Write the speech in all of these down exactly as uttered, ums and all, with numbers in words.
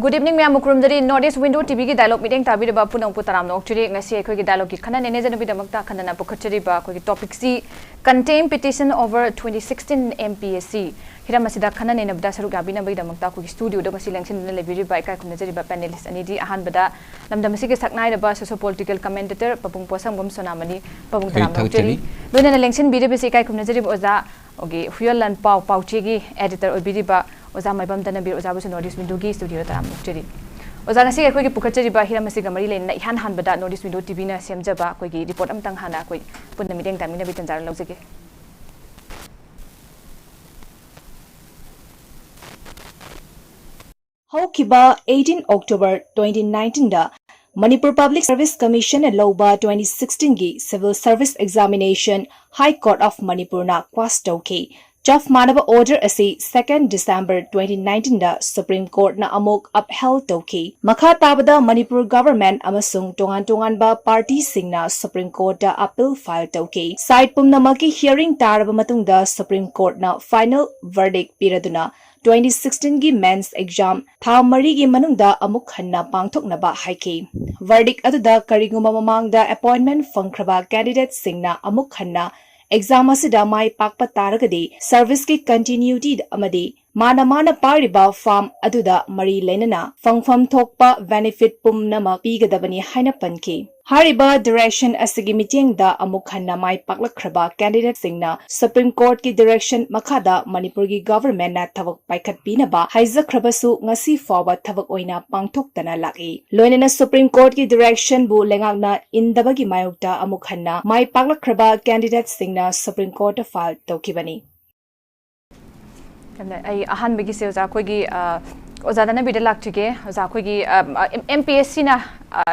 Good evening, ꯃꯌꯥꯝꯕꯨ ꯈꯨꯔꯨꯝꯖꯔꯤ꯫ North East Window ꯇꯤꯚꯤꯒꯤ dialogue ꯃꯤꯠꯌꯦꯡ ꯇꯥꯕꯤꯔꯕ ꯄꯨꯝꯅꯃꯛꯄꯨ ꯇꯔꯥꯝꯅ ꯑꯣꯛꯆꯔꯤ꯫ ꯉꯁꯤ ꯑꯩꯈꯣꯏꯒꯤ dialogueꯀꯤ ꯈꯟꯅ ꯅꯩꯅꯖꯅꯕꯒꯤꯗꯃꯛꯇ ꯈꯟꯅꯅ ꯄꯨꯈꯠꯆꯔꯤꯕ ꯑꯩꯈꯣꯏꯒꯤ topicꯁꯤ Contempt Petition over twenty sixteen M P S C꯫ ꯍꯤꯔꯝ ꯑꯁꯤꯗ ꯈꯟꯅ ꯅꯩꯅꯕꯗ ꯁꯔꯨꯛ ꯌꯥꯕꯤꯅꯕꯒꯤꯗꯃꯛꯇ ꯑꯩꯈꯣꯏꯒꯤ studioꯗ ꯉꯁꯤ ꯂꯦꯡꯁꯤꯟꯗꯨꯅ ꯂꯩꯕꯤꯔꯤꯕ ꯏꯀꯥꯏ ꯈꯨꯝꯅꯖꯔꯤꯕ panelist ꯑꯅꯤꯗꯤ, ꯑꯍꯥꯟꯕꯗ ꯂꯝꯗꯝ ꯑꯁꯤꯒꯤ ꯁꯛꯅꯥꯏꯔꯕ socio-political commentator ꯄꯥꯕꯨꯡ ꯄꯣꯠꯁꯪꯕꯝ ꯁꯣꯅꯥꯃꯅꯤ, ꯄꯥꯕꯨꯡ ꯑꯩ ꯇꯔꯥꯝꯅ ꯊꯥꯒꯠꯆꯔꯤ꯫ ꯑꯣꯛꯆꯔꯤ꯫ ꯂꯣꯏꯅꯅ ꯂꯦꯡꯁꯤꯟꯕꯤꯔꯤꯕꯁꯤ ꯏꯀꯥꯏ ꯈꯨꯝꯅꯖꯔꯤꯕ ꯑꯣꯖꯥ ꯑꯩꯈꯣꯏꯒꯤ ꯍꯨꯌꯜꯂꯥꯟ ꯄꯥꯎ ꯄꯥꯎꯆꯦꯒꯤ editor ꯑꯣꯏꯕꯤꯔꯤꯕ ꯑꯣꯖꯥ ꯃꯥꯏꯕꯝ ꯇꯅꯕꯤꯔ ꯑꯣꯖꯥꯕꯨꯁꯨ North East Windowꯒꯤ studioꯗ ꯇꯔꯥꯝꯅ ꯑꯣꯛꯆꯔꯤ꯫ ꯑꯣꯖꯥ, ꯉꯁꯤ ꯑꯩꯈꯣꯏꯒꯤ ꯄꯨꯈꯠꯆꯔꯤꯕ ꯍꯤꯔꯝ ꯑꯁꯤꯒ ꯃꯔꯤ ꯂꯩꯅꯅ ꯏꯍꯥꯟ ꯍꯥꯟꯕꯗ North East Window ꯇꯤꯚꯤꯅ ꯁꯦꯝꯖꯕ ꯑꯩꯈꯣꯏꯒꯤ report ꯑꯃꯇꯪ ꯍꯥꯟꯅ ꯑꯩꯈꯣꯏ ꯄꯨꯟꯅ ꯃꯤꯠꯌꯦꯡ ꯇꯥꯃꯤꯟꯅꯕꯒꯤ ꯇꯟꯖꯥ ꯂꯧꯖꯒꯦ꯫ ꯍꯧꯈꯤꯕ eighteen October twenty nineteenꯗ Manipur Public Service Commissionꯅ ꯂꯧꯕ twenty sixteenꯒꯤ Civil Service Examination High Court of Manipurꯅ quash ꯇꯧꯈꯤ꯫ ꯆꯞ ꯃꯥꯟꯅꯕ order ꯑꯁꯤ second December twenty nineteenꯗ Supreme Courtꯅ ꯑꯃꯨꯛ upheld ꯇꯧꯈꯤ꯫ ꯃꯈꯥ ꯇꯥꯕꯗ Manipur government ꯑꯃꯁꯨꯡ ꯇꯣꯉꯥꯟ ꯇꯣꯉꯥꯟꯕ partyꯁꯤꯡꯅ Supreme Courtꯇ appeal file ꯇꯧꯈꯤ꯫ Side ꯄꯨꯝꯅꯃꯛꯀꯤ hearing ꯇꯥꯔꯕ ꯃꯇꯨꯡꯗ Supreme Courtꯅ final verdict ꯄꯤꯔꯗꯨꯅ twenty sixteenꯒꯤ mains exam ꯊꯥ ꯃꯔꯤꯒꯤ ꯃꯅꯨꯡꯗ ꯑꯃꯨꯛ ꯍꯟꯅ ꯄꯥꯡꯊꯣꯛꯅꯕ ꯍꯥꯏꯈꯤ꯫ Verdict ꯑꯗꯨꯗ ꯀꯔꯤꯒꯨꯝꯕ ꯃꯃꯥꯡꯗ appointment ꯐꯪꯈ꯭ꯔꯕ candidateꯁꯤꯡꯅ ꯑꯃꯨꯛ ꯍꯟꯅ exam ꯑꯁꯤꯗ ꯃꯥꯏ ꯄꯥꯛꯄ ꯇꯥꯔꯒꯗꯤ serviceꯀꯤ continuity ꯑꯃꯗꯤ ꯃꯥꯅ ꯃꯥꯅ ꯄꯥꯏꯔꯤꯕ firm ꯑꯗꯨꯗ ꯃꯔꯤ ꯂꯩꯅꯅ ꯐꯪꯐꯝ ꯊꯣꯛꯄ benefit ꯄꯨꯝꯅꯃꯛ ꯄꯤꯒꯗꯕꯅꯤ ꯍꯥꯏꯅ ꯄꯟꯈꯤ꯫ ꯍꯥꯏꯔꯤꯕ direction ꯑꯁꯤꯒꯤ ꯃꯤꯠꯌꯦꯡꯗ ꯑꯃꯨꯛ ꯍꯟꯅ ꯃꯥꯏ ꯄꯥꯛꯂꯛꯈ꯭ꯔꯕ candidateꯁꯤꯡꯅ Supreme Courtꯀꯤ direction ꯃꯈꯥꯗ ꯃꯅꯤꯄꯨꯔꯒꯤ governmentꯅ ꯊꯕꯛ ꯄꯥꯏꯈꯠꯄꯤꯅꯕ ꯍꯥꯏꯖꯈ꯭ꯔꯕꯁꯨ ꯉꯁꯤ ꯐꯥꯎꯕ ꯊꯕꯛ ꯑꯣꯏꯅ ꯄꯥꯡꯊꯣꯛꯇꯅ ꯂꯥꯛꯏ꯫ ꯂꯣꯏꯅꯅ Supreme Courtꯀꯤ directionꯕꯨ ꯂꯩꯉꯥꯛꯅ ꯏꯟꯗꯕꯒꯤ ꯃꯥꯌꯣꯛꯇ ꯑꯃꯨꯛ ꯍꯟꯅ ꯃꯥꯏ ꯄꯥꯛꯂꯛꯈ꯭ꯔꯕ candidateꯁꯤꯡꯅ Supreme Courtꯇ file ꯇꯧꯈꯤꯕꯅꯤ꯫ ꯌꯥꯝꯅ, ꯑꯩ ꯑꯍꯥꯟꯕꯒꯤꯁꯦ ꯑꯣꯖꯥ ꯑꯩꯈꯣꯏꯒꯤ, ꯑ, ꯑꯣꯖꯥ ꯇꯅꯕꯤꯗ ꯂꯥꯛꯆꯒꯦ꯫ ꯑꯣꯖꯥ ꯑꯩꯈꯣꯏꯒꯤ, ꯑ, ꯑ, M-, MPSCꯅ, ꯑ,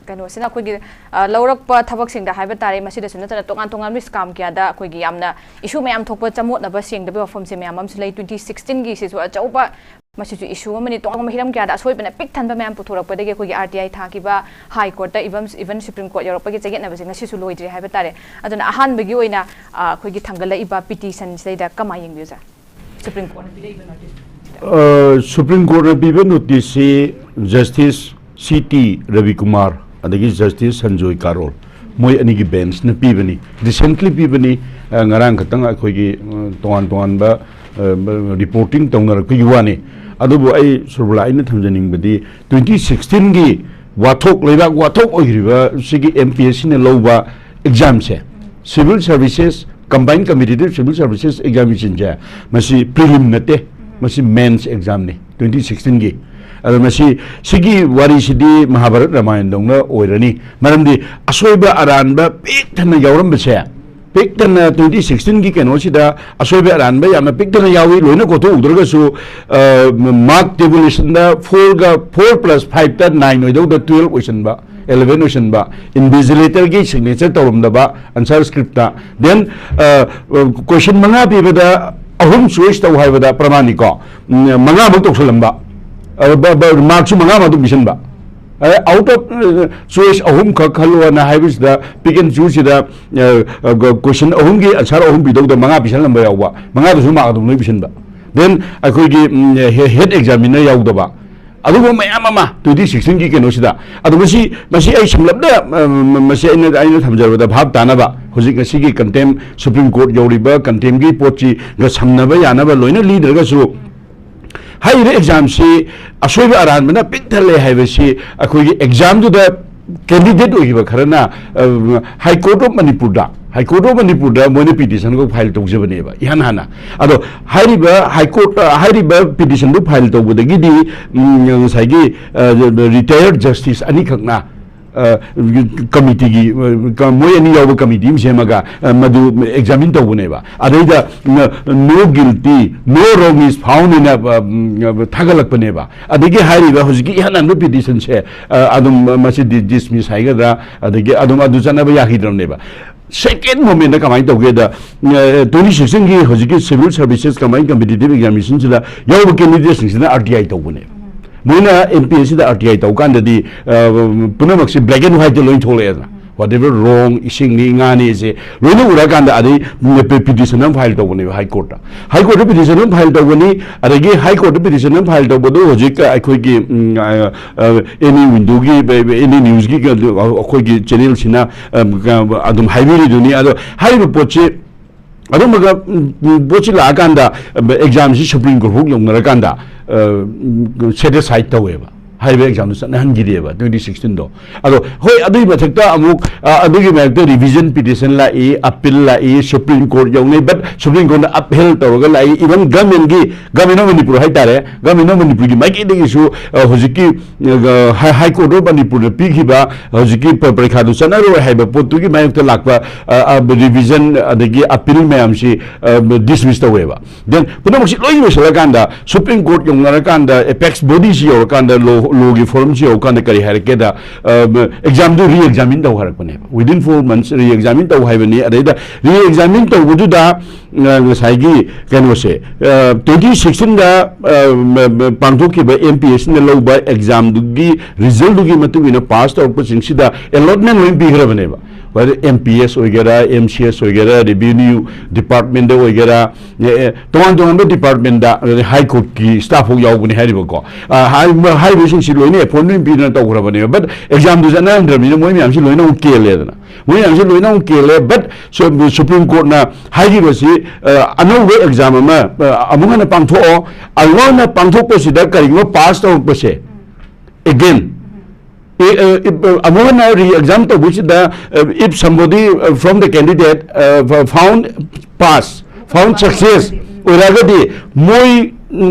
ꯀꯩꯅꯣꯁꯤꯅ ꯑꯩꯈꯣꯏꯒꯤ, ꯑ, ꯂꯧꯔꯛꯄ ꯊꯕꯛꯁꯤꯡꯗ ꯍꯥꯏꯕ ꯇꯥꯔꯦ, ꯃꯁꯤꯗꯁꯨ ꯅꯠꯇꯅ ꯇꯣꯉꯥꯟ ꯇꯣꯉꯥꯟꯕ scam ꯀꯌꯥꯗ ꯑꯩꯈꯣꯏꯒꯤ ꯌꯥꯝꯅ issue ꯃꯌꯥꯝ ꯊꯣꯛꯄ ꯆꯃꯣꯠꯅꯕ ꯁꯦꯡꯗꯕ ꯋꯥꯐꯝꯁꯦ ꯃꯌꯥꯝ ꯑꯃꯁꯨ ꯂꯩ꯫ Twenty sixteenꯒꯤꯁꯤꯁꯨ ꯑꯆꯧꯕ, ꯃꯁꯤꯁꯨ issue ꯑꯃꯅꯤ꯫ ꯇꯣꯉꯥꯟꯕ ꯍꯤꯔꯝ ꯀꯌꯥꯗ ꯑꯁꯣꯏꯕꯅ ꯄꯤꯛ ꯊꯟꯕ ꯃꯌꯥꯝ ꯄꯨꯊꯣꯔꯛꯄꯗꯒꯤ ꯑꯩꯈꯣꯏꯒꯤ RTI ꯊꯥꯈꯤꯕ, High Courtꯇ even, even Supreme Court ꯌꯧꯔꯛꯄꯒꯤ ꯆꯌꯦꯠꯅꯕꯁꯦ ꯉꯁꯤꯁꯨ ꯂꯣꯏꯗ꯭ꯔꯤ ꯍꯥꯏꯕ ꯇꯥꯔꯦ꯫ ꯑꯗꯨꯅ ꯑꯍꯥꯟꯕꯒꯤ ꯑꯣꯏꯅ, ꯑ, ꯑꯩꯈꯣꯏꯒꯤ ꯊꯥꯡꯒꯠꯂꯛꯏꯕ petitionꯁꯤꯗꯩꯗ ꯀꯃꯥꯏꯅ ꯌꯦꯡꯕꯤꯌꯨ, ꯁꯥꯔ? Supreme Courtꯅ ꯄꯤꯔꯛꯏꯕ noticeꯁꯤꯗ꯫ ꯁꯨꯄ꯭ꯔꯤꯝ ꯀꯣꯔꯠꯅ ꯄꯤꯕ ꯅꯣꯇꯤꯁꯁꯤ ꯖꯁꯇꯤꯁ ꯁꯤ ꯇꯤ ꯔꯕꯤꯀꯨꯃꯥꯔ ꯑꯗꯒꯤ ꯖꯁꯇꯤꯁ ꯁꯟꯖꯣꯏ ꯀꯥꯔꯣꯜ, ꯃꯣꯏ ꯑꯅꯤꯒꯤ ꯕꯦꯟꯁꯅ ꯄꯤꯕꯅꯤ, ꯔꯤꯁꯦꯟꯠꯂꯤ ꯄꯤꯕꯅꯤ꯫ ꯑ, ꯉꯔꯥꯡ ꯈꯛꯇꯪ ꯑꯩꯈꯣꯏꯒꯤ, ꯑ, ꯇꯣꯉꯥꯟ ꯇꯣꯉꯥꯟꯕ, ꯑ, ꯔꯤꯄꯣꯔꯇꯤꯡ ꯇꯧꯅꯔꯛꯄꯒꯤ ꯋꯥꯅꯤ꯫ ꯑꯗꯨꯕꯨ ꯑꯩ ꯁꯨꯔꯕꯂꯥ, ꯑꯩꯅ ꯊꯝꯖꯅꯤꯡꯕꯗꯤ, ꯇ꯭ꯋꯦꯟꯇꯤ ꯁꯤꯛꯁꯇꯤꯟꯒꯤ ꯋꯥꯊꯣꯛ, ꯂꯩꯕꯥꯛ ꯋꯥꯊꯣꯛ ꯑꯣꯏꯈ꯭ꯔꯤꯕ ꯁꯤꯒꯤ ꯑꯦꯝ ꯄꯤ ꯑꯦꯁ ꯁꯤꯅ ꯂꯧꯕ ꯑꯦꯛꯖꯥꯝꯁꯦ, civil services, combined competitive civil services ꯑꯦꯛꯖꯥꯃꯤꯅꯦꯁꯟꯁꯦ, ꯃꯁꯤ ꯄ꯭ꯔꯤꯂꯤꯝ ꯅꯠꯇꯦ, ꯃꯁꯤ ꯃꯦꯟꯁ ꯑꯦꯛꯖꯥꯝꯅꯤ ꯇ꯭ꯋꯦꯟꯇꯤ ꯁꯤꯛꯁꯇꯤꯟꯒꯤ꯫ ꯑꯗꯣ ꯃꯁꯤ, ꯁꯤꯒꯤ ꯋꯥꯔꯤꯁꯤꯗꯤ ꯃꯍꯥꯚꯥꯔꯠ ꯔꯥꯃꯥꯌꯟꯗꯧꯅ ꯑꯣꯏꯔꯅꯤ꯫ ꯃꯔꯝꯗꯤ ꯑꯁꯣꯏꯕ ꯑꯔꯥꯟꯕ ꯄꯤꯛ ꯊꯟꯅ ꯌꯥꯎꯔꯝꯕꯁꯦ, ꯄꯤꯛ ꯊꯟꯅ ꯇ꯭ꯋꯦꯟꯇꯤ ꯁꯤꯛꯁꯇꯤꯟꯒꯤ ꯀꯩꯅꯣꯁꯤꯗ ꯑꯁꯣꯏꯕ ꯑꯔꯥꯟꯕ ꯌꯥꯝꯅ ꯄꯤꯛ ꯊꯟꯅ ꯌꯥꯎꯏ, ꯂꯣꯏꯅ ꯀꯣꯠꯊꯣꯛꯎꯗ꯭ꯔꯒꯁꯨ, ꯑ, ꯃꯥꯔꯛ ꯇꯦꯕꯨꯂꯦꯁꯟꯗ ꯐꯣꯔꯒ, ꯐꯣꯔ ꯄ꯭ꯂꯁ ꯐꯥꯏꯚꯇ ꯅꯥꯏꯟ ꯑꯣꯏꯗꯧꯗ ꯇꯨꯌꯦꯜꯞ ꯑꯣꯏꯁꯟꯕ, ꯑꯦꯂꯚꯦꯟ ꯑꯣꯏꯁꯟꯕ, ꯏꯟꯚꯤꯖꯤꯂꯦꯇꯔꯒꯤ ꯁꯤꯒꯅꯦꯆꯔ ꯇꯧꯔꯝꯗꯕ ꯑꯟꯁꯔ ꯁ꯭ꯀ꯭ꯔꯤꯞꯇ, ꯗꯦꯟ, ꯑ, ꯀꯣꯏꯁꯟ ꯃꯉꯥ ꯄꯤꯕꯗ ꯑꯍꯨꯝ ꯆꯣꯏꯁ ꯇꯧ ꯍꯥꯏꯕꯗ ꯄ꯭ꯔꯃꯥꯟꯅꯤꯀꯣ, ꯎꯝ, ꯃꯉꯥꯃꯛ ꯇꯧꯁꯜꯂꯝꯕ, ꯑ, ꯕ-, ꯕ-, ꯃꯥꯔꯛꯁꯨ ꯃꯉꯥꯃꯛ ꯑꯗꯨꯝ ꯄꯤꯁꯟꯕ꯫ ꯑ, ꯑꯥꯎꯠ ꯑꯣꯐ, ꯑ, ꯆꯣꯏꯁ ꯑꯍꯨꯝꯈꯛ ꯈꯜꯂꯣꯅ ꯍꯥꯏꯕꯁꯤꯗ, ꯄꯤꯛ ꯑꯦꯟ ꯆꯨꯁꯁꯤꯗ, ꯑ, ꯑ, ꯒ-, ꯀꯣꯏꯁꯟ ꯑꯍꯨꯝꯒꯤ ꯑꯟꯁꯔ ꯑꯍꯨꯝ ꯄꯤꯗꯧꯗ ꯃꯉꯥ ꯄꯤꯁꯜꯂꯝꯕ ꯌꯥꯎꯕ, ꯃꯉꯥꯗꯨꯁꯨ ꯃꯥꯔꯛ ꯑꯗꯨꯝ ꯂꯣꯏ ꯄꯤꯁꯟꯕ꯫ ꯗꯦꯟ ꯑꯩꯈꯣꯏꯒꯤ, ꯎꯝ, ꯍꯦ-, ꯍꯦꯗ ꯑꯦꯛꯖꯥꯃꯤꯅꯔ ꯌꯥꯎꯗꯕ, ꯑꯗꯨꯒꯨꯝꯕ ꯃꯌꯥꯝ ꯑꯃ ꯇ꯭ꯋꯦꯟꯇꯤ ꯁꯤꯛꯁꯇꯤꯟꯒꯤ ꯀꯩꯅꯣꯁꯤꯗ꯫ ꯑꯗꯣ ꯃꯁꯤ, ꯃꯁꯤ ꯑꯩ ꯁꯝꯂꯞꯅ, ꯑ, ꯃ-, ꯃꯁꯤ ꯑꯩꯅ, ꯑꯩꯅ ꯊꯝꯖꯔꯕꯗ ꯚꯥꯞ ꯇꯥꯅꯕ, ꯍꯧꯖꯤꯛ ꯉꯁꯤꯒꯤ ꯀꯟꯇꯦꯝ, ꯁꯨꯄ꯭ꯔꯤꯝ ꯀꯣꯔꯠ ꯌꯧꯔꯤꯕ ꯀꯟꯇꯦꯝꯒꯤ ꯄꯣꯠꯁꯤꯒ ꯁꯝꯅꯕ ꯌꯥꯅꯕ ꯂꯣꯏꯅ ꯂꯤꯗ꯭ꯔꯒꯁꯨ, ꯍꯥꯏꯔꯤꯕ ꯑꯦꯛꯖꯥꯝꯁꯤ ꯑꯁꯣꯏꯕ ꯑꯔꯥꯟꯕꯅ ꯄꯤꯛ ꯊꯜꯂꯦ ꯍꯥꯏꯕꯁꯤ ꯑꯩꯈꯣꯏꯒꯤ ꯑꯦꯛꯖꯥꯝꯗꯨꯗ ꯀꯦꯟꯗꯤꯗꯦꯠ ꯑꯣꯏꯈꯤꯕ ꯈꯔꯅ, ꯑ, ꯍꯥꯏ ꯀꯣꯔꯠ ꯑꯣꯐ ꯃꯅꯤꯄꯨꯔꯗ, ꯍꯥꯏ ꯀꯣꯔꯠ ꯑꯣꯐ ꯃꯅꯤꯄꯨꯔꯗ ꯃꯣꯏꯅ ꯄꯤꯇꯤꯁꯟꯒ ꯐꯥꯏꯜ ꯇꯧꯖꯕꯅꯦꯕ ꯏꯍꯥꯟ ꯍꯥꯟꯅ꯫ ꯑꯗꯣ ꯍꯥꯏꯔꯤꯕ ꯍꯥꯏ ꯀꯣꯔꯠ, ꯑ, ꯍꯥꯏꯔꯤꯕ ꯄꯤꯇꯤꯁꯟꯗꯨ ꯐꯥꯏꯜ ꯇꯧꯕꯗꯒꯤꯗꯤ, ꯎꯝ, ꯉꯁꯥꯏꯒꯤ, ꯑ, ꯔꯤꯇꯥꯌꯔꯠ ꯖꯁꯇꯤꯁ ꯑꯅꯤꯈꯛꯅ, ꯑ, ꯀꯃꯤꯇꯤꯒꯤ, ꯑ, ꯀ-, ꯃꯣꯏ ꯑꯅꯤ ꯌꯥꯎꯕ ꯀꯃꯤꯇꯤ ꯑꯃ ꯁꯦꯝꯃꯒ, ꯑ, ꯃꯗꯨ ꯑꯦꯛꯖꯥꯃꯤꯟ ꯇꯧꯕꯅꯦꯕ꯫ ꯑꯗꯩꯗ, ꯅ-, "No guilty, no wrong is found" ꯍꯥꯏꯅ, ꯑ, ꯎꯝ, ꯊꯥꯒꯠꯂꯛꯄꯅꯦꯕ꯫ ꯑꯗꯒꯤ ꯍꯥꯏꯔꯤꯕ ꯍꯧꯖꯤꯛꯀꯤ ꯏꯍꯥꯟ ꯍꯥꯟꯕ ꯄꯤꯇꯤꯁꯟꯁꯦ, ꯑ, ꯑꯗꯨꯝ ꯃꯁꯤ ꯗꯤ-, ꯗꯤꯁꯃꯤꯁ ꯍꯥꯏꯒꯗ꯭ꯔꯥ, ꯑꯗꯒꯤ ꯑꯗꯨꯝ ꯑꯗꯨ ꯆꯠꯅꯕ ꯌꯥꯈꯤꯗ꯭ꯔꯕꯅꯦꯕ꯫ ꯁꯦꯀꯦꯟ ꯃꯣꯃꯦꯟꯗ ꯀꯃꯥꯏꯅ ꯇꯧꯒꯦꯗ, ꯑ, ꯇ꯭ꯋꯦꯟꯇꯤ ꯁꯤꯛꯁꯇꯤꯟꯒꯤ ꯍꯧꯖꯤꯛꯀꯤ ꯁꯤꯚꯤꯜ ꯁꯔꯚꯤꯁꯦꯁ ꯀꯝꯕꯥꯏꯟ ꯀꯝꯄꯤꯇꯤꯇꯤꯚ ꯑꯦꯛꯖꯥꯃꯤꯅꯦꯁꯟꯁꯤꯗ ꯌꯥꯎꯕ ꯀꯦꯟꯗꯤꯗꯦꯠꯁꯤꯡꯁꯤꯅ ꯑꯥꯔ ꯇꯤ ꯑꯥꯏ ꯇꯧꯕꯅꯦ꯫ ꯃꯣꯏꯅ ꯑꯦꯝ ꯄꯤ ꯑꯦꯁ ꯁꯤꯗ ꯑꯥꯔ ꯇꯤ ꯑꯥꯏ ꯇꯧ ꯀꯥꯟꯗꯗꯤ, ꯑ, ꯄꯨꯝꯅꯃꯛꯁꯦ ꯕ꯭ꯂꯦꯛ ꯑꯦꯟ ꯋꯥꯏꯠꯇ ꯂꯣꯏ ꯊꯣꯛꯂꯛꯑꯦꯗꯅ꯫ Whatever wrong, ꯏꯁꯤꯡꯅꯤ ꯉꯥꯅꯤꯁꯦ ꯂꯣꯏꯅ ꯎꯔꯀꯥꯟꯗ ꯑꯗꯩ ꯄꯤꯇꯤꯁꯟ ꯑꯃ ꯐꯥꯏꯜ ꯇꯧꯕꯅꯦꯕ ꯍꯥꯏ ꯀꯣꯔꯠꯇ꯫ ꯍꯥꯏ ꯀꯣꯔꯠꯇ ꯄꯤꯇꯤꯁꯟ ꯑꯃ ꯐꯥꯏꯜ ꯇꯧꯒꯅꯤ꯫ ꯑꯗꯒꯤ ꯍꯥꯏ ꯀꯣꯔꯠꯇ ꯄꯤꯇꯤꯁꯟ ꯑꯃ ꯐꯥꯏꯜ ꯇꯧꯕꯗꯣ ꯍꯧꯖꯤꯛ ꯑꯩꯈꯣꯏꯒꯤ ꯑꯦꯅꯤ ꯋꯤꯟꯗꯣꯒꯤ, ꯑꯦꯅꯤ ꯅ꯭ꯌꯨꯁꯀꯤ ꯑꯩꯈꯣꯏꯒꯤ ꯆꯦꯅꯦꯜꯁꯤꯅ ꯑꯗꯨꯝ ꯍꯥꯏꯕꯤꯔꯤꯗꯨꯅꯤ꯫ ꯑꯗꯣ ꯍꯥꯏꯔꯤꯕ ꯄꯣꯠꯁꯤ ꯑꯗꯨꯝꯕꯒ ꯄꯣꯠꯁꯤ ꯂꯥꯛꯑꯀꯥꯟꯗ ꯑꯦꯛꯖꯥꯝꯁꯤ ꯁꯨꯄ꯭ꯔꯤꯝ ꯀꯣꯔꯠ ꯐꯥꯎ ꯌꯧꯅꯔꯀꯥꯟꯗ ꯁꯦꯇꯤꯁꯐꯥꯏꯠ ꯇꯧꯋꯦꯕ꯫ ꯍꯥꯏꯔꯤꯕ ꯑꯦꯛꯖꯥꯝꯗꯣ ꯆꯠꯅꯍꯟꯈꯤꯗꯦꯕ ꯇ꯭ꯋꯦꯟꯇꯤ ꯁꯤꯛꯁꯇꯤꯟꯗꯣ꯫ ꯑꯗꯣ ꯍꯣꯏ, ꯑꯗꯨꯒꯤ ꯃꯊꯛꯇ ꯑꯃꯨꯛ ꯑ, ꯑꯗꯨꯒꯤ ꯃꯊꯛꯇ ꯔꯤꯚꯤꯖꯟ ꯄꯤꯇꯤꯁꯟ ꯂꯥꯛꯏ, ꯑꯄꯤꯜ ꯂꯥꯛꯏ, ꯁꯨꯄ꯭ꯔꯤꯝ ꯀꯣꯔꯠ ꯌꯧꯅꯩ, ꯕꯠ ꯁꯨꯄ꯭ꯔꯤꯝ ꯀꯣꯔꯠꯅ ꯑꯞꯍꯦꯜ ꯇꯧꯔꯒ ꯂꯥꯛꯏ꯫ ꯏꯚꯟ ꯒꯃꯦꯟꯒꯤ, ꯒꯃꯦꯟ ꯑꯣꯐ ꯃꯅꯤꯄꯨꯔ ꯍꯥꯏꯇꯥꯔꯦ, ꯒꯃꯦꯟ ꯑꯣꯐ ꯃꯅꯤꯄꯨꯔꯒꯤ ꯃꯥꯏꯀꯩꯗꯒꯤꯁꯨ ꯑ, ꯍꯧꯖꯤꯛꯀꯤ ꯑ, ꯍꯥꯏ ꯀꯣꯔꯠ ꯑꯣꯐ ꯃꯅꯤꯄꯨꯔꯅ ꯄꯤꯈꯤꯕ ꯍꯧꯖꯤꯛꯀꯤ ꯄ- ꯄꯔꯤꯈꯥꯗꯨ ꯆꯠꯅꯔꯣꯏ ꯍꯥꯏꯕ ꯄꯣꯠꯇꯨꯒꯤ ꯃꯥꯌꯣꯛꯇ ꯂꯥꯛꯄ ꯔꯤꯚꯤꯖꯟ ꯑꯗꯒꯤ ꯑꯄꯤꯜ ꯃꯌꯥꯝꯁꯤ ꯗꯤꯁꯃꯤꯁ ꯇꯧꯋꯦꯕ꯫ ꯗꯦꯟ ꯄꯨꯝꯅꯃꯛꯁꯤ ꯂꯣꯏ ꯂꯣꯏꯁꯤꯜꯂꯀꯥꯟꯗ ꯁꯨꯄ꯭ꯔꯤꯝ ꯀꯣꯔꯠ ꯌꯧꯅꯔꯀꯥꯟꯗ ꯑꯦꯄꯦꯛꯁ ꯕꯣꯗꯤꯁꯤ ꯌꯧꯔꯀꯥꯟꯗ ꯂꯣ ꯂꯣꯒꯤ ꯐꯣꯔꯝꯁꯤ ꯌꯧꯔꯀꯥꯟꯗ ꯀꯔꯤ ꯍꯥꯏꯔꯛꯀꯦꯗ, ꯑꯦꯛꯖꯥꯝꯗꯨ ꯔꯤ ꯑꯦꯛꯖꯥꯃꯤꯟ ꯇꯧ ꯍꯥꯏꯔꯛꯄꯅꯦꯕ꯫ Within four months ꯔꯤ ꯑꯦꯛꯖꯥꯃꯤꯟ ꯇꯧ ꯍꯥꯏꯕꯅꯤ꯫ ꯑꯗꯩꯗ ꯔꯤ ꯑꯦꯛꯖꯥꯃꯤꯟ ꯇꯧꯕꯗꯨꯗ ꯑ, ꯉꯁꯥꯏꯒꯤ ꯀꯩꯅꯣꯁꯦ, ꯇ꯭ꯋꯦꯟꯇꯤ ꯁꯤꯛꯁꯇꯤꯟꯗ ꯄꯥꯡꯊꯣꯛꯈꯤꯕ ꯑꯦꯝ ꯄꯤ ꯑꯦꯁꯅ ꯂꯧꯕ ꯑꯦꯛꯖꯥꯝꯗꯨꯒꯤ ꯔꯤꯖꯜꯗꯨꯒꯤ ꯃꯇꯨꯡ ꯏꯟꯅ ꯄꯥꯁ ꯇꯧꯔꯛꯄꯁꯤꯡꯁꯤꯗ ꯑꯦꯂꯣꯠꯃꯦꯟ ꯂꯣꯏ ꯄꯤꯈ꯭ꯔꯕꯅꯦꯕ꯫ ꯋꯦꯗꯔ ꯑꯦꯝ ꯄꯤ ꯑꯦꯁ ꯑꯣꯏꯒꯦꯔꯥ, ꯑꯦꯝ ꯁꯤ ꯑꯦꯁ ꯑꯣꯏꯒꯦꯔꯥ, ꯔꯦꯚꯤꯅ꯭ꯌꯨ ꯗꯤꯄꯥꯔꯠꯃꯦꯟꯗ ꯑꯣꯏꯒꯦꯔꯥ, ꯑꯦ, ꯑꯦ, ꯇꯣꯉꯥꯟ ꯇꯣꯉꯥꯟꯕ ꯗꯤꯄꯥꯔꯠꯃꯦꯟꯗ, ꯑꯗꯩ ꯍꯥꯏ ꯀꯣꯔꯠꯀꯤ ꯁ꯭ꯇꯥꯐ ꯐꯥꯎ ꯌꯥꯎꯕꯅꯦ ꯍꯥꯏꯔꯤꯕꯀꯣ꯫ ꯑ, ꯍꯥꯏꯔꯤꯕ- ꯍꯥꯏꯔꯤꯕꯁꯤꯡꯁꯤ ꯂꯣꯏꯅ ꯑꯦꯄꯣꯏꯟꯃꯦꯟ ꯄꯤꯗꯅ ꯇꯧꯈ꯭ꯔꯕꯅꯦꯕ꯫ ꯕꯠ ꯑꯦꯛꯖꯥꯝꯗꯨ ꯆꯠꯅꯍꯟꯗ꯭ꯔꯕꯅꯤꯅ ꯃꯣꯏ ꯃꯌꯥꯝꯁꯤ ꯂꯣꯏꯅ ꯑꯃꯨꯛ ꯀꯦꯜꯂꯦꯗꯅ꯫ ꯃꯣꯏ ꯃꯌꯥꯝꯁꯤ ꯂꯣꯏꯅ ꯑꯃꯨꯛ ꯀꯦꯜꯂꯦ꯫ ꯕꯠ ꯁꯨ- ꯁꯨꯄ꯭ꯔꯤꯝ ꯀꯣꯔꯠꯅ ꯍꯥꯏꯈꯤꯕꯁꯤ, ꯑ, ꯑꯅꯧꯕ ꯑꯦꯛꯖꯥꯝ ꯑꯃ, ꯑ, ꯑꯃꯨꯛ ꯍꯟꯅ ꯄꯥꯡꯊꯣꯛꯑꯣ꯫ ꯑꯃꯨꯛ ꯍꯟꯅ ꯄꯥꯡꯊꯣꯛꯄꯁꯤꯗ ꯀꯔꯤꯒꯨꯝꯕ ꯄꯥꯁ ꯇꯧꯔꯛꯄꯁꯦ, again, ꯑꯦ, ꯑ, if, ꯑ, ꯑꯃꯨꯛ ꯍꯟꯅ ꯔꯤ ꯑꯦꯛꯖꯥꯝ ꯇꯧꯕꯁꯤꯗ, ꯑ, if somebody, ꯑ, from the candidate, ꯑ, found pass, found success ꯑꯣꯏꯔꯒꯗꯤ ꯃꯣꯏ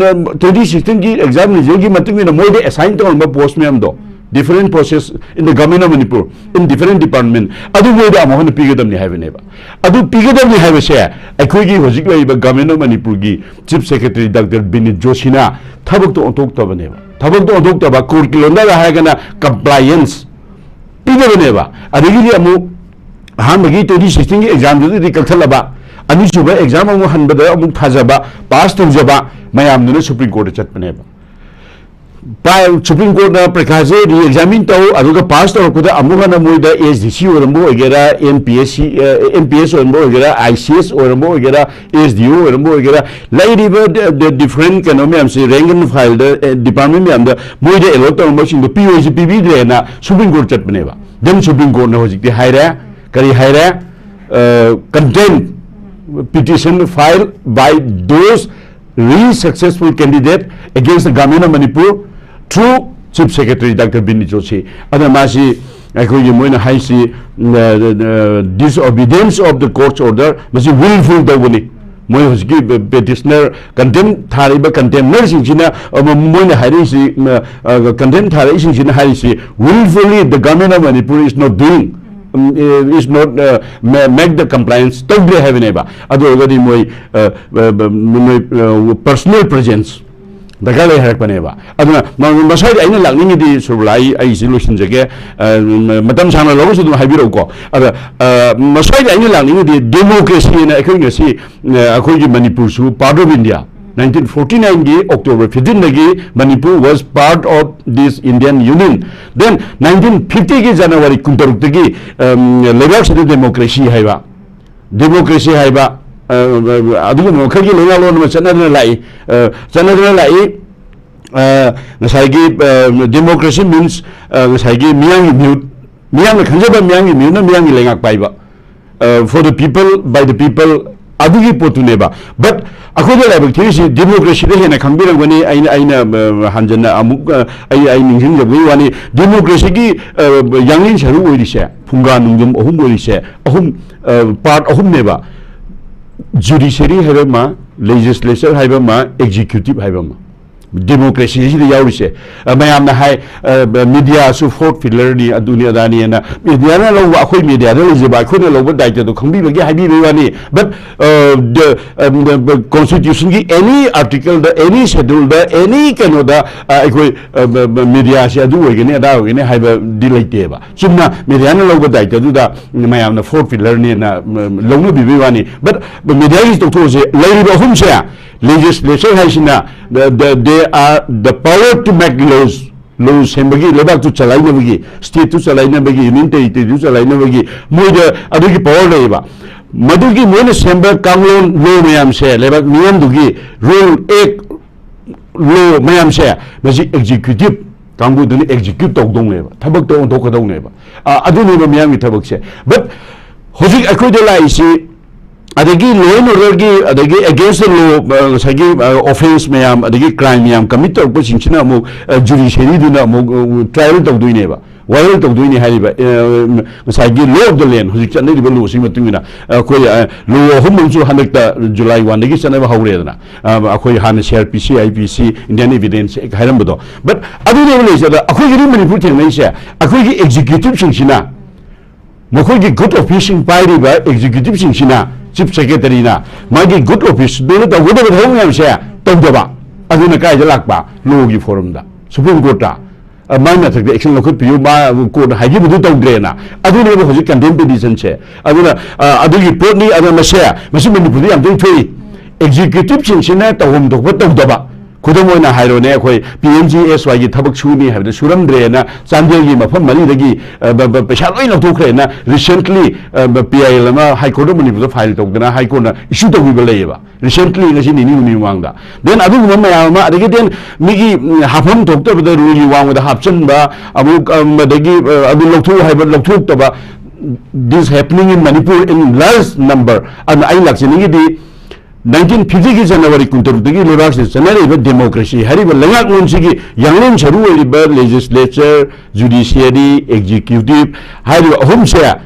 ꯇ꯭ꯋꯦꯟꯇꯤ ꯁꯤꯛꯁꯇꯤꯟꯒꯤ ꯑꯦꯛꯖꯥꯝ ꯔꯤꯖꯜꯒꯤ ꯃꯇꯨꯡ ꯏꯟꯅ ꯃꯣꯏꯗ ꯑꯦꯁꯥꯏꯟ ꯇꯧꯔꯝꯕ ꯄꯣꯁ ꯃꯌꯥꯝꯗꯣ, different posts in the government of Manipur, in different department, ꯑꯗꯨ ꯃꯣꯏꯗ ꯑꯃꯨꯛ ꯍꯟꯅ ꯄꯤꯒꯗꯕꯅꯤ ꯍꯥꯏꯕꯅꯦꯕ꯫ ꯑꯗꯨ ꯄꯤꯒꯗꯕꯅꯤ ꯍꯥꯏꯕꯁꯦ ꯑꯩꯈꯣꯏꯒꯤ ꯍꯧꯖꯤꯛ ꯂꯩꯔꯤꯕ ꯒꯚꯔꯟꯃꯦꯟ ꯑꯣꯐ ꯃꯅꯤꯄꯨꯔꯒꯤ ꯆꯤꯐ ꯁꯦꯀ꯭ꯔꯦꯇꯔꯤ ꯗꯥꯛꯇꯔ ꯕꯤꯅꯤꯠ ꯖꯣꯁꯤꯅ ꯊꯕꯛꯇꯣ ꯑꯣꯟꯊꯣꯛꯇꯕꯅꯦꯕ꯫ ꯊꯕꯛꯇꯣ ꯑꯣꯟꯊꯣꯛꯇꯕ, ꯀꯣꯔꯠꯀꯤ ꯂꯣꯟꯗꯒ ꯍꯥꯏꯔꯒꯅ ꯀꯝꯄ꯭ꯂꯥꯏꯌꯦꯟꯁ ꯄꯤꯗꯕꯅꯦꯕ꯫ ꯑꯗꯒꯤꯗꯤ ꯑꯃꯨꯛ ꯑꯍꯥꯟꯕꯒꯤ ꯇ꯭ꯋꯦꯟꯇꯤ ꯁꯤꯛꯁꯇꯤꯟꯒꯤ ꯑꯦꯛꯖꯥꯝꯗꯨꯗꯤ ꯀꯛꯊꯠꯂꯕ, ꯑꯅꯤꯁꯨꯕ ꯑꯦꯛꯖꯥꯝ ꯑꯃꯨꯛ ꯍꯟꯕꯗ ꯑꯃꯨꯛ ꯊꯥꯖꯕ, ꯄꯥꯁ ꯇꯧꯖꯕ ꯃꯌꯥꯝꯗꯨꯅ ꯁꯨꯄ꯭ꯔꯤꯝ ꯀꯣꯔꯠꯇ ꯆꯠꯄꯅꯦꯕ꯫ ꯄꯥꯏ-, ꯁꯨꯄ꯭ꯔꯤꯝ ꯀꯣꯔꯠꯅ ꯄ꯭ꯔꯤꯈꯥꯁꯦ ꯔꯤ ꯑꯦꯛꯖꯥꯃꯤꯟ ꯇꯧ, ꯑꯗꯨꯒ ꯄꯥꯁ ꯇꯧꯔꯛꯄꯗ ꯑꯃꯨꯛ ꯍꯟꯅ ꯃꯣꯏꯗ ꯑꯦꯁ ꯗꯤ ꯁꯤ ꯑꯣꯏꯔꯝꯕ ꯑꯣꯏꯒꯦꯔꯥ, N P S C, N P S ꯑꯣꯏꯔꯝꯕ ꯑꯣꯏꯒꯦꯔꯥ, ꯑꯥꯏ ꯁꯤ ꯑꯦꯁ ꯑꯣꯏꯔꯝꯕ ꯑꯣꯏꯒꯦꯔꯥ, ꯑꯦꯁ ꯗꯤ ꯑꯣ ꯑꯣꯏꯔꯝꯕ ꯑꯣꯏꯒꯦꯔꯥ, ꯂꯩꯔꯤꯕ ꯗꯤꯐ꯭ꯔꯦꯟ ꯀꯩꯅꯣ ꯃꯌꯥꯝꯁꯦ, ꯔꯦꯡ ꯑꯦꯟ ꯐꯥꯏꯜꯗ ꯗꯤꯄꯥꯔꯠꯃꯦꯟ ꯃꯌꯥꯝꯗ ꯃꯣꯏꯗ ꯑꯦꯂꯣꯠ ꯇꯧꯔꯝꯕꯁꯤꯡꯗꯣ ꯄꯤꯌꯣꯏꯁꯤ ꯄꯤꯕꯤꯗ꯭ꯔꯦꯅ ꯁꯨꯄ꯭ꯔꯤꯝ ꯀꯣꯔꯠ ꯆꯠꯄꯅꯦꯕ꯫ ꯗꯦꯟ ꯁꯨꯄ꯭ꯔꯤꯝ ꯀꯣꯔꯠꯅ ꯍꯧꯖꯤꯛꯇꯤ ꯍꯥꯏꯔꯦ, ꯀꯔꯤ ꯍꯥꯏꯔꯦ? Contempt petition filed by those re successful candidate against the Government of Manipur through Chief Secretary Doctor Binit Joshi꯫ ꯑꯗ ꯃꯥꯁꯤ ꯑꯩꯈꯣꯏꯒꯤ ꯃꯣꯏꯅ ꯍꯥꯏꯁꯤ, disobedience of the court's order, ꯃꯁꯤ ꯋꯤꯜꯐꯨꯜ ꯇꯧꯕꯅꯤ꯫ ꯃꯣꯏ ꯍꯧꯖꯤꯛꯀꯤ ꯄꯦꯇꯤꯁꯅꯔ, ꯀꯟꯇꯦꯝ ꯊꯥꯔꯛꯏꯕ ꯀꯟꯇꯦꯝꯅꯔꯁꯤꯡꯁꯤꯅ, ꯑ, ꯃꯣꯏꯅ ꯍꯥꯏꯔꯛꯏꯁꯤ, ꯀꯟꯇꯦꯝ ꯊꯥꯔꯛꯏꯁꯤꯡꯁꯤꯅ ꯍꯥꯏꯔꯤꯁꯤ, willfully the Government of Manipur is not doing, is not make the compliance, ꯇꯧꯗ꯭ꯔꯦ ꯍꯥꯏꯕꯅꯦꯕ꯫ ꯑꯗꯨ ꯑꯣꯏꯔꯒꯗꯤ ꯃꯣꯏ, ꯑ, ꯃꯣꯏ ꯄꯔꯁꯣꯅꯦꯜ ꯄ꯭ꯔꯦꯖꯦꯟꯁ ꯗꯔꯀꯥꯔ ꯂꯩ ꯍꯥꯏꯔꯛꯄꯅꯦꯕ꯫ ꯑꯗꯨꯅ ꯃ-, ꯃꯁ꯭ꯋꯥꯏꯗ ꯑꯩꯅ ꯂꯥꯛꯅꯤꯡꯉꯤꯗꯤ, ꯁꯨꯔꯕꯂꯥ, ꯑꯩ, ꯑꯩꯁꯤ ꯂꯣꯏꯁꯤꯟꯖꯒꯦ, ꯑ, ꯃꯇꯝ ꯁꯥꯡꯅ ꯂꯧꯔꯁꯨ ꯑꯗꯨꯝ ꯍꯥꯏꯕꯤꯔꯛꯎꯀꯣ꯫ ꯑꯗ, ꯑ, ꯃꯁ꯭ꯋꯥꯏꯗ ꯑꯩꯅ ꯂꯥꯛꯅꯤꯡꯉꯤꯗꯤ, ꯗꯦꯃꯣꯀ꯭ꯔꯦꯁꯤꯅ ꯑꯩꯈꯣꯏ ꯉꯁꯤ, ꯑ, ꯑꯩꯈꯣꯏꯒꯤ ꯃꯅꯤꯄꯨꯔꯁꯨ part of India, nineteen forty nine ꯒꯤ October fifteen ꯗꯒꯤ Manipur was part of this Indian Union, then nineteen fifty ꯒꯤ January ꯀꯨꯟꯇꯔꯨꯛꯇꯒꯤ, ꯑꯝ, ꯂꯩꯕꯥꯛꯁꯤꯗ ꯗꯦꯃꯣꯀ꯭ꯔꯦꯁꯤ ꯍꯥꯏꯕ, ꯗꯦꯃꯣꯀ꯭ꯔꯦꯁꯤ ꯍꯥꯏꯕ, ꯑ, ꯑꯗꯨꯒꯨꯝꯕ ꯃꯈꯜꯒꯤ ꯂꯩꯉꯥꯛꯂꯣꯟ ꯑꯃ ꯆꯠꯅꯗꯨꯅ ꯂꯥꯛꯏ, ꯑ, ꯆꯠꯅꯗꯨꯅ ꯂꯥꯛꯏ꯫ ꯑ, ꯉꯁꯥꯏꯒꯤ, ꯑ, democracy means, ꯑ, ꯉꯁꯥꯏꯒꯤ ꯃꯤꯌꯥꯝꯒꯤ ꯃꯤꯍꯨꯠ, ꯃꯤꯌꯥꯝꯅ ꯈꯟꯖꯕ ꯃꯤꯌꯥꯝꯒꯤ ꯃꯤꯍꯨꯠꯅ ꯃꯤꯌꯥꯝꯒꯤ ꯂꯩꯉꯥꯛ ꯄꯥꯏꯕ, ꯑ, for the people, by the people, ꯑꯗꯨꯒꯤ ꯄꯣꯠꯇꯨꯅꯦꯕ꯫ But ꯑꯩꯈꯣꯏꯗ ꯂꯥꯏꯕꯛ ꯊꯤꯔꯤꯁꯤ ꯗꯦꯃꯣꯀ꯭ꯔꯦꯁꯤꯗ ꯍꯦꯟꯅ ꯈꯪꯕꯤꯔꯝꯒꯅꯤ꯫ ꯑꯩꯅ, ꯑꯩꯅ, ꯑ, ꯍꯟꯖꯟꯅ ꯑꯃꯨꯛ, ꯑ, ꯑꯩ, ꯑꯩ ꯅꯤꯡꯁꯤꯡꯖꯕꯒꯤ ꯋꯥꯅꯤ, ꯗꯦꯃꯣꯀ꯭ꯔꯦꯁꯤꯒꯤ, ꯑ, ꯌꯥꯡꯂꯦꯟ ꯁꯔꯨ ꯑꯣꯏꯔꯤꯁꯦ, ꯐꯨꯡꯒꯥ ꯅꯨꯡꯖꯝ ꯑꯍꯨꯝ ꯑꯣꯏꯔꯤꯁꯦ, ꯑꯍꯨꯝ, ꯑ, part ꯑꯍꯨꯝꯅꯦꯕ꯫ Judiciary ꯍꯥꯏꯕ ꯑꯃ, legislature ꯍꯥꯏꯕ ꯑꯃ, executive ꯍꯥꯏꯕ ꯑꯃ꯫ ꯗꯦꯃꯣꯀ꯭ꯔꯦꯁꯤ ꯑꯁꯤꯗ ꯌꯥꯎꯔꯤꯁꯦ꯫ ꯑ, ꯃꯌꯥꯝꯅ ꯍꯥꯏ, ꯑ, ꯃꯤꯗꯤꯌꯥꯁꯨ fourth pillar ꯅꯤ, ꯑꯗꯨꯅꯤ ꯑꯗꯥꯅꯤꯅ꯫ ꯃꯤꯗꯤꯌꯥꯅ ꯂꯧꯕ, ꯑꯩꯈꯣꯏ ꯃꯤꯗꯤꯌꯥꯗ ꯂꯩꯖꯕ, ꯑꯩꯈꯣꯏꯅ ꯂꯧꯕ ꯗꯥꯏꯇꯗꯣ ꯈꯪꯕꯤꯕꯒꯤ ꯍꯥꯏꯕꯤꯕꯒꯤ ꯋꯥꯅꯤ꯫ But, ꯑ, the, ꯑ, the, the constitution ꯒꯤ any article ꯗ, any schedule ꯗ, any ꯀꯩꯅꯣꯗ, ꯑ, ꯑꯩꯈꯣꯏ, ꯑ, ꯕ-, ꯕ-, ꯃꯤꯗꯤꯌꯥꯁꯤ ꯑꯗꯨ ꯑꯣꯏꯒꯅꯤ, ꯑꯗꯥ ꯑꯣꯏꯒꯅꯤ ꯍꯥꯏꯕꯗꯤ ꯂꯩꯇꯦꯕ꯫ ꯆꯨꯝꯅ ꯃꯤꯗꯤꯌꯥꯅ ꯂꯧꯕ ꯗꯥꯏꯇꯗꯨꯗ ꯃꯌꯥꯝꯅ fourth pillar ꯅꯦꯅ, ꯎꯝ, ꯂꯧꯅꯕꯤꯕꯒꯤ ꯋꯥꯅꯤ꯫ But ꯃꯤꯗꯤꯌꯥꯒꯤ ꯇꯣꯛꯊꯣꯛꯑꯁꯦ, ꯂꯩꯔꯤꯕ ꯑꯍꯨꯝꯁꯦ Legislature ꯍꯥꯏꯁꯤꯅ the, the, they are the power to make laws. Law ꯁꯦꯝꯕꯒꯤ, ꯂꯩꯕꯥꯛꯇꯨ ꯆꯂꯥꯏꯅꯕꯒꯤ, state ꯇꯨ ꯆꯂꯥꯏꯅꯕꯒꯤ, union territory ꯗꯨ ꯆꯂꯥꯏꯅꯕꯒꯤ ꯃꯣꯏꯗ ꯑꯗꯨꯒꯤ power ꯂꯩꯌꯦꯕ꯫ ꯃꯗꯨꯒꯤ ꯃꯣꯏꯅ ꯁꯦꯝꯕ ꯀꯥꯡꯂꯣꯟ, law ꯃꯌꯥꯝꯁꯦ, ꯂꯩꯕꯥꯛ ꯃꯤꯌꯥꯝꯗꯨꯒꯤ rule, act, law ꯃꯌꯥꯝꯁꯦ ꯃꯁꯤ executive ꯀꯥꯡꯕꯨꯗꯨꯅ execute ꯇꯧꯗꯧꯅꯦꯕ, ꯊꯕꯛꯇ ꯑꯣꯟꯊꯣꯛꯀꯗꯧꯅꯦꯕ꯫ ꯑ, ꯑꯗꯨꯅꯦꯕ ꯃꯤꯌꯥꯝꯒꯤ ꯊꯕꯛꯁꯦ꯫ But ꯍꯧꯖꯤꯛ ꯑꯩꯈꯣꯏꯗ ꯂꯥꯛꯏꯁꯤ ꯑꯗꯒꯤ law and order ꯒꯤ, ꯑꯗꯒꯤ against the law, ꯑ, ꯉꯁꯥꯏꯒꯤ, ꯑ, offence ꯃꯌꯥꯝ, ꯑꯗꯒꯤ crime ꯃꯌꯥꯝ commit ꯇꯧꯔꯛꯄꯁꯤꯡꯁꯤꯅ ꯑꯃꯨꯛ, ꯑ, judiciary ꯗꯨꯅ ꯑꯃꯨꯛ, ꯑ, trial ꯇꯧꯗꯣꯏꯅꯦꯕ, viral ꯇꯧꯗꯣꯏꯅꯦ ꯍꯥꯏꯔꯤꯕ, ꯑ, ꯉꯁꯥꯏꯒꯤ law of the land, ꯍꯧꯖꯤꯛ ꯆꯠꯅꯔꯤꯕ law ꯁꯤꯒꯤ ꯃꯇꯨꯡ ꯏꯟꯅ, ꯑ, ꯑꯩꯈꯣꯏ, ꯑ, law ꯑꯍꯨꯝ ꯑꯃꯁꯨ ꯍꯟꯗꯛꯇ July one ꯗꯒꯤ ꯆꯠꯅꯕ ꯍꯧꯔꯦꯗꯅ꯫ ꯑ, ꯑꯩꯈꯣꯏ ꯍꯥꯟꯅ C R P C, I P C, Indian Evidence Act ꯍꯥꯏꯔꯝꯕꯗꯣ꯫ But ꯑꯗꯨꯅꯦꯕ ꯂꯩꯖꯗ ꯑꯩꯈꯣꯏꯒꯤꯗꯤ ꯃꯅꯤꯄꯨꯔ ꯊꯦꯡꯅꯩꯁꯦ, ꯑꯩꯈꯣꯏꯒꯤ executive ꯁꯤꯡꯁꯤꯅ ꯃꯈꯣꯏꯒꯤ good office ꯁꯤꯡ ꯄꯥꯏꯔꯤꯕ executive ꯁꯤꯡꯁꯤꯅ, chief secretary ꯅ ꯃꯥꯒꯤ good office ꯗꯨꯅ ꯇꯧꯒꯗꯕ ꯊꯕꯛ ꯃꯌꯥꯝꯁꯦ ꯇꯧꯗꯕ꯫ ꯑꯗꯨꯅ ꯀꯥꯏꯗ ꯂꯥꯛꯄ? Law ꯒꯤ forum ꯗ, Supreme Court ꯇ꯫ ꯑ, ꯃꯥꯏ ꯃꯊꯛꯇ action ꯂꯧꯈꯠꯄꯤꯌꯨ, ꯃꯥ court ꯅ ꯍꯥꯏꯈꯤꯕꯗꯨ ꯇꯧꯗ꯭ꯔꯦꯅ꯫ ꯑꯗꯨꯅꯦꯕ ꯍꯧꯖꯤꯛ contempt petition ꯁꯦ꯫ ꯑꯗꯨꯅ, ꯑ, ꯑꯗꯨꯒꯤ ꯄꯣꯠꯅꯤ꯫ ꯑꯗꯨꯅ ꯃꯁꯦ, ꯃꯁꯤ ꯃꯅꯤꯄꯨꯔꯗ ꯌꯥꯝ ꯇꯣꯏꯅ ꯊꯣꯛꯏ꯫ Executive ꯁꯤꯡꯁꯤꯅ ꯇꯧꯐꯝ ꯊꯣꯛꯄ ꯇꯧꯗꯕ꯫ ꯈꯨꯗꯝ ꯑꯣꯏꯅ ꯍꯥꯏꯔꯣꯅꯦ, ꯑꯩꯈꯣꯏ P M G S Y ꯒꯤ ꯊꯕꯛ ꯁꯨꯅꯤ ꯍꯥꯏꯕꯗ ꯁꯨꯔꯝꯗ꯭ꯔꯦꯅ ꯆꯥꯟꯗꯦꯜꯒꯤ ꯃꯐꯝ ꯃꯔꯤꯗꯒꯤ, ꯑ, ꯕ-, ꯕ-, ꯄꯩꯁꯥ ꯂꯣꯏ ꯂꯧꯊꯣꯛꯈ꯭ꯔꯦꯅ recently, ꯑ, ꯕ-, P I L ꯑꯃ High Court of ꯃꯅꯤꯄꯨꯔꯗ file ꯇꯧꯗꯅ High Court ꯅ issue ꯇꯧꯈꯤꯕ ꯂꯩꯌꯦꯕ꯫ Recently, ꯉꯁꯤ ꯅꯤꯅꯤ ꯍꯨꯝꯅꯤ ꯃꯃꯥꯡꯗ꯫ Then ꯑꯗꯨꯒꯨꯝꯕ ꯃꯌꯥꯝ ꯑꯃ, ꯑꯗꯒꯤ then ꯃꯤꯒꯤ, ꯎꯝ, ꯍꯥꯞꯐꯝ ꯊꯣꯛꯇꯕꯗ rule ꯒꯤ ꯋꯥꯡꯃꯗ ꯍꯥꯞꯆꯤꯟꯕ, ꯑꯃꯨꯛ, ꯑꯝ, ꯑꯗꯒꯤ, ꯑ, ꯑꯗꯨ ꯂꯧꯊꯣꯛꯎ ꯍꯥꯏꯕ ꯂꯧꯊꯣꯛꯇꯕ, this happening in Manipur in large number꯫ ꯑꯗꯨꯅ ꯑꯩ ꯂꯥꯛꯆꯅꯤꯡꯉꯤꯗꯤ, nineteen fifty ꯒꯤ January ꯀꯨꯟꯇꯔꯨꯛꯇꯒꯤ ꯂꯩꯕꯥꯛꯁꯤꯗ ꯆꯠꯅꯔꯤꯕ democracy ꯍꯥꯏꯔꯤꯕ ꯂꯩꯉꯥꯛꯂꯣꯟꯁꯤꯒꯤ ꯌꯥꯡꯂꯦꯟ ꯁꯔꯨ ꯑꯣꯏꯔꯤꯕ legislature, judiciary, executive ꯍꯥꯏꯔꯤꯕ ꯑꯍꯨꯝꯁꯦ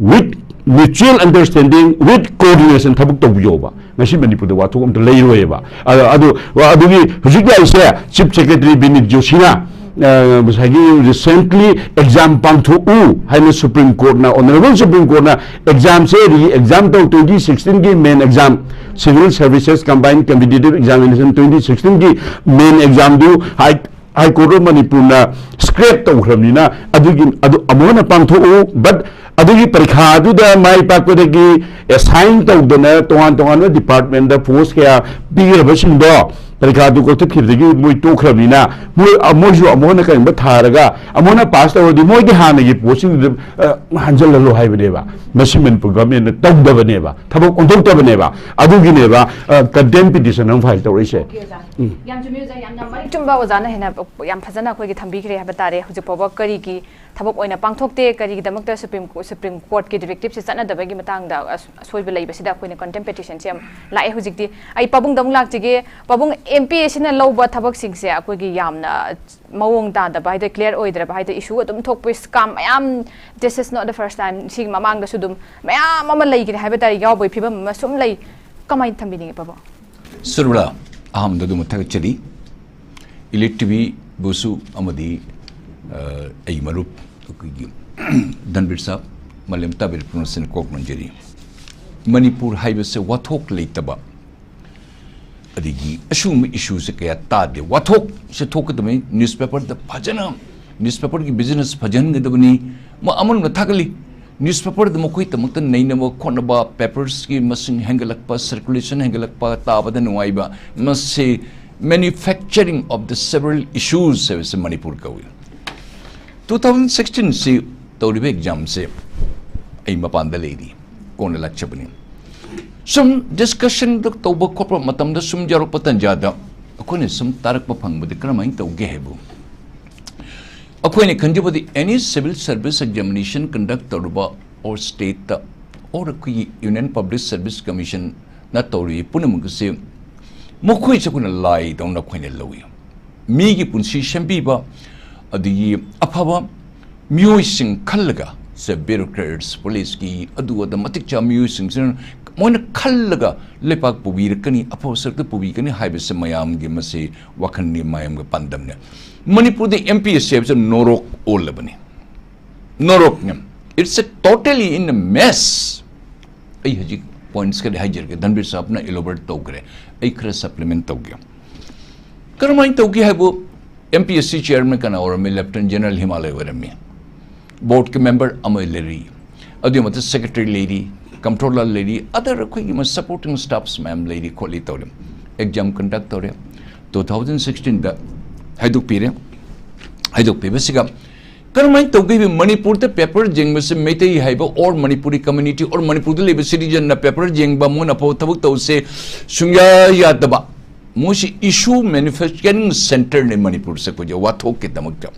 with mutual understanding, with coordination ꯊꯕꯛ ꯇꯧꯕꯤꯌꯣꯕ꯫ ꯉꯁꯤ ꯃꯅꯤꯄꯨꯔꯗ ꯋꯥꯊꯣꯛ ꯑꯝꯇ ꯂꯩꯔꯣꯏꯕ꯫ ꯑ-, ꯑꯗꯨ, ꯑꯗꯨꯒꯤ ꯍꯧꯖꯤꯛ ꯂꯥꯛꯏꯁꯦ Chief Secretary ꯕꯤꯅꯤꯠ ꯖꯣꯁꯤꯅ, ꯑ, ꯉꯁꯥꯏꯒꯤ recently exam ꯄꯥꯡꯊꯣꯛꯎ ꯍꯥꯏꯅ Supreme Court ꯅ, Honorable Supreme Court ꯅ exam ꯁꯦ re-exam ꯇꯧ, twenty sixteen ꯒꯤ main exam, Civil Services Combined Competitive Examination twenty sixteen ꯒꯤ main exam do high-, High Court of ꯃꯅꯤꯄꯨꯔꯅ scrap ꯇꯧꯈ꯭ꯔꯕꯅꯤꯅ ꯑꯗꯨꯒꯤ ꯑꯗꯨ ꯑꯃꯨꯛ ꯍꯟꯅ ꯄꯥꯡꯊꯣꯛꯎ꯫ But ꯑꯗꯨꯒꯤ ꯄꯔꯤꯈꯥꯗꯨꯗ ꯃꯥꯏ ꯄꯥꯛꯄꯗꯒꯤ assign ꯇꯧꯗꯅ ꯇꯣꯉꯥꯟ ꯇꯣꯉꯥꯟꯕ department ꯗ post ꯀꯌꯥ ꯄꯤꯈ꯭ꯔꯕꯁꯤꯡꯗꯣ ꯄꯔꯤꯈꯥꯗꯨ ꯀꯛꯊꯠꯈꯤꯕꯗꯒꯤ ꯃꯣꯏ ꯇꯣꯛꯈ꯭ꯔꯕꯅꯤꯅ ꯃꯣꯏ ꯃꯣꯏꯁꯨ ꯑꯃꯨꯛ ꯍꯟꯅ ꯀꯔꯤꯒꯨꯝꯕ ꯊꯥꯔꯒ ꯑꯃꯨꯛ ꯍꯟꯅ pass ꯇꯧꯔꯗꯤ ꯃꯣꯏꯒꯤ ꯍꯥꯟꯅꯒꯤ post ꯁꯤꯡꯗꯨꯗ ꯑ, ꯍꯟꯖꯜꯍꯜꯂꯣ ꯍꯥꯏꯕꯅꯦꯕ꯫ ꯃꯁꯤ ꯃꯅꯤꯄꯨꯔ government ꯅ ꯇꯧꯗꯕꯅꯦꯕ, ꯊꯕꯛ ꯑꯣꯟꯊꯣꯛꯇꯕꯅꯦꯕ꯫ ꯑꯗꯨꯒꯤꯅꯦꯕ ꯑ, contempt petition ꯑꯃ file ꯇꯧꯔꯛꯏꯁꯦ꯫ ꯑꯣꯀꯦ ꯑꯣꯖꯥ꯫ ꯌꯥꯝ ꯆꯨꯝꯃꯤ ꯑꯣꯖꯥ, ꯌꯥꯝꯅ ꯃꯔꯤꯛ ꯆꯨꯝꯕ ꯑꯣꯖꯥꯅ ꯍꯦꯟꯅ ꯌꯥꯝ ꯐꯖꯅ ꯑꯩꯈꯣꯏꯒꯤ ꯊꯝꯕꯤꯈ꯭ꯔꯦ ꯍꯥꯏꯕ ꯇꯥꯔꯦ꯫ ꯍꯧꯖꯤꯛ ꯐꯥꯎꯕ ꯀꯔꯤꯒꯤ ꯊꯕꯛ ꯑꯣꯏꯅ ꯄꯥꯡꯊꯣꯛꯇꯦ, ꯀꯔꯤꯒꯤꯗꯃꯛꯇ Supreme Supreme Court ꯀꯤ directive ꯁꯦ ꯆꯠꯅꯗꯕꯒꯤ ꯃꯇꯥꯡꯗ ꯑꯁ- ꯑꯁꯣꯏꯕ ꯂꯩꯕꯁꯤꯗ ꯑꯩꯈꯣꯏꯅ contempt petition ꯁꯦ ꯌꯥꯝ ꯂꯥꯛꯑꯦ꯫ ꯍꯧꯖꯤꯛꯇꯤ ꯑꯩ ꯄꯥꯕꯨꯡꯗ ꯑꯃꯨꯛ ꯂꯥꯛꯆꯒꯦ꯫ ꯄꯥꯕꯨꯡ, M P A ꯁꯤꯅ ꯂꯧꯕ ꯊꯕꯛꯁꯤꯡꯁꯦ ꯑꯩꯈꯣꯏꯒꯤ ꯌꯥꯝꯅ ꯃꯑꯣꯡ ꯇꯥꯗꯕ ꯍꯥꯏꯗꯤ clear ꯑꯣꯏꯗ꯭ꯔꯕ ꯍꯥꯏꯗꯤ issue ꯑꯗꯨꯝ ꯊꯣꯛꯄ scam ꯃꯌꯥꯝ, this is not the first time, ꯁꯤꯒꯤ ꯃꯃꯥꯡꯗꯁꯨ ꯑꯗꯨꯝ ꯃꯌꯥꯝ ꯑꯃ ꯂꯩꯈ꯭ꯔꯦ ꯍꯥꯏꯕ ꯇꯥꯔꯦ, ꯌꯥꯎꯕꯒꯤ ꯐꯤꯕꯝ ꯑꯃ ꯁꯨꯝ ꯂꯩ꯫ ꯀꯃꯥꯏꯅ ꯊꯝꯕꯤꯅꯤꯡꯉꯤ ꯄꯥꯕꯨꯡ? ꯁꯨꯔꯕꯂꯥ, ꯑꯍꯥꯟꯕꯗ ꯑꯗꯨꯝ ꯊꯥꯒꯠꯆꯔꯤ꯫ Elite T V ꯕꯨꯁꯨ ꯑꯃꯗꯤ ꯑ, ꯑꯩ ꯃꯔꯨꯞ ꯑꯩꯈꯣꯏꯒꯤ ꯙꯟꯕꯤꯔ ꯁꯥꯍꯕ, ꯃꯥꯂꯦꯝ ꯇꯥꯕꯤꯔ ꯄꯨꯝꯅꯃꯛꯁꯤꯅ ꯀꯣꯛ ꯅꯣꯟꯖꯔꯤ꯫ ꯃꯅꯤꯄꯨꯔ ꯍꯥꯏꯕꯁꯦ ꯋꯥꯊꯣꯛ ꯂꯩꯇꯕ ꯑꯗꯒꯤ ꯑꯁꯤꯒꯨꯝꯕ issue ꯁꯦ ꯀꯌꯥ ꯇꯥꯗꯦ꯫ ꯋꯥꯊꯣꯛꯁꯦ ꯊꯣꯛꯀꯗꯕꯅꯤ, newspaper ꯗ ꯐꯖꯅ newspaper ꯒꯤ business ꯐꯖꯍꯟꯒꯗꯕꯅꯤ꯫ ꯃ- ꯑꯃꯔꯣꯝꯗ ꯊꯥꯒꯠꯂꯤ, newspaper ꯗ ꯃꯈꯣꯏꯗꯃꯛꯇ ꯅꯩꯅꯕ ꯈꯣꯠꯅꯕ, papers ꯀꯤ ꯃꯁꯤꯡ ꯍꯦꯟꯒꯠꯂꯛꯄ, circulation ꯍꯦꯟꯒꯠꯂꯛꯄ, ꯇꯥꯕꯗ ꯅꯨꯡꯉꯥꯏꯕ, ꯃꯁꯤ manufacturing of the several issues ꯍꯥꯏꯕꯁꯤ ꯃꯅꯤꯄꯨꯔ ꯀꯧꯏ꯫ Two thousand sixteen ꯁꯤ ꯇꯧꯔꯤꯕ exam ꯁꯦ ꯑꯩ ꯃꯄꯥꯟꯗ ꯂꯩꯔꯤ, ꯀꯣꯟꯅ ꯂꯥꯛꯆꯕꯅꯤ꯫ ꯁꯨꯝ discussion ꯗ ꯇꯧꯕ ꯈꯣꯠꯄ ꯃꯇꯝꯗ ꯁꯨꯝ ꯌꯥꯎꯔꯛꯄ ꯇꯥꯟꯖꯥꯗ ꯑꯩꯈꯣꯏꯅ ꯁꯨꯝ ꯇꯥꯔꯛꯄ ꯐꯪꯕꯗ ꯀꯔꯝꯍꯥꯏꯅ ꯇꯧꯒꯦ ꯍꯥꯏꯕꯨ, ꯑꯩꯈꯣꯏꯅ ꯈꯟꯖꯕꯗꯤ any civil service examination conduct ꯇꯧꯔꯕ or state ꯇ or ꯑꯩꯈꯣꯏꯒꯤ Union Public Service Commission ꯅ ꯇꯧꯔꯤꯕ ꯄꯨꯝꯅꯃꯛ ꯑꯁꯤ ꯃꯈꯣꯏꯁꯦ ꯑꯩꯈꯣꯏꯅ ꯂꯥꯏꯗꯧꯅ ꯑꯩꯈꯣꯏꯅ ꯂꯧꯏ꯫ ꯃꯤꯒꯤ ꯄꯨꯟꯁꯤ ꯁꯦꯝꯕꯤꯕ ꯑꯗꯒꯤ ꯑꯐꯕ ꯃꯤꯑꯣꯏꯁꯤꯡ ꯈꯜꯂꯒ, ꯁꯦ bureaucrats, police ꯀꯤ ꯑꯗꯨ ꯑꯗ ꯃꯇꯤꯛ ꯆꯥꯕ ꯃꯤꯑꯣꯏꯁꯤꯡꯁꯤꯅ ꯃꯣꯏꯅ ꯈꯜꯂꯒ ꯂꯩꯄꯥꯛ ꯄꯨꯕꯤꯔꯛꯀꯅꯤ, ꯑꯐꯕ ꯁꯔꯛꯇ ꯄꯨꯕꯤꯒꯅꯤ ꯍꯥꯏꯕꯁꯦ ꯃꯌꯥꯝꯒꯤ ꯃꯁꯤ ꯋꯥꯈꯜꯅꯤ, ꯃꯌꯥꯝꯒꯤ ꯄꯥꯟꯗꯝꯅꯤ꯫ ꯃꯅꯤꯄꯨꯔꯗ M P S C ꯍꯥꯏꯕꯁꯦ ꯅꯣꯔꯣꯛ ꯑꯣꯜꯂꯕꯅꯤ꯫ ꯅꯣꯔꯣꯛꯅꯤ꯫ It's a totally in a mess. ꯑꯩ ꯍꯧꯖꯤꯛ points ꯈꯔꯗꯤ ꯍꯥꯏꯖꯔꯒꯦ, ꯙꯟꯕꯤꯔ ꯁꯥꯍꯕꯅ elaborate ꯇꯧꯈ꯭ꯔꯦ, ꯑꯩ ꯈꯔ supplement ꯇꯧꯒꯦ꯫ ꯀꯔꯝꯍꯥꯏꯅ ꯇꯧꯒꯦ ꯍꯥꯏꯕꯨ, M P S C chairman ꯀꯅꯥ ꯑꯣꯏꯔꯝꯃꯤ? ꯂꯦꯐꯇꯤꯅꯦꯟ ꯖꯦꯅꯔꯦꯜ ꯍꯤꯃꯥꯂꯌ ꯑꯣꯏꯔꯝꯃꯤ꯫ ꯕꯣꯔꯗꯀꯤ ꯃꯦꯝꯕꯔ ꯑꯃ ꯂꯩꯔꯤ, ꯑꯗꯨꯒꯤ ꯃꯊꯛꯇ ꯁꯦꯀ꯭ꯔꯦꯇꯔꯤ ꯂꯩꯔꯤ, ꯀꯝꯄ꯭ꯔꯣꯂꯔ ꯂꯩꯔꯤ, ꯑꯗꯔ ꯑꯩꯈꯣꯏꯒꯤ ꯁꯄꯣꯔꯇꯤꯡ ꯁ꯭ꯇꯥꯐꯁ ꯃꯌꯥꯝ ꯂꯩꯔꯤ ꯈꯣꯠꯂꯤ ꯇꯧꯔꯦ꯫ ꯑꯦꯛꯖꯥꯝ ꯀꯟꯗꯛ ꯇꯧꯔꯦ꯫ ꯇꯨ ꯊꯥꯎꯖꯟ ꯁꯤꯛꯁꯇꯤꯟꯗ ꯍꯥꯏꯗꯣꯛꯄꯤꯔꯦ꯫ ꯍꯥꯏꯗꯣꯛꯄꯤꯕꯁꯤꯒ ꯀꯔꯝꯍꯥꯏꯅ ꯇꯧꯒꯦ? ꯃꯅꯤꯄꯨꯔꯗ ꯄꯦꯄꯔ ꯌꯦꯡꯕꯁꯦ ꯃꯩꯇꯩ ꯍꯥꯏꯕ ꯑꯣꯔ ꯃꯅꯤꯄꯨꯔꯤ ꯀꯝꯃ꯭ꯌꯨꯅꯤꯇꯤ ꯑꯣꯔ ꯃꯅꯤꯄꯨꯔꯗ ꯂꯩꯕ ꯁꯤꯇꯤꯖꯟꯅ ꯄꯦꯄꯔ ꯌꯦꯡꯕ, ꯃꯣꯏꯅ ꯑꯐꯕ ꯊꯕꯛ ꯇꯧꯁꯦ ꯁꯨꯡꯌꯥ ꯌꯥꯗꯕ꯫ ꯃꯣꯏꯁꯤ ꯏꯁꯨ ꯃꯦꯅꯨꯐꯦꯛꯆꯔꯤꯡ ꯁꯦꯟꯇꯔꯅꯤ ꯃꯅꯤꯄꯨꯔꯁꯦ, ꯑꯩꯈꯣꯏꯁꯦ ꯋꯥꯊꯣꯛꯀꯤꯗꯃꯛꯇ꯫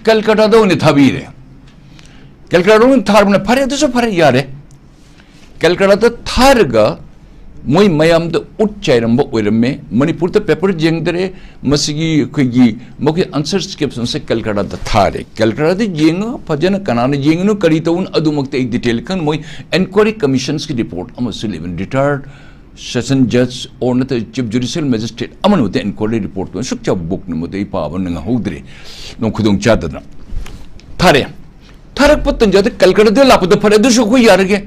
ꯀꯜꯀꯇꯥꯗ ꯑꯣꯏꯅ ꯊꯥꯕꯤꯔꯦ꯫ ꯀꯜꯀꯇꯥꯗ ꯑꯣꯏꯅ ꯊꯥꯔꯕꯅ ꯐꯔꯦ, ꯑꯗꯨꯁꯨ ꯐꯔꯦ, ꯌꯥꯔꯦ꯫ ꯀꯜꯀꯇꯥꯗ ꯊꯥꯔꯒ ꯃꯣꯏ ꯃꯌꯥꯝꯗ ꯎꯠ ꯆꯥꯏꯔꯝꯕ ꯑꯣꯏꯔꯝꯃꯦ꯫ ꯃꯅꯤꯄꯨꯔꯗ ꯄꯦꯄꯔ ꯌꯦꯡꯗꯔꯦ, ꯃꯁꯤꯒꯤ ꯑꯩꯈꯣꯏꯒꯤ ꯃꯈꯣꯏ ꯑꯟꯁꯔ ꯁ꯭ꯀ꯭ꯔꯤꯞꯁꯟꯁꯦ ꯀꯜꯀꯇꯥꯗ ꯊꯥꯔꯦ꯫ ꯀꯜꯀꯇꯥꯗ ꯌꯦꯡꯉꯒ ꯐꯖꯅ ꯀꯅꯥꯅ ꯌꯦꯡꯉꯤꯅꯣ, ꯀꯔꯤ ꯇꯧꯕꯅꯣ, ꯑꯗꯨꯃꯛꯇꯤ ꯑꯩ ꯗꯤꯇꯦꯜ ꯈꯪ-, ꯃꯣꯏ ꯏꯟꯀ꯭ꯋꯥꯏꯔꯤ ꯀꯃꯤꯁꯟꯁꯀꯤ ꯔꯤꯄꯣꯔꯠ ꯑꯃꯁꯨ ꯂꯩꯕꯅꯤ꯫ ꯔꯤꯇꯥꯌꯔ ꯁꯦꯁꯟ ꯖꯖ ꯑꯣꯔ ꯅꯠꯇ꯭ꯔꯒ ꯆꯤꯐ ꯖꯨꯗꯤꯁꯤꯌꯦꯜ ꯃꯦꯖꯤꯁꯇ꯭ꯔꯦꯠ ꯑꯃꯅ ꯃꯗꯨ ꯏꯟꯀ꯭ꯋꯥꯏꯔꯤ ꯔꯤꯄꯣꯔꯠꯇꯨ ꯑꯁꯨꯛ ꯆꯥꯎꯕ ꯕꯨꯛꯅ ꯃꯗꯨ ꯑꯩ ꯄꯥꯕ ꯅꯪꯍꯧꯗ꯭ꯔꯦ, ꯅꯣꯡ ꯈꯨꯗꯣꯡ ꯆꯥꯗꯗꯅ꯫ ꯊꯥꯔꯦ꯫ ꯊꯥꯔꯛꯄ ꯇꯟꯖꯥꯗ ꯀꯜꯀꯇꯥꯗ ꯂꯥꯛꯄꯗ ꯐꯔꯦ, ꯑꯗꯨꯁꯨ ꯑꯩꯈꯣꯏ ꯌꯥꯔꯒꯦ꯫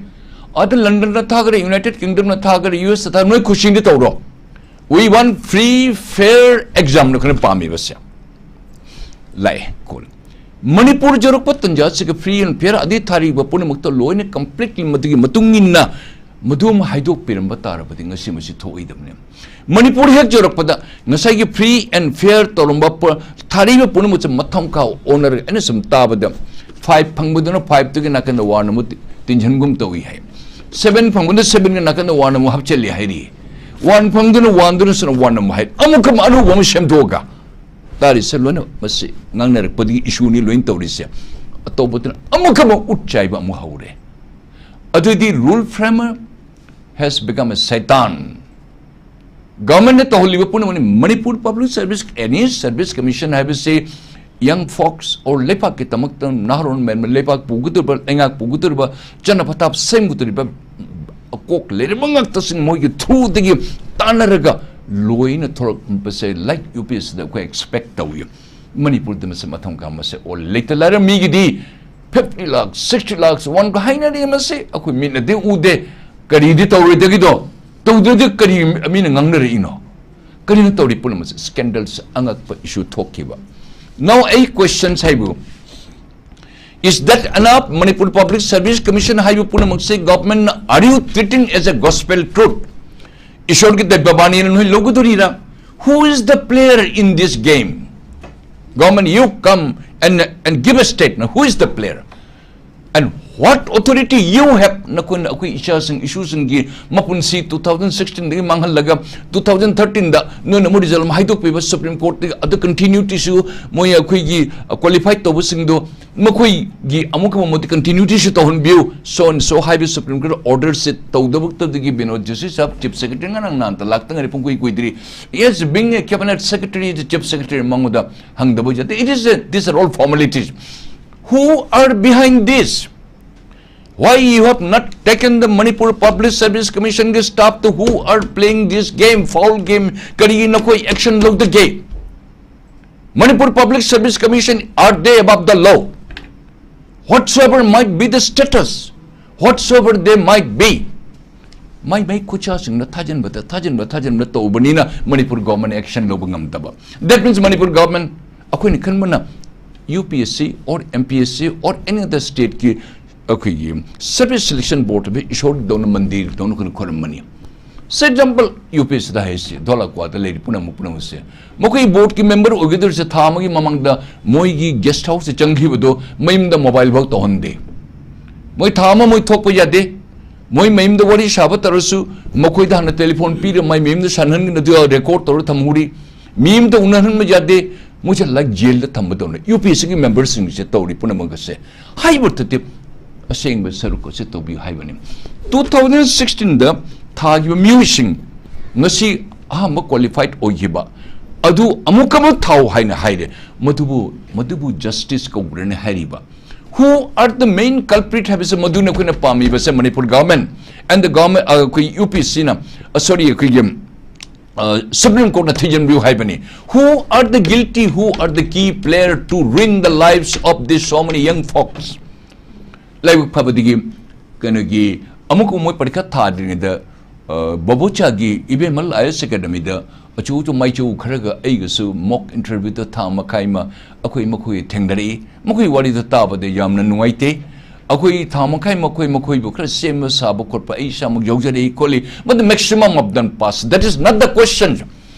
ꯑꯗ ꯂꯟꯗꯟꯗ ꯊꯥꯈ꯭ꯔꯦ, ꯌꯨꯅꯥꯏꯇꯦꯗ ꯀꯤꯡꯗꯝꯅ ꯊꯥꯈ꯭ꯔꯦ, ꯌꯨ ꯑꯦꯁꯇ ꯊꯥꯈ꯭ꯔꯦ, ꯅꯣꯏ ꯈꯨꯁꯤꯡꯗꯤ ꯇꯧꯔꯣ꯫ We want free, fair examꯅ ꯑꯩꯈꯣꯏꯅ ꯄꯥꯝꯃꯤꯕꯁꯦ꯫ ꯂꯥꯛꯑꯦ꯫ ꯀꯣꯜ꯫ ꯃꯅꯤꯄꯨꯔ ꯌꯧꯔꯛꯄ ꯇꯟꯖꯥꯁꯤꯒ free and fair ꯑꯗꯩ ꯊꯥꯔꯤꯕ ꯄꯨꯝꯅꯃꯛꯇ ꯂꯣꯏꯅ ꯀꯝꯄ꯭ꯂꯤꯠꯂꯤ ꯃꯗꯨꯒꯤ ꯃꯇꯨꯡ ꯏꯟꯅ ꯃꯗꯨ ꯑꯃ ꯍꯥꯏꯗꯣꯛꯄꯤꯔꯝꯕ ꯇꯥꯔꯕꯗꯤ ꯉꯁꯤ ꯃꯁꯤ ꯊꯣꯛꯑꯣꯏꯗꯕꯅꯤ꯫ ꯃꯅꯤꯄꯨꯔ ꯍꯦꯛ ꯌꯧꯔꯛꯄꯗ ꯉꯁꯥꯏꯒꯤ free and fair ꯇꯧꯔꯝꯕ ꯄ-, ꯊꯥꯔꯤꯕ ꯄꯨꯝꯅꯃꯛꯁꯦ ꯃꯊꯪ ꯃꯈꯥ ꯑꯣꯟꯅꯔꯒ ꯑꯩꯅ ꯁꯨꯝ ꯇꯥꯕꯗ five ꯐꯪꯕꯗꯨꯅ fiveꯇꯨꯒꯤ ꯅꯥꯀꯟꯗ one ꯑꯃ ꯇꯤ-, ꯇꯤꯟꯁꯤꯟꯒꯨꯝ ꯇꯧꯏ ꯍꯥꯏ꯫ Seven ꯐꯪꯕꯗꯨꯅ sevenꯒꯤ ꯅꯥꯀꯟꯗ one ꯑꯃ ꯍꯥꯞꯆꯤꯜꯂꯤ ꯍꯥꯏꯔꯤ꯫ One ꯐꯪꯗꯨꯅ oneꯗꯨꯅ ꯁꯨꯅ one ꯑꯃ ꯍꯥꯏ꯫ ꯑꯃꯨꯛꯀ ꯑꯃ ꯑꯅꯧꯕ ꯑꯃ ꯁꯦꯝꯗꯣꯛꯑꯒ ꯇꯥꯔꯤꯁꯦ ꯂꯣꯏꯅ ꯃꯁꯤ ꯉꯥꯡꯅꯔꯛꯄꯗꯒꯤ ꯏꯁꯨꯅꯤ ꯂꯣꯏꯅ ꯇꯧꯔꯤꯁꯦ꯫ ꯑꯇꯧꯕꯗꯨꯅ ꯑꯃꯨꯛꯀ ꯑꯃ ꯎꯠ ꯆꯥꯏꯕ ꯑꯃꯨꯛ ꯍꯧꯔꯦ꯫ ꯑꯗꯨꯗꯤ rule framer has become a Satan꯫ ꯒꯚꯔꯟꯃꯦꯟꯠꯅ ꯇꯧꯍꯜꯂꯤꯕ ꯄꯨꯝꯅꯃꯛꯅꯤ꯫ Manipur public service, any service commission ꯍꯥꯏꯕꯁꯤ young folks or ꯂꯩꯕꯥꯛꯀꯤꯗꯃꯛꯇ ꯅꯍꯥꯔꯣꯜ ꯃꯌꯥꯝ, ꯂꯩꯕꯥꯛ ꯄꯨꯒꯗꯧꯔꯤꯕ, ꯂꯩꯉꯥꯛ ꯄꯨꯒꯗꯧꯔꯤꯕ, ꯆꯠꯅ ꯄꯊꯥꯞ ꯁꯦꯝꯒꯗꯧꯔꯤꯕ ꯀꯣꯛ ꯂꯩꯔꯕ ꯉꯥꯛꯇꯁꯤꯡ ꯃꯣꯏꯒꯤ throughꯗꯒꯤ ꯇꯥꯟꯅꯔꯒ ꯂꯣꯏꯅ ꯊꯣꯔꯛꯄꯁꯦ like UPSCꯗ ꯑꯩꯈꯣꯏ expect ꯇꯧꯏ꯫ ꯃꯅꯤꯄꯨꯔꯗ ꯃꯁꯤ ꯃꯊꯪ ꯀꯥ ꯃꯁꯦ ꯑꯣꯜ ꯂꯩꯇ ꯂꯥꯏꯔ ꯃꯤꯒꯤꯗꯤ fifty lakhs, sixty lakhs, one ꯀ ꯍꯥꯏꯅꯔꯤ ꯃꯁꯤ ꯑꯩꯈꯣꯏ ꯃꯤꯠꯅꯗꯤ ꯎꯗꯦ꯫ ꯀꯔꯤꯗꯤ ꯇꯧꯔꯣꯏꯗꯒꯤꯗꯣ? ꯇꯧꯗ꯭ꯔꯗꯤ ꯀꯔꯤ ꯃꯤꯅ ꯉꯥꯡꯅꯔꯛꯏꯅꯣ? ꯀꯔꯤꯅꯣ ꯇꯧꯔꯤ ꯄꯨꯝꯅꯃꯛꯁꯦ? Scandals, ꯑꯉꯛꯄ issue ꯊꯣꯛꯈꯤꯕ꯫ Now ꯑꯩ questions ꯍꯥꯏꯕꯨ, is that enough? Manipur Public Service Commission ꯍꯥꯏꯕ ꯄꯨꯝꯅꯃꯛꯁꯦ government, are you treating as a gospel truth? ꯏꯁꯣꯔꯒꯤ ꯗꯩꯕꯕꯥꯅꯤꯅ ꯅꯣꯏ ꯂꯧꯒꯗꯧꯔꯤꯔꯥ? Who is the player in this game? Government, you come and, and give a statement. Who is the player? And what authority you have? ꯅꯈꯣꯏꯅ ꯑꯩꯈꯣꯏ ꯏꯆꯥꯁꯤꯡ, ꯏꯁꯨꯁꯤꯡꯒꯤ ꯃꯄꯨꯟꯁꯤ two thousand sixteen ꯗꯒꯤ ꯃꯥꯡꯍꯜꯂꯒ two thousand thirteen ꯗ ꯅꯣꯏꯅ ꯑꯃꯨꯛ result ꯑꯃ ꯍꯥꯏꯗꯣꯛꯄꯤꯕ, Supreme Court ꯇꯒꯤ ꯑꯗꯨ continuity ꯁꯨ, ꯃꯣꯏ ꯑꯩꯈꯣꯏꯒꯤ, ꯑ, qualified ꯇꯧꯕꯁꯤꯡꯗꯣ ꯃꯈꯣꯏꯒꯤ ꯑꯃꯨꯛꯀ ꯃꯃꯨꯠꯇ continuity ꯁꯨ ꯇꯧꯍꯟꯕꯤꯌꯨ, so and so ꯍꯥꯏꯕ Supreme Court order ꯁꯦ ꯇꯧꯗꯕꯛꯇꯗꯒꯤ ꯕꯤꯅꯣꯗ ꯖꯣꯁꯤ ꯁꯥꯍꯕ Chief Secretary ꯉꯔꯥꯡ ꯅꯍꯥꯟꯇ ꯂꯥꯛꯇ ꯉꯥꯏꯔꯤ, ꯄꯨꯡ ꯀꯨꯏ ꯀꯨꯏꯗ꯭ꯔꯤ꯫ Yes, being a cabinet secretary, the Chief Secretary ꯃꯉꯣꯟꯗ ꯍꯪꯗꯕ ꯌꯥꯗꯦ꯫ It is a, these are all formalities. Who are behind this? Why you have not taken the Manipur Public Service Commission staff to who are playing this game, foul game? ꯀꯔꯤꯒꯤ ꯅꯈꯣꯏ action ꯂꯧꯗꯒꯦ? Manipur Public Service Commission, are they above the law? Whatsoever might be the status, whatsoever they might be, ꯃꯥꯏ ꯃꯥꯏ ꯈꯨꯠꯁꯥꯁꯤꯡꯅ ꯊꯥꯖꯤꯟꯕꯗ, ꯊꯥꯖꯤꯟꯕ, ꯊꯥꯖꯤꯟꯕ ꯇꯧꯕꯅꯤꯅ Manipur government action ꯂꯧꯕ ꯉꯝꯗꯕ꯫ That means Manipur government, ꯑꯩꯈꯣꯏꯅ ꯈꯟꯕꯅ UPSC or MPSC or any other state ꯀꯤ ꯑꯩꯈꯣꯏꯒꯤ Service Selection Board two ꯏꯁꯣꯔꯗꯧꯅ, ꯃꯟꯗꯤꯔꯗꯧꯅ ꯑꯩꯈꯣꯏꯅ ꯈꯣꯏꯔꯝꯕꯅꯤ꯫ ꯁꯦ example, UPSC ꯗ ꯍꯥꯏꯁꯤ, ꯙꯣꯂꯥꯀ꯭ꯋꯥꯗ ꯂꯩꯔꯤ ꯄꯨꯝꯅꯃꯛ, ꯄꯨꯝꯅꯃꯛꯁꯦ, ꯃꯈꯣꯏ board ꯀꯤ member ꯑꯣꯏꯒꯗꯧꯔꯤꯁꯦ ꯊꯥ ꯑꯃꯒꯤ ꯃꯃꯥꯡꯗ ꯃꯣꯏꯒꯤ guest house ꯇ ꯆꯪꯈꯤꯕꯗꯣ ꯃꯌꯨꯝꯗ mobile ꯐꯥꯎ ꯇꯧꯍꯟꯗꯦ꯫ ꯃꯣꯏ ꯊꯥ ꯑꯃ ꯃꯣꯏ ꯊꯣꯛꯄ ꯌꯥꯗꯦ꯫ ꯃꯣꯏ ꯃꯌꯨꯝꯗ ꯋꯥꯔꯤ ꯁꯥꯕ ꯇꯧꯔꯁꯨ ꯃꯈꯣꯏꯗ ꯍꯥꯟꯅ telephone ꯄꯤꯔ ꯃꯥꯏ ꯃꯌꯨꯝꯗ ꯁꯥꯟꯅꯍꯟꯒꯅꯤ, ꯑꯗꯨꯒ record ꯇꯧꯔ ꯊꯝꯍꯧꯔꯤ꯫ ꯃꯤ ꯑꯃꯇ ꯎꯅꯍꯟꯕ ꯌꯥꯗꯦ꯫ ꯃꯣꯏꯁꯦ like jail ꯗ ꯊꯝꯕꯗꯧꯅ UPSC ꯒꯤ member ꯁꯤꯡꯁꯦ ꯇꯧꯔꯤ ꯄꯨꯝꯅꯃꯛ ꯑꯁꯦ꯫ ꯍꯥꯏꯕ ꯊꯠꯇꯦ, ꯑꯁꯦꯡꯕ ꯁꯔꯨꯛ ꯑꯁꯦ ꯇꯧꯕꯤꯌꯨ ꯍꯥꯏꯕꯅꯤ꯫ Two thousand sixteen ꯗ ꯊꯥꯈꯤꯕ ꯃꯤꯑꯣꯏꯁꯤꯡ ꯉꯁꯤ ꯑꯍꯥꯟꯕ qualified ꯑꯣꯏꯈꯤꯕ ꯑꯗꯨ ꯑꯃꯨꯛ ꯑꯃꯨꯛ ꯊꯥꯎ ꯍꯥꯏꯅ ꯍꯥꯏꯔꯦ꯫ ꯃꯗꯨꯕꯨ, ꯃꯗꯨꯕꯨ justice ꯀꯧꯕ꯭ꯔꯅꯦ ꯍꯥꯏꯔꯤꯕ? Who are the main culprit ꯍꯥꯏꯕꯁꯦ ꯃꯗꯨꯅ ꯑꯩꯈꯣꯏꯅ ꯄꯥꯝꯃꯤꯕꯁꯦ Manipur government and the government, ꯑ, ꯑꯩꯈꯣꯏ UPSC ꯅ, ꯑ, sorry, ꯑꯩꯈꯣꯏꯒꯤ, ꯑ, Supreme Court ꯅ ꯊꯤꯖꯤꯟꯕꯤꯌꯨ ꯍꯥꯏꯕꯅꯤ꯫ Who are the guilty, who are the key player to ruin the lives of these so many young folks? ꯂꯥꯏꯕꯛ ꯐꯕꯗꯒꯤ ꯀꯩꯅꯣꯒꯤ ꯑꯃꯨꯛ ꯃꯣꯏ ꯄꯔꯤꯈꯥ ꯊꯥꯗ꯭ꯔꯤꯉꯩꯗ, ꯑ, ꯕꯕꯣꯆꯥꯒꯤ ꯏꯕꯦꯝꯃ IAS Academy ꯗ ꯑꯆꯧ ꯑꯆꯧ ꯃꯥꯏꯆꯧ ꯈꯔꯒ ꯑꯩꯒꯁꯨ ꯃꯣꯛ ꯏꯟꯇꯔꯚ꯭ꯌꯨꯗ ꯊꯥ ꯃꯈꯥꯏ ꯑꯃ ꯑꯩꯈꯣꯏ ꯃꯈꯣꯏ ꯊꯦꯡꯅꯔꯛꯏ꯫ ꯃꯈꯣꯏ ꯋꯥꯔꯤꯗꯣ ꯇꯥꯕꯗ ꯌꯥꯝꯅ ꯅꯨꯡꯉꯥꯏꯇꯦ꯫ ꯑꯩꯈꯣꯏ ꯊꯥ ꯃꯈꯥꯏ ꯃꯈꯣꯏ ꯃꯈꯣꯏꯕꯨ ꯈꯔ ꯁꯦꯝꯕ ꯁꯥꯕ ꯈꯣꯠꯄ ꯑꯩ ꯏꯁꯥꯃꯛ ꯌꯥꯎꯖꯔꯛꯏ ꯈꯣꯠꯂꯤ, ꯃꯗꯨ maximum of done pass, that is not the question꯫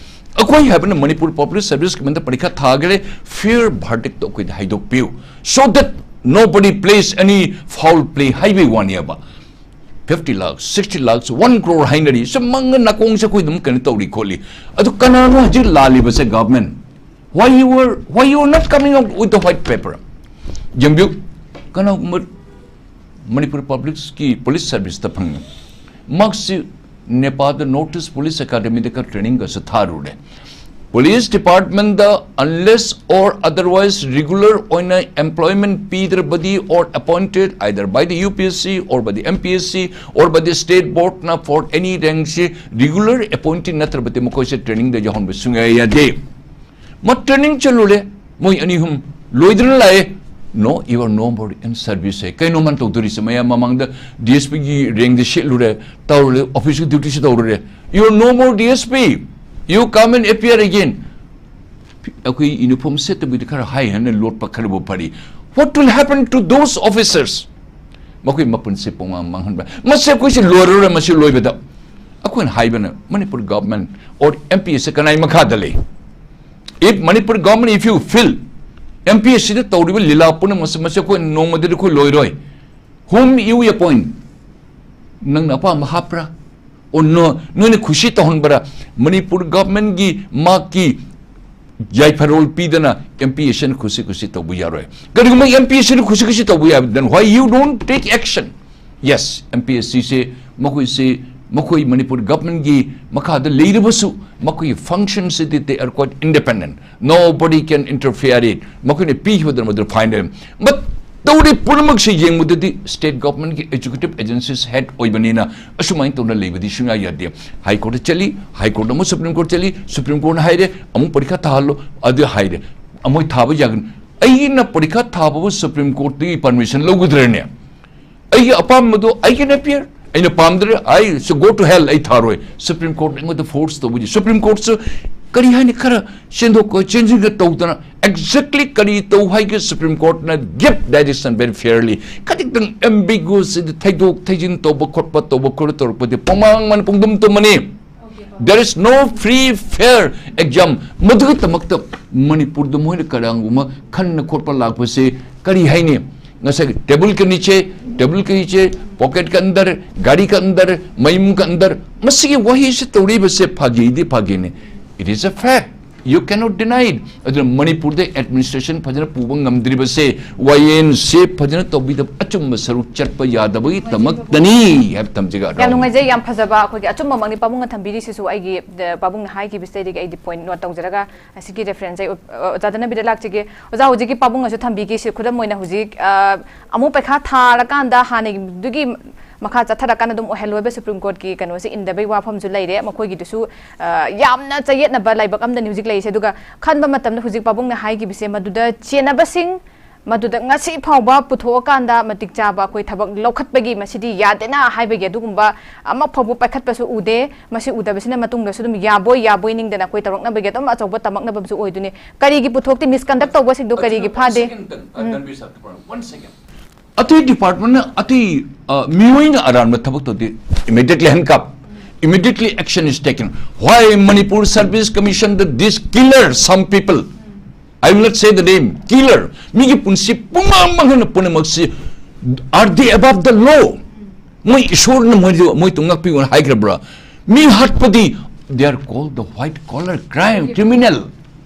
ꯑꯩꯈꯣꯏ ꯍꯥꯏꯕꯅ ꯃꯅꯤꯄꯨꯔ ꯄꯕ꯭ꯂꯤꯛ ꯁꯔꯚꯤꯁ ꯀꯃꯤꯁꯟꯗ ꯄꯔꯤꯈꯥ ꯊꯥꯈ꯭ꯔꯦ, ꯐꯤꯌꯔ ꯚꯥꯔꯗꯤꯛꯇꯣ ꯑꯩꯈꯣꯏꯗ ꯍꯥꯏꯗꯣꯛꯄꯤꯌꯨ, so that nobody plays any foul play ꯍꯥꯏꯕꯒꯤ ꯋꯥꯅꯦꯕ꯫ Fifty lakhs, sixty lakhs, one crore ꯍꯥꯏꯅꯔꯤ, ꯁꯨꯝ ꯃꯪꯒ ꯅꯥꯀꯣꯡꯁꯦ ꯑꯩꯈꯣꯏ ꯑꯗꯨꯝ ꯀꯩꯅꯣ ꯇꯧꯔꯤ ꯈꯣꯠꯂꯤ꯫ ꯑꯗꯨ ꯀꯅꯥꯅꯣ ꯍꯧꯖꯤꯛ ꯂꯥꯜꯂꯤꯕꯁꯦ? Government, why you were, why you are not coming out with the white paper? ꯌꯦꯡꯕꯤꯌꯨ, ꯀꯅꯥꯒꯨꯝꯕ ꯃꯅꯤꯄꯨꯔ ꯄꯕ꯭ꯂꯤꯛꯀꯤ ꯄꯨꯂꯤꯁ ꯁꯔꯚꯤꯁꯇ ꯐꯪꯉꯤ꯫ ꯃꯍꯥꯛꯁꯤ ꯅꯦꯄꯥꯜꯗ ꯅꯣꯔꯠ ꯏꯁ ꯄꯨꯂꯤꯁ ꯑꯦꯀꯥꯗꯃꯤꯗ ꯈꯔ ꯇ꯭ꯔꯦꯅꯤꯡꯒꯁꯨ ꯊꯥꯔꯨꯔꯦ꯫ ꯄꯨꯂꯤꯁ ꯗꯤꯄꯥꯔꯠꯃꯦꯟꯗ unless or otherwise regular ꯑꯣꯏꯅ employment ꯄꯤꯗ꯭ꯔꯕꯗꯤ, or appointed either by the U P S C or by the M P S C or by the state boardꯅ for any rankꯁꯤ regular appointee ꯅꯠꯇ꯭ꯔꯕꯗꯤ ꯃꯈꯣꯏꯁꯦ ꯇ꯭ꯔꯦꯅꯤꯡꯗ ꯌꯥꯎꯍꯟꯕ ꯁꯨꯡꯌꯥ ꯌꯥꯗꯦ꯫ ꯃ ꯇ꯭ꯔꯦꯅꯤꯡ ꯆꯠꯂꯨꯔꯦ, ꯃꯣꯏ ꯑꯅꯤ ꯑꯍꯨꯝ ꯂꯣꯏꯗꯅ ꯂꯥꯛꯑꯦ꯫ No, you are no more in service ꯍꯥꯏ꯫ ꯀꯩꯅꯣ ꯃꯥꯅ ꯇꯧꯗꯣꯔꯤꯁꯦ? ꯃꯌꯥꯝ ꯃꯃꯥꯡꯗ D S P ꯒꯤ ꯔꯦꯡꯗ ꯁꯦꯠꯂꯨꯔꯦ, ꯇꯧꯔꯨꯔꯦ, ꯑꯣꯐꯤꯁꯀꯤ ꯗ꯭ꯌꯨꯇꯤꯁꯨ ꯇꯧꯔꯨꯔꯦ꯫ You are no more D S P, you come and appear again꯫ ꯑꯩꯈꯣꯏ ꯌꯨꯅꯤꯐꯣꯔꯝ ꯁꯦꯠꯇꯕꯤꯗ ꯈꯔ ꯍꯥꯏ ꯍꯥꯏꯅ ꯂꯣꯠꯄ ꯈꯔꯕꯨ ꯐꯔꯤ꯫ What will happen to those officers? ꯃꯈꯣꯏ ꯃꯄꯨꯟꯁꯤ ꯄꯨꯡꯃꯥꯡ ꯃꯥꯡꯍꯟꯕ꯫ ꯃꯁꯤ ꯑꯩꯈꯣꯏꯁꯤ ꯂꯣꯏꯔꯔꯣꯏ꯫ ꯃꯁꯤ ꯂꯣꯏꯕꯗ ꯑꯩꯈꯣꯏꯅ ꯍꯥꯏꯕꯅ Manipur government or M P S ꯁꯤ ꯀꯅꯥꯏ ꯃꯈꯥꯗ ꯂꯩ? If Manipur government, if you feel M P S ꯁꯤꯗ ꯇꯧꯔꯤꯕ ꯂꯤꯂꯥ ꯄꯨꯝꯅꯃꯛꯁꯦ, ꯃꯁꯤ ꯑꯩꯈꯣꯏ ꯅꯣꯡꯃꯗꯗꯤ ꯑꯩꯈꯣꯏ ꯂꯣꯏꯔꯣꯏ꯫ Whom you appoint? ꯅꯪꯅ ꯑꯄꯥꯝꯕ ꯍꯥꯞꯄ꯭ꯔꯥ? Or no, ꯅꯣꯏꯅ ꯈꯨꯁꯤ ꯇꯧꯍꯟꯕ꯭ꯔꯥ? ꯃꯅꯤꯄꯨꯔ ꯒꯚꯔꯟꯃꯦꯟꯠꯀꯤ ꯃꯥꯒꯤ ꯌꯥꯏꯐꯔꯣꯜ ꯄꯤꯗꯅ M P S ꯁꯤꯅ ꯈꯨꯁꯤ ꯈꯨꯁꯤ ꯇꯧꯕ ꯌꯥꯔꯣꯏ꯫ ꯀꯔꯤꯒꯨꯝꯕ M P S ꯁꯤꯅ ꯈꯨꯁꯤ ꯈꯨꯁꯤ ꯇꯧꯕ ꯌꯥꯕ, then why you don't take action? Yes, M P S ꯁꯤꯁꯦ ꯃꯈꯣꯏꯁꯤ, ꯃꯈꯣꯏ ꯃꯅꯤꯄꯨꯔ ꯒꯚꯔꯟꯃꯦꯟꯠꯀꯤ ꯃꯈꯥꯗ ꯂꯩꯔꯕꯁꯨ, ꯃꯈꯣꯏꯒꯤ functionꯁꯤꯗꯤ they are quite independent, nobody can interfere it꯫ ꯃꯈꯣꯏꯅ ꯄꯤꯈꯤꯕꯗꯨꯅ ꯃꯗꯨ final꯫ But ꯇꯧꯔꯤ ꯄꯨꯝꯅꯃꯛꯁꯤ ꯌꯦꯡꯕꯗꯗꯤ state governmentꯀꯤ executive agencies head ꯑꯣꯏꯕꯅꯤꯅ ꯑꯁꯨꯃꯥꯏꯅ ꯇꯧꯅ ꯂꯩꯕꯗꯤ ꯁꯨꯡꯌꯥ ꯌꯥꯗꯦ꯫ High Courtꯇ ꯆꯠꯂꯤ, High Courtꯅ ꯑꯃꯨꯛ Supreme Court ꯆꯠꯂꯤ, Supreme Courtꯅ ꯍꯥꯏꯔꯦ ꯑꯃꯨꯛ ꯄꯔꯤꯈꯥ ꯊꯥꯍꯜꯂꯣ, ꯑꯗꯨ ꯍꯥꯏꯔꯦ ꯑꯃꯨꯛ ꯊꯥꯕ ꯌꯥꯒꯅꯤ꯫ ꯑꯩꯅ ꯄꯔꯤꯈꯥ ꯊꯥꯕꯕꯨ Supreme Courtꯇꯒꯤ permission ꯂꯧꯒꯗ꯭ꯔꯅꯦ? ꯑꯩꯒꯤ ꯑꯄꯥꯝꯕꯗꯣ I can appear, ꯑꯩꯅ ꯄꯥꯝꯗ꯭ꯔꯦ, I should go to hell, ꯑꯩ ꯊꯥꯔꯣꯏ꯫ Supreme Court ꯑꯩꯉꯣꯟꯗ force ꯇꯧꯕꯗꯤ, Supreme Courtꯁꯨ ꯀꯔꯤ ꯍꯥꯏꯅꯤ, ꯈꯔ ꯁꯦꯝꯗꯣꯛ ꯆꯦꯟꯁꯤꯟꯒ ꯇꯧꯗꯅ exactly ꯀꯔꯤ ꯇꯧ ꯍꯥꯏꯒꯦ Supreme Courtꯅ give direction very fairly꯫ ꯈꯖꯤꯛꯇꯪ ambiguous, ꯊꯩꯗꯣꯛ ꯊꯩꯖꯤꯟ ꯇꯧꯕ ꯈꯣꯠꯄ, ꯇꯧꯕ ꯈꯣꯠꯄ ꯇꯧꯔꯛꯄꯗꯤ ꯄꯨꯡꯃꯥꯡ ꯃꯥꯡ ꯄꯨꯡꯗꯨꯝ ꯇꯨꯝꯃꯅꯤ꯫ There is no free fair exam꯫ ꯃꯗꯨꯒꯤꯗꯃꯛꯇ ꯃꯅꯤꯄꯨꯔꯗ ꯃꯣꯏꯅ ꯀꯔꯥꯡꯒꯨꯝꯕ ꯈꯟꯅ ꯈꯣꯠꯄ ꯂꯥꯛꯄꯁꯦ ꯀꯔꯤ ꯍꯥꯏꯅꯤ? ꯉꯁꯥꯏ table के नीचे, table के नीचे, pocket के अंदर, गाड़ी के अंदर, ꯃꯌꯨꯝ के अंदर, ꯃꯁꯤꯒꯤ ꯋꯥꯍꯩꯁꯤ ꯇꯧꯔꯤꯕꯁꯦ ꯐꯥꯒꯤꯗꯤ ꯐꯥꯒꯤꯅꯤ꯫ It is a fact꯫ You cannot deny it꯫ ꯑꯗꯨꯅ ꯃꯅꯤꯄꯨꯔꯗ administration ꯐꯖꯅ ꯄꯨꯕ ꯉꯝꯗ꯭ꯔꯤꯕꯁꯦ ꯋꯥꯌꯦꯜꯁꯦ ꯐꯖꯅ ꯇꯧꯕꯤꯗꯕ, ꯑꯆꯨꯝꯕ ꯁꯔꯨꯛ ꯆꯠꯄ ꯌꯥꯗꯕꯒꯤꯗꯃꯛꯇꯅꯤ ꯍꯥꯏꯕ ꯊꯝꯖꯒꯦ꯫ ꯌꯥꯝ ꯅꯨꯡꯉꯥꯏꯖꯩ, ꯌꯥꯝ ꯐꯖꯕ꯫ ꯑꯩꯈꯣꯏꯒꯤ ꯑꯆꯨꯝꯕꯃꯛꯅꯤ ꯄꯥꯕꯨꯡꯅ ꯊꯝꯕꯤꯔꯤꯁꯤꯁꯨ꯫ ꯑꯩꯒꯤ, ꯑ, ꯄꯥꯕꯨꯡꯅ ꯍꯥꯏꯈꯤꯕꯁꯤꯗꯒꯤ ꯑꯩꯗꯤ point note ꯇꯧꯖꯔꯒ ꯑꯁꯤꯒꯤ reference ꯑꯩ, ꯑ, ꯑꯣꯖꯥ ꯙꯅꯕꯤꯗ ꯂꯥꯛꯆꯒꯦ꯫ ꯑꯣꯖꯥ, ꯍꯧꯖꯤꯛꯀꯤ ꯄꯥꯕꯨꯡꯅꯁꯨ ꯊꯝꯕꯤꯈꯤꯁꯤ, ꯈꯨꯗꯝ ꯑꯣꯏꯅ ꯍꯧꯖꯤꯛ, ꯑ, ꯑꯃꯨꯛ ꯄꯩꯈꯥ ꯊꯥꯔꯀꯥꯟꯗ ꯍꯥꯟꯅꯒꯤꯗꯨꯒꯤ ꯃꯈꯥ ꯆꯠꯊꯔꯀꯥꯟꯗ ꯑꯗꯨꯝ ꯑꯣꯏꯍꯜꯂꯣꯏꯕ Supreme Courtꯀꯤ ꯀꯩꯅꯣꯁꯦ ꯏꯟꯗꯕꯩ ꯋꯥꯐꯝꯁꯨ ꯂꯩꯔꯦ꯫ ꯃꯈꯣꯏꯒꯤꯗꯨꯁꯨ, ꯑ, ꯌꯥꯝꯅ ꯆꯌꯦꯠꯅꯕ ꯂꯥꯏꯕꯛ ꯑꯃꯗꯅꯤ ꯍꯧꯖꯤꯛ ꯂꯩꯔꯤꯁꯦ꯫ ꯑꯗꯨꯒ ꯈꯟꯕ ꯃꯇꯝꯗ ꯍꯧꯖꯤꯛ ꯄꯥꯕꯨꯡꯅ ꯍꯥꯏꯈꯤꯕꯁꯦ, ꯃꯗꯨꯗ ꯆꯦꯟꯅꯕꯁꯤꯡ, ꯃꯗꯨꯗ ꯉꯁꯤ ꯐꯥꯎꯕ ꯄꯨꯊꯣꯛꯑꯀꯥꯟꯗ ꯃꯇꯤꯛ ꯆꯥꯕ ꯑꯩꯈꯣꯏ ꯊꯕꯛ ꯂꯧꯈꯠꯄꯒꯤ ꯃꯁꯤꯗꯤ ꯌꯥꯗꯦꯅ ꯍꯥꯏꯕꯒꯤ ꯑꯗꯨꯒꯨꯝꯕ ꯑꯃ ꯐꯥꯎꯕ ꯄꯥꯏꯈꯠꯄꯁꯨ ꯎꯗꯦ꯫ ꯃꯁꯤ ꯎꯗꯕꯁꯤꯅ ꯃꯇꯨꯡꯗꯁꯨ ꯑꯗꯨꯝ ꯌꯥꯕꯣꯏ ꯌꯥꯕꯣꯏ ꯅꯤꯡꯗꯅ ꯑꯩꯈꯣꯏ ꯇꯧꯔꯛꯅꯕꯒꯤ ꯑꯗꯨꯝ ꯑꯆꯧꯕ ꯇꯝꯃꯛꯅꯕ ꯑꯃꯁꯨ ꯑꯣꯏꯗꯣꯏꯅꯤ꯫ ꯀꯔꯤꯒꯤ ꯄꯨꯊꯣꯛꯇꯦ? Misconduct ꯇꯧꯕꯁꯤꯡꯗꯨ ꯀꯔꯤꯒꯤ ꯐꯥꯗꯦ? ꯎꯝ꯫ ꯑꯇꯩ departmentꯅ ꯑꯇꯩ, ꯑ, ꯃꯤꯑꯣꯏꯅ ꯑꯔꯥꯟꯕ ꯊꯕꯛ ꯇꯧꯗꯦ, immediately handcuff, immediately action is taken. Why Manipur Service Commission, the, this killer some people, I will not say the name, killer, ꯃꯤꯒꯤ ꯄꯨꯟꯁꯤ ꯄꯨꯡꯃꯥꯡ ꯃꯥꯡꯍꯟꯕ ꯄꯨꯝꯅꯃꯛꯁꯤ, are they above the law? ꯃꯣꯏ ꯏꯁꯣꯔꯅ ꯃꯣꯏꯗꯨ, ꯃꯣꯏꯗꯨ ꯉꯥꯛꯄꯤꯌꯣꯅ ꯍꯥꯏꯈ꯭ꯔꯕ꯭ꯔꯥ? ꯃꯤ ꯍꯥꯠꯄꯗꯤ, they are called the white collar crime criminal꯫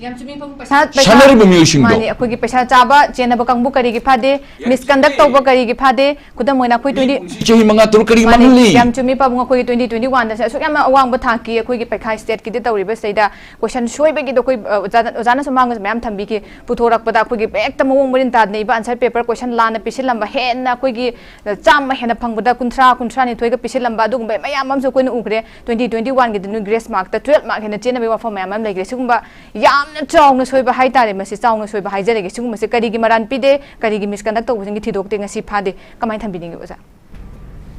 ꯌꯥꯝ ꯆꯨꯝꯃꯤ, ꯄꯩꯁꯥ, ꯄꯩꯁꯥ, ꯁꯥꯟꯅꯔꯤꯕ ꯃꯤꯑꯣꯏꯁꯤꯡꯗꯣ꯫ ꯃꯥꯅꯤ, ꯑꯩꯈꯣꯏꯒꯤ ꯄꯩꯁꯥ ꯆꯥꯕ, ꯆꯦꯟꯅꯕ ꯀꯥꯡꯕꯨ ꯀꯔꯤꯒꯤ ꯐꯥꯗꯦ? Misconduct ꯇꯧꯕ ꯀꯔꯤꯒꯤ ꯐꯥꯗꯦ? ꯈꯨꯗꯝ ꯑꯣꯏꯅ ꯑꯩꯈꯣꯏ twenty, ꯆꯍꯤ ꯃꯉꯥ ꯇꯔꯨꯛ ꯀꯔꯤꯒꯤ ꯃꯥꯅꯤ, ꯃꯥꯡꯍꯜꯂꯤ? ꯌꯥꯝ ꯆꯨꯝꯃꯤ ꯄꯥꯕꯨꯡ, ꯑꯩꯈꯣꯏꯒꯤ twenty twenty-oneꯗꯁꯦ ꯑꯁꯨꯛ ꯌꯥꯝꯅ ꯑꯋꯥꯡꯕ ꯊꯥꯛꯀꯤ ꯑꯩꯈꯣꯏꯒꯤ ꯄꯩꯈꯥ stateꯀꯤꯗꯤ ꯇꯧꯔꯤꯕꯁꯤꯗꯩꯗ question ꯁꯣꯏꯕꯒꯤꯗꯣ ꯑꯩꯈꯣꯏ, ꯑ, ꯑꯣꯖꯥꯅ, ꯑꯣꯖꯥꯅꯁꯨ ꯃꯥꯡꯒꯁꯨ ꯃꯌꯥꯝ ꯊꯝꯕꯤꯈꯤ꯫ ꯄꯨꯊꯣꯔꯛꯄꯗ ꯑꯩꯈꯣꯏꯒꯤ ꯍꯦꯛꯇ ꯃꯑꯣꯡ ꯃꯔꯤꯟ ꯇꯥꯗꯅ ꯏꯕ answer paper question ꯂꯥꯟꯅ ꯄꯤꯁꯤꯜꯂꯝꯕ, ꯍꯦꯟꯅ ꯑꯩꯈꯣꯏꯒꯤ, ꯑ, ꯆꯥꯝꯃ ꯍꯦꯟꯅ ꯐꯪꯕꯗ ꯀꯨꯟꯊ꯭ꯔꯥ, ꯀꯨꯟꯊ꯭ꯔꯥꯅꯤꯊꯣꯏꯒ ꯄꯤꯁꯤꯜꯂꯝꯕ, ꯑꯗꯨꯒꯨꯝꯕ ꯃꯌꯥꯝ ꯑꯃꯁꯨ ꯑꯩꯈꯣꯏꯅ ꯎꯈ꯭ꯔꯦ꯫ Twenty twenty-oneꯒꯤꯗꯤ ꯅꯣꯏ grace markꯇ twelve mark ꯍꯦꯟꯅ ꯆꯦꯟꯅꯕꯒꯤ ꯋꯥꯐꯝ ꯃꯌꯥꯝ ꯑꯃ ꯂꯩꯈ꯭ꯔꯦ꯫ ꯁꯤꯒꯨꯝꯕ ꯌꯥꯝꯅ ꯆꯥꯎꯅ ꯁꯣꯏꯕ ꯍꯥꯏꯇꯥꯔꯦ, ꯃꯁꯤ ꯆꯥꯎꯅ ꯁꯣꯏꯕ ꯍꯥꯏꯖꯔꯒꯦ꯫ ꯁꯤꯒꯨꯝꯕꯁꯦ ꯀꯔꯤꯒꯤ ꯃꯔꯥꯟ ꯄꯤꯗꯦ, ꯀꯔꯤꯒꯤ misconduct ꯇꯧꯕꯁꯤꯡꯒꯤ ꯊꯤꯗꯣꯛꯇꯦ, ꯉꯁꯤ ꯐꯥꯗꯦ, ꯀꯃꯥꯏꯅ ꯊꯝꯕꯤꯅꯤꯡꯉꯤ ꯑꯣꯖꯥ?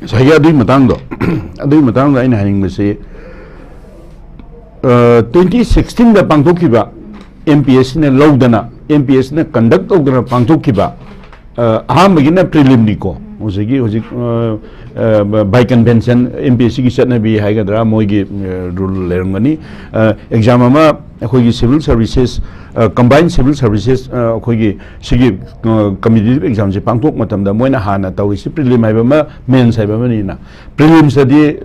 ꯉꯁꯥꯏꯒꯤ ꯑꯗꯨꯒꯤ ꯃꯇꯥꯡꯗꯣ ꯑꯗꯨꯒꯤ ꯃꯇꯥꯡꯗ ꯑꯩꯅ ꯍꯥꯏꯅꯤꯡꯕꯁꯤ, ꯇ꯭ꯋꯦꯟꯇꯤ ꯁꯤꯛꯁꯇꯤꯟꯗ ꯄꯥꯡꯊꯣꯛꯈꯤꯕ, ꯑꯦꯝ ꯄꯤ ꯑꯦꯁ ꯁꯤꯅ ꯂꯧꯗꯅ, ꯑꯦꯝ ꯄꯤ ꯑꯦꯁ ꯁꯤꯅ ꯀꯟꯗꯛ ꯇꯧꯗꯅ ꯄꯥꯡꯊꯣꯛꯈꯤꯕ, ꯑ, ꯑꯍꯥꯟꯕꯒꯤꯅ ꯄ꯭ꯔꯤꯂꯤꯝꯅꯤꯀꯣ, ꯍꯧꯖꯤꯛꯀꯤ ꯍꯧꯖꯤꯛ, ꯑ, ꯑ, ꯕꯥꯏ ꯀꯟꯚꯦꯟꯁꯟ, ꯑꯦꯝ ꯄꯤ ꯑꯦꯁ ꯁꯤꯒꯤ ꯆꯠꯅꯕꯤ ꯍꯥꯏꯒꯗ꯭ꯔꯥ, ꯃꯣꯏꯒꯤ ꯔꯨꯜ ꯂꯩꯔꯝꯒꯅꯤ꯫ ꯑꯦꯛꯖꯥꯝ ꯑꯃ ꯑꯩꯈꯣꯏꯒꯤ civil services, combine civil services, ꯑꯩꯈꯣꯏꯒꯤ ꯁꯤꯒꯤ ꯀꯝꯄꯤꯇꯤꯇꯤꯞ ꯑꯦꯛꯖꯥꯝꯁꯦ ꯄꯥꯡꯊꯣꯛꯄ ꯃꯇꯝꯗ ꯃꯣꯏꯅ ꯍꯥꯟꯅ ꯇꯧꯔꯤꯁꯤ ꯄ꯭ꯔꯤꯂꯤꯝ ꯍꯥꯏꯕ ꯑꯃ, ꯃꯦꯟꯁ ꯍꯥꯏꯕ ꯑꯃꯅꯤꯅ꯫ ꯄ꯭ꯔꯤꯂꯤꯝꯁꯇꯗꯤ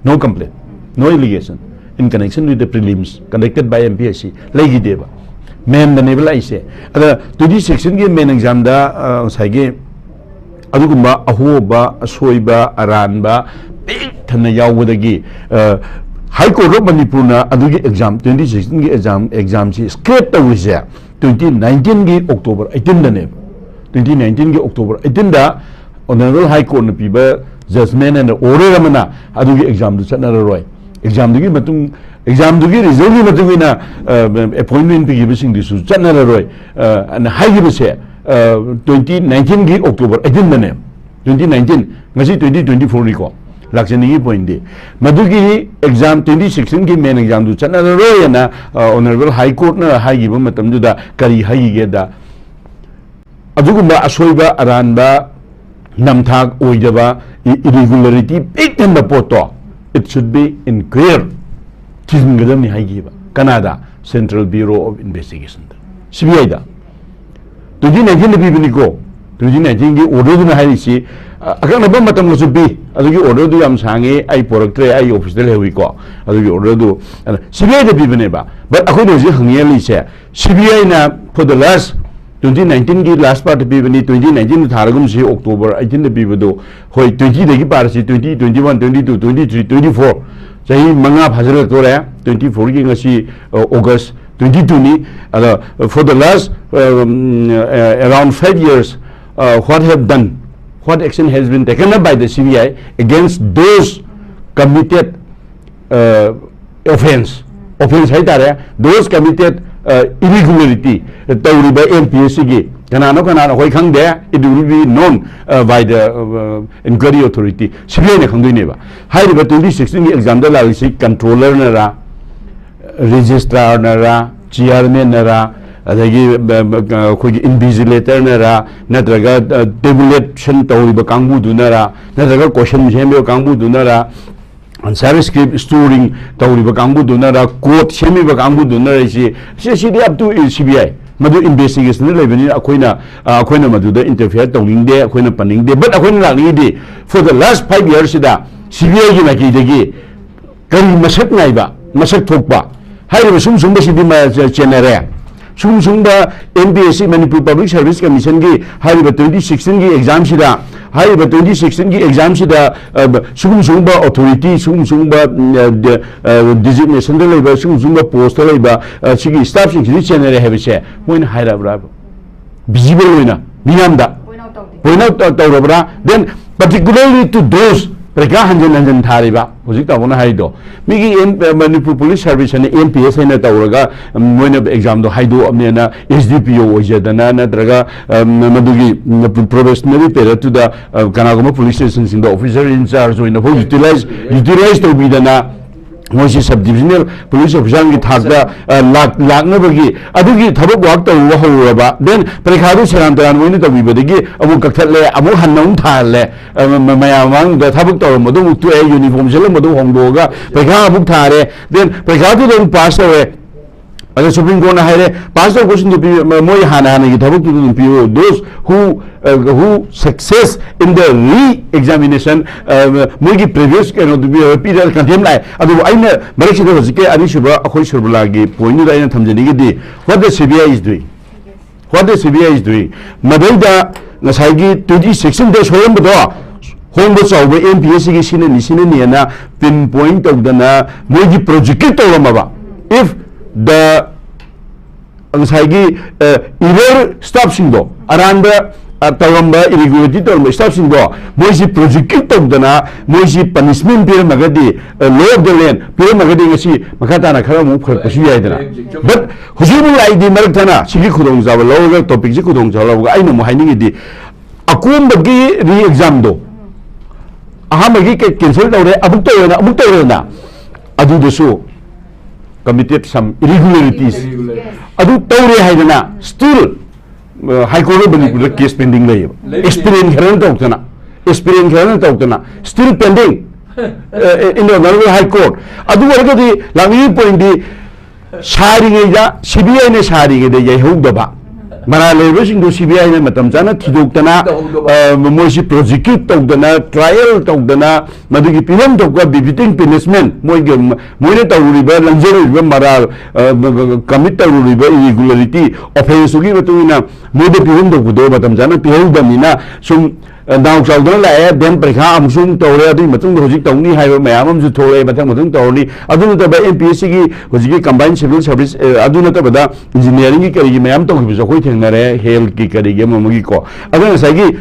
no complaint, no allegation in connection with the prelims conducted by M P S C ꯂꯩꯈꯤꯗꯦꯕ, ꯃꯦꯟꯗꯅꯦꯕ ꯂꯥꯛꯏꯁꯦ꯫ ꯑꯗ ꯇ꯭ꯋꯦꯟꯇꯤ ꯁꯤꯛꯁꯇꯤꯟꯒꯤ ꯃꯦꯟ ꯑꯦꯛꯖꯥꯝꯗ ꯉꯁꯥꯏꯒꯤ ꯑꯗꯨꯒꯨꯝꯕ ꯑꯍꯣꯕ, ꯑꯁꯣꯏꯕ, ꯑꯔꯥꯟꯕ ꯄꯤꯛ ꯊꯟꯅ ꯌꯥꯎꯕꯗꯒꯤ, ꯍꯥꯏ ꯀꯣꯔꯠ ꯑꯣꯐ ꯃꯅꯤꯄꯨꯔꯅ ꯑꯗꯨꯒꯤ ꯑꯦꯛꯖꯥꯝ, ꯇ꯭ꯋꯦꯟꯇꯤ ꯁꯤꯛꯁꯇꯤꯟꯒꯤ ꯑꯦꯛꯖꯥꯝ, ꯑꯦꯛꯖꯥꯝꯁꯤ ꯁ꯭ꯀ꯭ꯔꯦꯞ ꯇꯧꯔꯤꯁꯦ ꯇ꯭ꯋꯦꯟꯇꯤ ꯅꯥꯏꯟꯇꯤꯟꯒꯤ ꯑꯣꯛꯇꯣꯕꯔ ꯑꯩꯠꯇꯤꯟꯗꯅꯦꯕ꯫ ꯇ꯭ꯋꯦꯟꯇꯤ ꯅꯥꯏꯟꯇꯤꯟꯒꯤ ꯑꯣꯛꯇꯣꯕꯔ ꯑꯩꯠꯇꯤꯟꯗ ꯑꯣꯅꯔꯦꯕꯜ ꯍꯥꯏ ꯀꯣꯔꯠꯅ ꯄꯤꯕ ꯖꯖꯃꯦꯟ ꯑꯦꯟ ꯑꯣꯔꯗꯔ ꯑꯃꯅ ꯑꯗꯨꯒꯤ ꯑꯦꯛꯖꯥꯝꯗꯨ ꯆꯠꯅꯔꯔꯣꯏ꯫ ꯑꯦꯛꯖꯥꯝꯗꯨꯒꯤ ꯃꯇꯨꯡ, ꯑꯦꯛꯖꯥꯝꯗꯨꯒꯤ ꯔꯤꯖꯜꯒꯤ ꯃꯇꯨꯡ ꯏꯟꯅ ꯑꯦꯄꯣꯏꯟꯃꯦꯟ ꯄꯤꯈꯤꯕꯁꯤꯡꯗꯨꯁꯨ ꯆꯠꯅꯔꯔꯣꯏ, ꯑ, ꯑꯅ ꯍꯥꯏꯈꯤꯕꯁꯦ ꯇ꯭ꯋꯦꯟꯇꯤ ꯅꯥꯏꯟꯇꯤꯟꯒꯤ ꯑꯣꯛꯇꯣꯕꯔ ꯑꯩꯠꯇꯤꯟꯗꯅꯦ꯫ ꯇ꯭ꯋꯦꯟꯇꯤ ꯅꯥꯏꯟꯇꯤꯟ, ꯉꯁꯤ ꯇ꯭ꯋꯦꯟꯇꯤ ꯇ꯭ꯋꯦꯟꯇꯤ ꯐꯣꯔꯅꯤꯀꯣ꯫ ꯂꯥꯛꯆꯅꯤꯡꯉꯤ ꯄꯣꯏꯟꯗꯤ, ꯃꯗꯨꯒꯤ ꯑꯦꯛꯖꯥꯝ, ꯇ꯭ꯋꯦꯟꯇꯤ ꯁꯤꯛꯁꯇꯤꯟꯒꯤ ꯃꯦꯟ ꯑꯦꯛꯖꯥꯝꯗꯨ ꯆꯠꯅꯔꯔꯣꯏꯅ, ꯑ, ꯑꯣꯅꯔꯦꯕꯜ ꯍꯥꯏ ꯀꯣꯔꯠꯅ ꯍꯥꯏꯈꯤꯕ ꯃꯇꯝꯗꯨꯗ ꯀꯔꯤ ꯍꯥꯏꯈꯤꯒꯦꯗ, ꯑꯗꯨꯒꯨꯝꯕ ꯑꯁꯣꯏꯕ, ꯑꯔꯥꯟꯕ, ꯅꯝꯊꯥꯛ ꯑꯣꯏꯗꯕ, ꯏꯔꯤꯒꯨꯂꯔꯤꯇꯤ ꯄꯤꯛ ꯊꯟꯕ ꯄꯣꯠꯇꯣ, it should be inquired, ꯊꯤꯖꯤꯟꯒꯗꯕꯅꯤ ꯍꯥꯏꯈꯤꯕ꯫ ꯀꯅꯥꯗ? Central Bureau of Investigationꯗ, C B Iꯗ꯫ ꯇ꯭ꯋꯦꯟꯇꯤ ꯅꯥꯏꯟꯇꯤꯟꯗ ꯄꯤꯕꯅꯤꯀꯣ꯫ ꯇ꯭ꯋꯦꯟꯇꯤ ꯅꯥꯏꯟꯇꯤꯟꯒꯤ ꯑꯣꯔꯗꯔꯗꯨꯅ ꯍꯥꯏꯔꯤꯁꯤ, ꯑ, ꯑꯀꯛꯅꯕ ꯃꯇꯝꯒꯁꯨ ꯄꯤ꯫ ꯑꯗꯨꯒꯤ ꯑꯣꯔꯗꯔꯗꯨ ꯌꯥꯝ ꯁꯥꯡꯉꯦ, ꯑꯩ ꯄꯣꯔꯛꯇ꯭ꯔꯦ, ꯑꯩ ꯑꯣꯐꯤꯁꯇ ꯂꯩꯍꯧꯏꯀꯣ꯫ ꯑꯗꯨꯒꯤ ꯑꯣꯔꯗꯔꯗꯨ, ꯑꯗ, C B Iꯗ ꯄꯤꯕꯅꯦꯕ꯫ But ꯑꯩꯈꯣꯏꯅ ꯍꯧꯖꯤꯛ ꯍꯪꯅꯤꯡꯉꯛꯂꯤꯁꯦ, C B Iꯅ for the last, twenty ꯅꯥꯏꯟꯇꯤꯟꯒꯤ ꯂꯥꯁ ꯄꯥꯔꯠꯇ ꯄꯤꯕꯅꯤ, ꯇ꯭ꯋꯦꯟꯇꯤ ꯅꯥꯏꯟꯇꯤꯟꯗ ꯊꯥꯔꯒꯨꯝꯁꯤ, ꯑꯣꯛꯇꯣꯕꯔ ꯑꯩꯠꯇꯤꯟꯗ ꯄꯤꯕꯗꯣ, ꯍꯣꯏ, ꯇ꯭ꯋꯦꯟꯇꯤꯗꯒꯤ ꯄꯥꯔꯁꯤ, twenty, twenty one, twenty two, twenty three, twenty four, ꯆꯍꯤ ꯃꯉꯥ ꯐꯥꯖꯤꯜꯂꯛꯇꯣꯔꯦ꯫ ꯇ꯭ꯋꯦꯟꯇꯤ ꯐꯣꯔꯒꯤ ꯉꯁꯤ, ꯑ, ꯑꯣꯒꯁ ꯇ꯭ꯋꯦꯟꯇꯤ ꯇꯨꯅꯤ꯫ ꯑꯗ, for the last, um, uh, around five years, uh, what have done, what action has been taken up by the C B I against those committed, uh, offense, offense ꯍꯥꯏꯇꯥꯔꯦ, those committed, uh, irregularity, ꯇꯧꯔꯤꯕ M P S Cꯒꯤ ꯀꯅꯥꯅꯣ ꯀꯅꯥꯅꯣ ꯑꯩꯈꯣꯏ ꯈꯪꯗꯦ, it will be known uh, by the uh, inquiry authority, C B I ꯅ ꯈꯪꯗꯣꯏꯅꯦꯕ꯫ ꯍꯥꯏꯔꯤꯕ twenty sixteen ꯒꯤ exam ꯗ ꯂꯥꯛꯂꯤꯁꯤ controller ꯅꯔꯥ, registrar ꯅꯔꯥ, chairman ꯅꯔꯥ, ꯑꯗꯒꯤ ꯑ, ꯑ, ꯑꯩꯈꯣꯏꯒꯤ invigilator ꯅꯔꯥ, ꯅꯠꯇ꯭ꯔꯒ tabulation ꯇꯧꯔꯤꯕ ꯀꯥꯡꯕꯨꯗꯨꯅꯔꯥ, ꯅꯠꯇ꯭ꯔꯒ question ꯁꯦꯝꯃꯤꯕ ꯀꯥꯡꯕꯨꯗꯨꯅꯔꯥ, answer script storing ꯇꯧꯔꯤꯕ ꯀꯥꯡꯕꯨꯗꯨꯅꯔ, code ꯁꯦꯝꯃꯤꯕ ꯀꯥꯡꯕꯨꯗꯨꯅꯔ ꯁꯤ, ꯁꯤ, ꯁꯤꯗꯤ up to C B I꯫ ꯃꯗꯨ investigation ꯗ ꯂꯩꯕꯅꯤꯅ ꯑꯩꯈꯣꯏꯅ, ꯑ, ꯑꯩꯈꯣꯏꯅ ꯃꯗꯨꯗ interfere ꯇꯧꯅꯤꯡꯗꯦ, ꯑꯩꯈꯣꯏꯅ ꯄꯟꯅꯤꯡꯗꯦ꯫ But ꯑꯩꯈꯣꯏꯅ ꯂꯥꯛꯅꯤꯡꯉꯤꯗꯤ, for the last five years ꯁꯤꯗ C B I ꯒꯤ ꯃꯥꯏꯀꯩꯗꯒꯤ ꯀꯔꯤ ꯃꯁꯛ ꯅꯥꯏꯕ, ꯃꯁꯛ ꯊꯣꯛꯄ ꯍꯥꯏꯔꯤꯕ ꯁꯨꯝ ꯁꯨꯝꯕꯁꯤꯗꯤ ꯃ-, ꯆꯦ-, ꯆꯦꯟꯅꯔꯦ꯫ ꯁꯨꯝ ꯁꯨꯝꯕ M P S C, Manipur Public Service Commission ꯒꯤ ꯍꯥꯏꯔꯤꯕ twenty sixteen ꯒꯤ exam ꯁꯤꯗ, ꯍꯥꯏꯔꯤꯕ twenty sixteen ꯒꯤ exam ꯁꯤꯗ, ꯑ, ꯁꯨꯒꯨꯝ ꯁꯨꯒꯨꯝꯕ authority, ꯁꯨꯒꯨꯝ ꯁꯨꯒꯨꯝꯕ, ꯎꯝ, ꯑ, ꯗ-, ꯑ, designation ꯗ ꯂꯩꯕ, ꯁꯨꯒꯨꯝ ꯁꯨꯒꯨꯝꯕ post ꯇ ꯂꯩꯕ, ꯑ, ꯁꯤꯒꯤ staff ꯁꯤꯡꯁꯤꯗꯤ ꯆꯦꯟꯅꯔꯦ ꯍꯥꯏꯕꯁꯦ ꯃꯣꯏꯅ ꯍꯥꯏꯔꯛꯑꯕ꯭ꯔꯥꯕ? Visible ꯑꯣꯏꯅ ꯃꯤꯌꯥꯝꯗ point out ꯇꯧ-, ꯇꯧꯔꯕ꯭ꯔꯥ? Then particularly to those ꯄꯔꯤꯈꯥ ꯍꯟꯖꯤꯟ ꯍꯟꯖꯤꯟ ꯊꯥꯔꯤꯕ, ꯍꯧꯖꯤꯛ ꯇꯥꯃꯣꯅ ꯍꯥꯏꯔꯤꯗꯣ, ꯃꯤꯒꯤ M-, ꯃꯅꯤꯄꯨꯔ ꯄꯨꯂꯤꯁ ꯁꯥꯔꯚꯤꯁ ꯍꯥꯏꯅ M P S ꯍꯥꯏꯅ ꯇꯧꯔꯒ, ꯎꯝ, ꯃꯣꯏꯅ exam ꯗꯣ ꯍꯥꯏꯗꯣꯛꯑꯕꯅꯦꯅ S D P O ꯑꯣꯏꯖꯗꯅ ꯅꯠꯇ꯭ꯔꯒ, ꯎꯝ, ꯃꯗꯨꯒꯤ, ꯎꯝ, probationary period ꯇꯨꯗ, ꯑ, ꯀꯅꯥꯒꯨꯝꯕ ꯄꯨꯂꯤꯁ ꯁ꯭ꯇꯦꯁꯟꯁꯤꯡꯗ officer in charge ꯑꯣꯏꯅ ꯐꯥꯎ utilize, utilize ꯇꯧꯕꯤꯗꯅ ꯃꯣꯏꯁꯤ sub divisional police officer ꯒꯤ ꯊꯥꯛꯇ, ꯑ, ꯂꯥꯛ-, ꯂꯥꯛꯅꯕꯒꯤ ꯑꯗꯨꯒꯤ ꯊꯕꯛ work ꯇꯧꯕ ꯍꯧꯔꯨꯔꯕ, then ꯄꯔꯤꯈꯥꯗꯨ ꯁꯦꯔꯥꯟ ꯇꯨꯔꯥꯟ ꯃꯣꯏꯅ ꯇꯧꯕꯤꯕꯗꯒꯤ ꯑꯃꯨꯛ ꯀꯛꯊꯠꯂꯦ, ꯑꯃꯨꯛ ꯍꯟꯅ ꯑꯃꯨꯛ ꯊꯥꯍꯜꯂꯦ, ꯑ, ꯃ-, ꯃꯌꯥꯝ ꯃꯃꯥꯡꯗ ꯊꯕꯛ ꯇꯧꯔꯝꯕꯗꯣ ꯑꯃꯨꯛ ꯇꯣꯛꯑꯦ, uniform ꯁꯦꯠꯂꯝꯕꯗꯣ ꯍꯣꯡꯗꯣꯛꯑꯒ ꯄꯔꯤꯈꯥ ꯑꯃꯨꯛ ꯊꯥꯔꯦ, then ꯄꯔꯤꯈꯥꯗꯨꯗ ꯑꯃꯨꯛ pass ꯇꯧꯔꯦ꯫ ꯑꯗ Supreme Court ꯅ ꯍꯥꯏꯔꯦ, pass ꯇꯧꯕꯁꯤꯡꯗꯨ ꯄꯤꯌꯨ, ꯃ-, ꯃꯣꯏ ꯍꯥꯟꯅ ꯍꯥꯟꯅꯒꯤ ꯊꯕꯛꯇꯨꯗ ꯑꯗꯨꯝ ꯄꯤꯌꯨ, those who, uh, who success in the re-examination, uh, ꯃꯣꯏꯒꯤ previous ꯀꯩꯅꯣꯗꯨ ꯄꯤ-, ꯄꯤꯔ contempt ꯂꯥꯛꯑꯦ꯫ ꯑꯗꯨꯕꯨ ꯑꯩꯅ ꯃꯔꯛꯁꯤꯗ ꯍꯧꯖꯤꯛꯀꯤ ꯑꯅꯤꯁꯨꯕ ꯑꯩꯈꯣꯏ ꯁꯨꯔꯕꯂꯥꯒꯤ point ꯗꯨꯗ ꯑꯩꯅ ꯊꯝꯖꯅꯤꯡꯉꯤꯗꯤ, what the C B I is doing? What the C B I is doing? ꯃꯗꯩꯗ ꯉꯁꯥꯏꯒꯤ twenty sixteen ꯗ ꯁꯣꯏꯔꯝꯕꯗꯣ, ꯍꯣꯡꯕ ꯆꯥꯎꯕ M P S C ꯒꯤ ꯁꯤꯅꯅꯤ, ꯁꯤꯅꯅꯤꯅ pin point ꯇꯧꯗꯅ ꯃꯣꯏꯒꯤ prosecute ꯇꯧꯔꯝꯃꯕ, if the ꯉꯁꯥꯏꯒꯤ, ꯑ, error staff ꯁꯤꯡꯗꯣ, ꯑꯔꯥꯟꯕ ꯑ, ꯇꯧꯔꯝꯕ, ꯏꯔꯤꯒꯨꯂꯔꯤꯇꯤ ꯇꯧꯔꯝꯕ ꯁ꯭ꯇꯥꯐꯁꯤꯡꯗꯣ ꯃꯣꯏꯁꯤ ꯄ꯭ꯔꯣꯁꯤꯀ꯭ꯌꯨꯠ ꯇꯧꯗꯅ, ꯃꯣꯏꯁꯤ ꯄꯅꯤꯁꯃꯦꯟ ꯄꯤꯔꯝꯃꯒꯗꯤ, ꯂꯣ ꯑꯣꯐ ꯗ ꯂꯦꯟ ꯄꯤꯔꯝꯃꯒꯗꯤ ꯉꯁꯤ ꯃꯈꯥ ꯇꯥꯅ ꯈꯔ ꯑꯃꯨꯛ ꯐꯔꯛꯄꯁꯨ ꯌꯥꯏꯗꯅ꯫ ꯕꯠ ꯍꯧꯖꯤꯛ ꯑꯃꯨꯛ ꯂꯥꯛꯏꯗꯤ ꯃꯔꯛ ꯊꯠꯅ ꯁꯤꯒꯤ ꯈꯨꯗꯣꯡꯆꯥꯕ ꯂꯧꯔꯒ, ꯇꯣꯄꯤꯛꯁꯤ ꯈꯨꯗꯣꯡꯆꯥꯕ ꯂꯧꯔꯒ ꯑꯩꯅ ꯑꯃꯨꯛ ꯍꯥꯏꯅꯤꯡꯉꯤꯗꯤ, ꯑꯀꯣꯝꯕꯒꯤ ꯔꯤ ꯑꯦꯛꯖꯥꯝꯗꯣ ꯑꯍꯥꯟꯕꯒꯤ ꯀꯦꯟꯁꯦꯜ ꯇꯧꯔꯦ, ꯑꯃꯨꯛ ꯇꯧꯔꯦꯅ, ꯑꯃꯨꯛ ꯇꯧꯔꯦꯅ, ꯑꯗꯨꯗꯁꯨ committed some irregularities꯫ ꯑꯗꯨ ꯇꯧꯔꯦ ꯍꯥꯏꯗꯅ still ꯍꯥꯏ ꯀꯣꯔꯠ ꯑꯣꯐ ꯃꯅꯤꯄꯨꯔꯗ ꯀꯦꯁ ꯄꯦꯟꯗꯤꯡ ꯂꯩꯌꯦꯕ꯫ ꯑꯦꯁꯄꯤꯔꯦꯟ ꯈꯔꯅ ꯇꯧꯗꯅ, ꯑꯦꯁꯄꯤꯔꯦꯟ ꯈꯔꯅ ꯇꯧꯗꯅ still pending in the honorable high court꯫ ꯑꯗꯨ ꯑꯣꯏꯔꯒꯗꯤ ꯂꯥꯛꯅꯤꯡꯉꯤ ꯄꯣꯏꯟꯗꯤ, ꯁꯥꯔꯤꯉꯩꯗ, ꯁꯤꯕꯤꯑꯥꯏꯅ ꯁꯥꯔꯤꯉꯩꯗ ꯌꯩꯍꯧꯗꯕ, ꯃꯔꯥꯜ ꯂꯩꯔꯕꯁꯤꯡꯗꯣ ꯁꯤꯕꯤꯑꯥꯏꯅ ꯃꯇꯝ ꯆꯥꯅ ꯊꯤꯗꯣꯛꯇꯅ, ꯇꯧꯍꯧꯗꯕ꯫ ꯑ, ꯃꯣꯏꯁꯤ ꯄ꯭ꯔꯣꯁꯤꯀ꯭ꯌꯨꯠ ꯇꯧꯗꯅ, ꯇ꯭ꯔꯥꯏꯌꯦꯜ ꯇꯧꯗꯅ, ꯃꯗꯨꯒꯤ ꯄꯤꯐꯝ ꯊꯣꯛꯄ ꯕꯤꯐꯤꯇꯤꯡ ꯄꯅꯤꯁꯃꯦꯟ, ꯃꯣꯏꯒꯤ, ꯃꯣꯏꯅ ꯇꯧꯔꯨꯔꯤꯕ, ꯂꯪꯖꯔꯨꯔꯤꯕ ꯃꯔꯥꯜ, ꯑ, ꯀꯃꯤꯠ ꯇꯧꯔꯨꯔꯤꯕ ꯏꯔꯤꯒꯨꯂꯔꯤꯇꯤ, ꯑꯣꯐꯦꯟꯁꯇꯨꯒꯤ ꯃꯇꯨꯡ ꯏꯟꯅ ꯃꯣꯏꯗ ꯄꯤꯐꯝ ꯊꯣꯛꯄꯗꯣ ꯃꯇꯝ ꯆꯥꯅ ꯄꯤꯍꯧꯗꯕꯅꯤꯅ, ꯁꯨꯝ ꯅꯥꯎ ꯆꯥꯎꯗꯅ ꯂꯥꯛꯑꯦ, ꯗꯦꯟ ꯄꯔꯤꯈꯥ ꯑꯃꯁꯨ ꯑꯃꯨꯛ ꯇꯧꯔꯦ, ꯑꯗꯨꯒꯤ ꯃꯇꯨꯡꯗ ꯍꯧꯖꯤꯛ ꯇꯧꯅꯤ ꯍꯥꯏꯕ ꯃꯌꯥꯝ ꯑꯃꯁꯨ ꯊꯣꯛꯂꯛꯑꯦ, ꯃꯊꯪ ꯃꯊꯪ ꯇꯧꯔꯅꯤ꯫ ꯑꯗꯨ ꯅꯠꯇꯕ ꯑꯦꯝ ꯄꯤ ꯑꯦꯁ ꯁꯤꯒꯤ ꯍꯧꯖꯤꯛꯀꯤ ꯀꯝꯕꯥꯏꯟ ꯁꯤꯚꯤꯜ ꯁꯥꯔꯚꯤꯁ, ꯑꯦ, ꯑꯗꯨ ꯅꯠꯇꯕꯗ ꯏꯟꯖꯤꯅꯤꯌꯥꯔꯤꯡꯒꯤ ꯀꯔꯤꯒꯤ ꯃꯌꯥꯝ ꯇꯧꯈꯤꯕꯁꯨ ꯑꯩꯈꯣꯏ ꯊꯦꯡꯅꯔꯦ, ꯍꯦꯜꯠꯀꯤ ꯀꯔꯤꯒꯤ ꯑꯃ ꯑꯃꯒꯤꯀꯣ꯫ ꯑꯗꯣ ꯉꯁꯥꯏꯒꯤ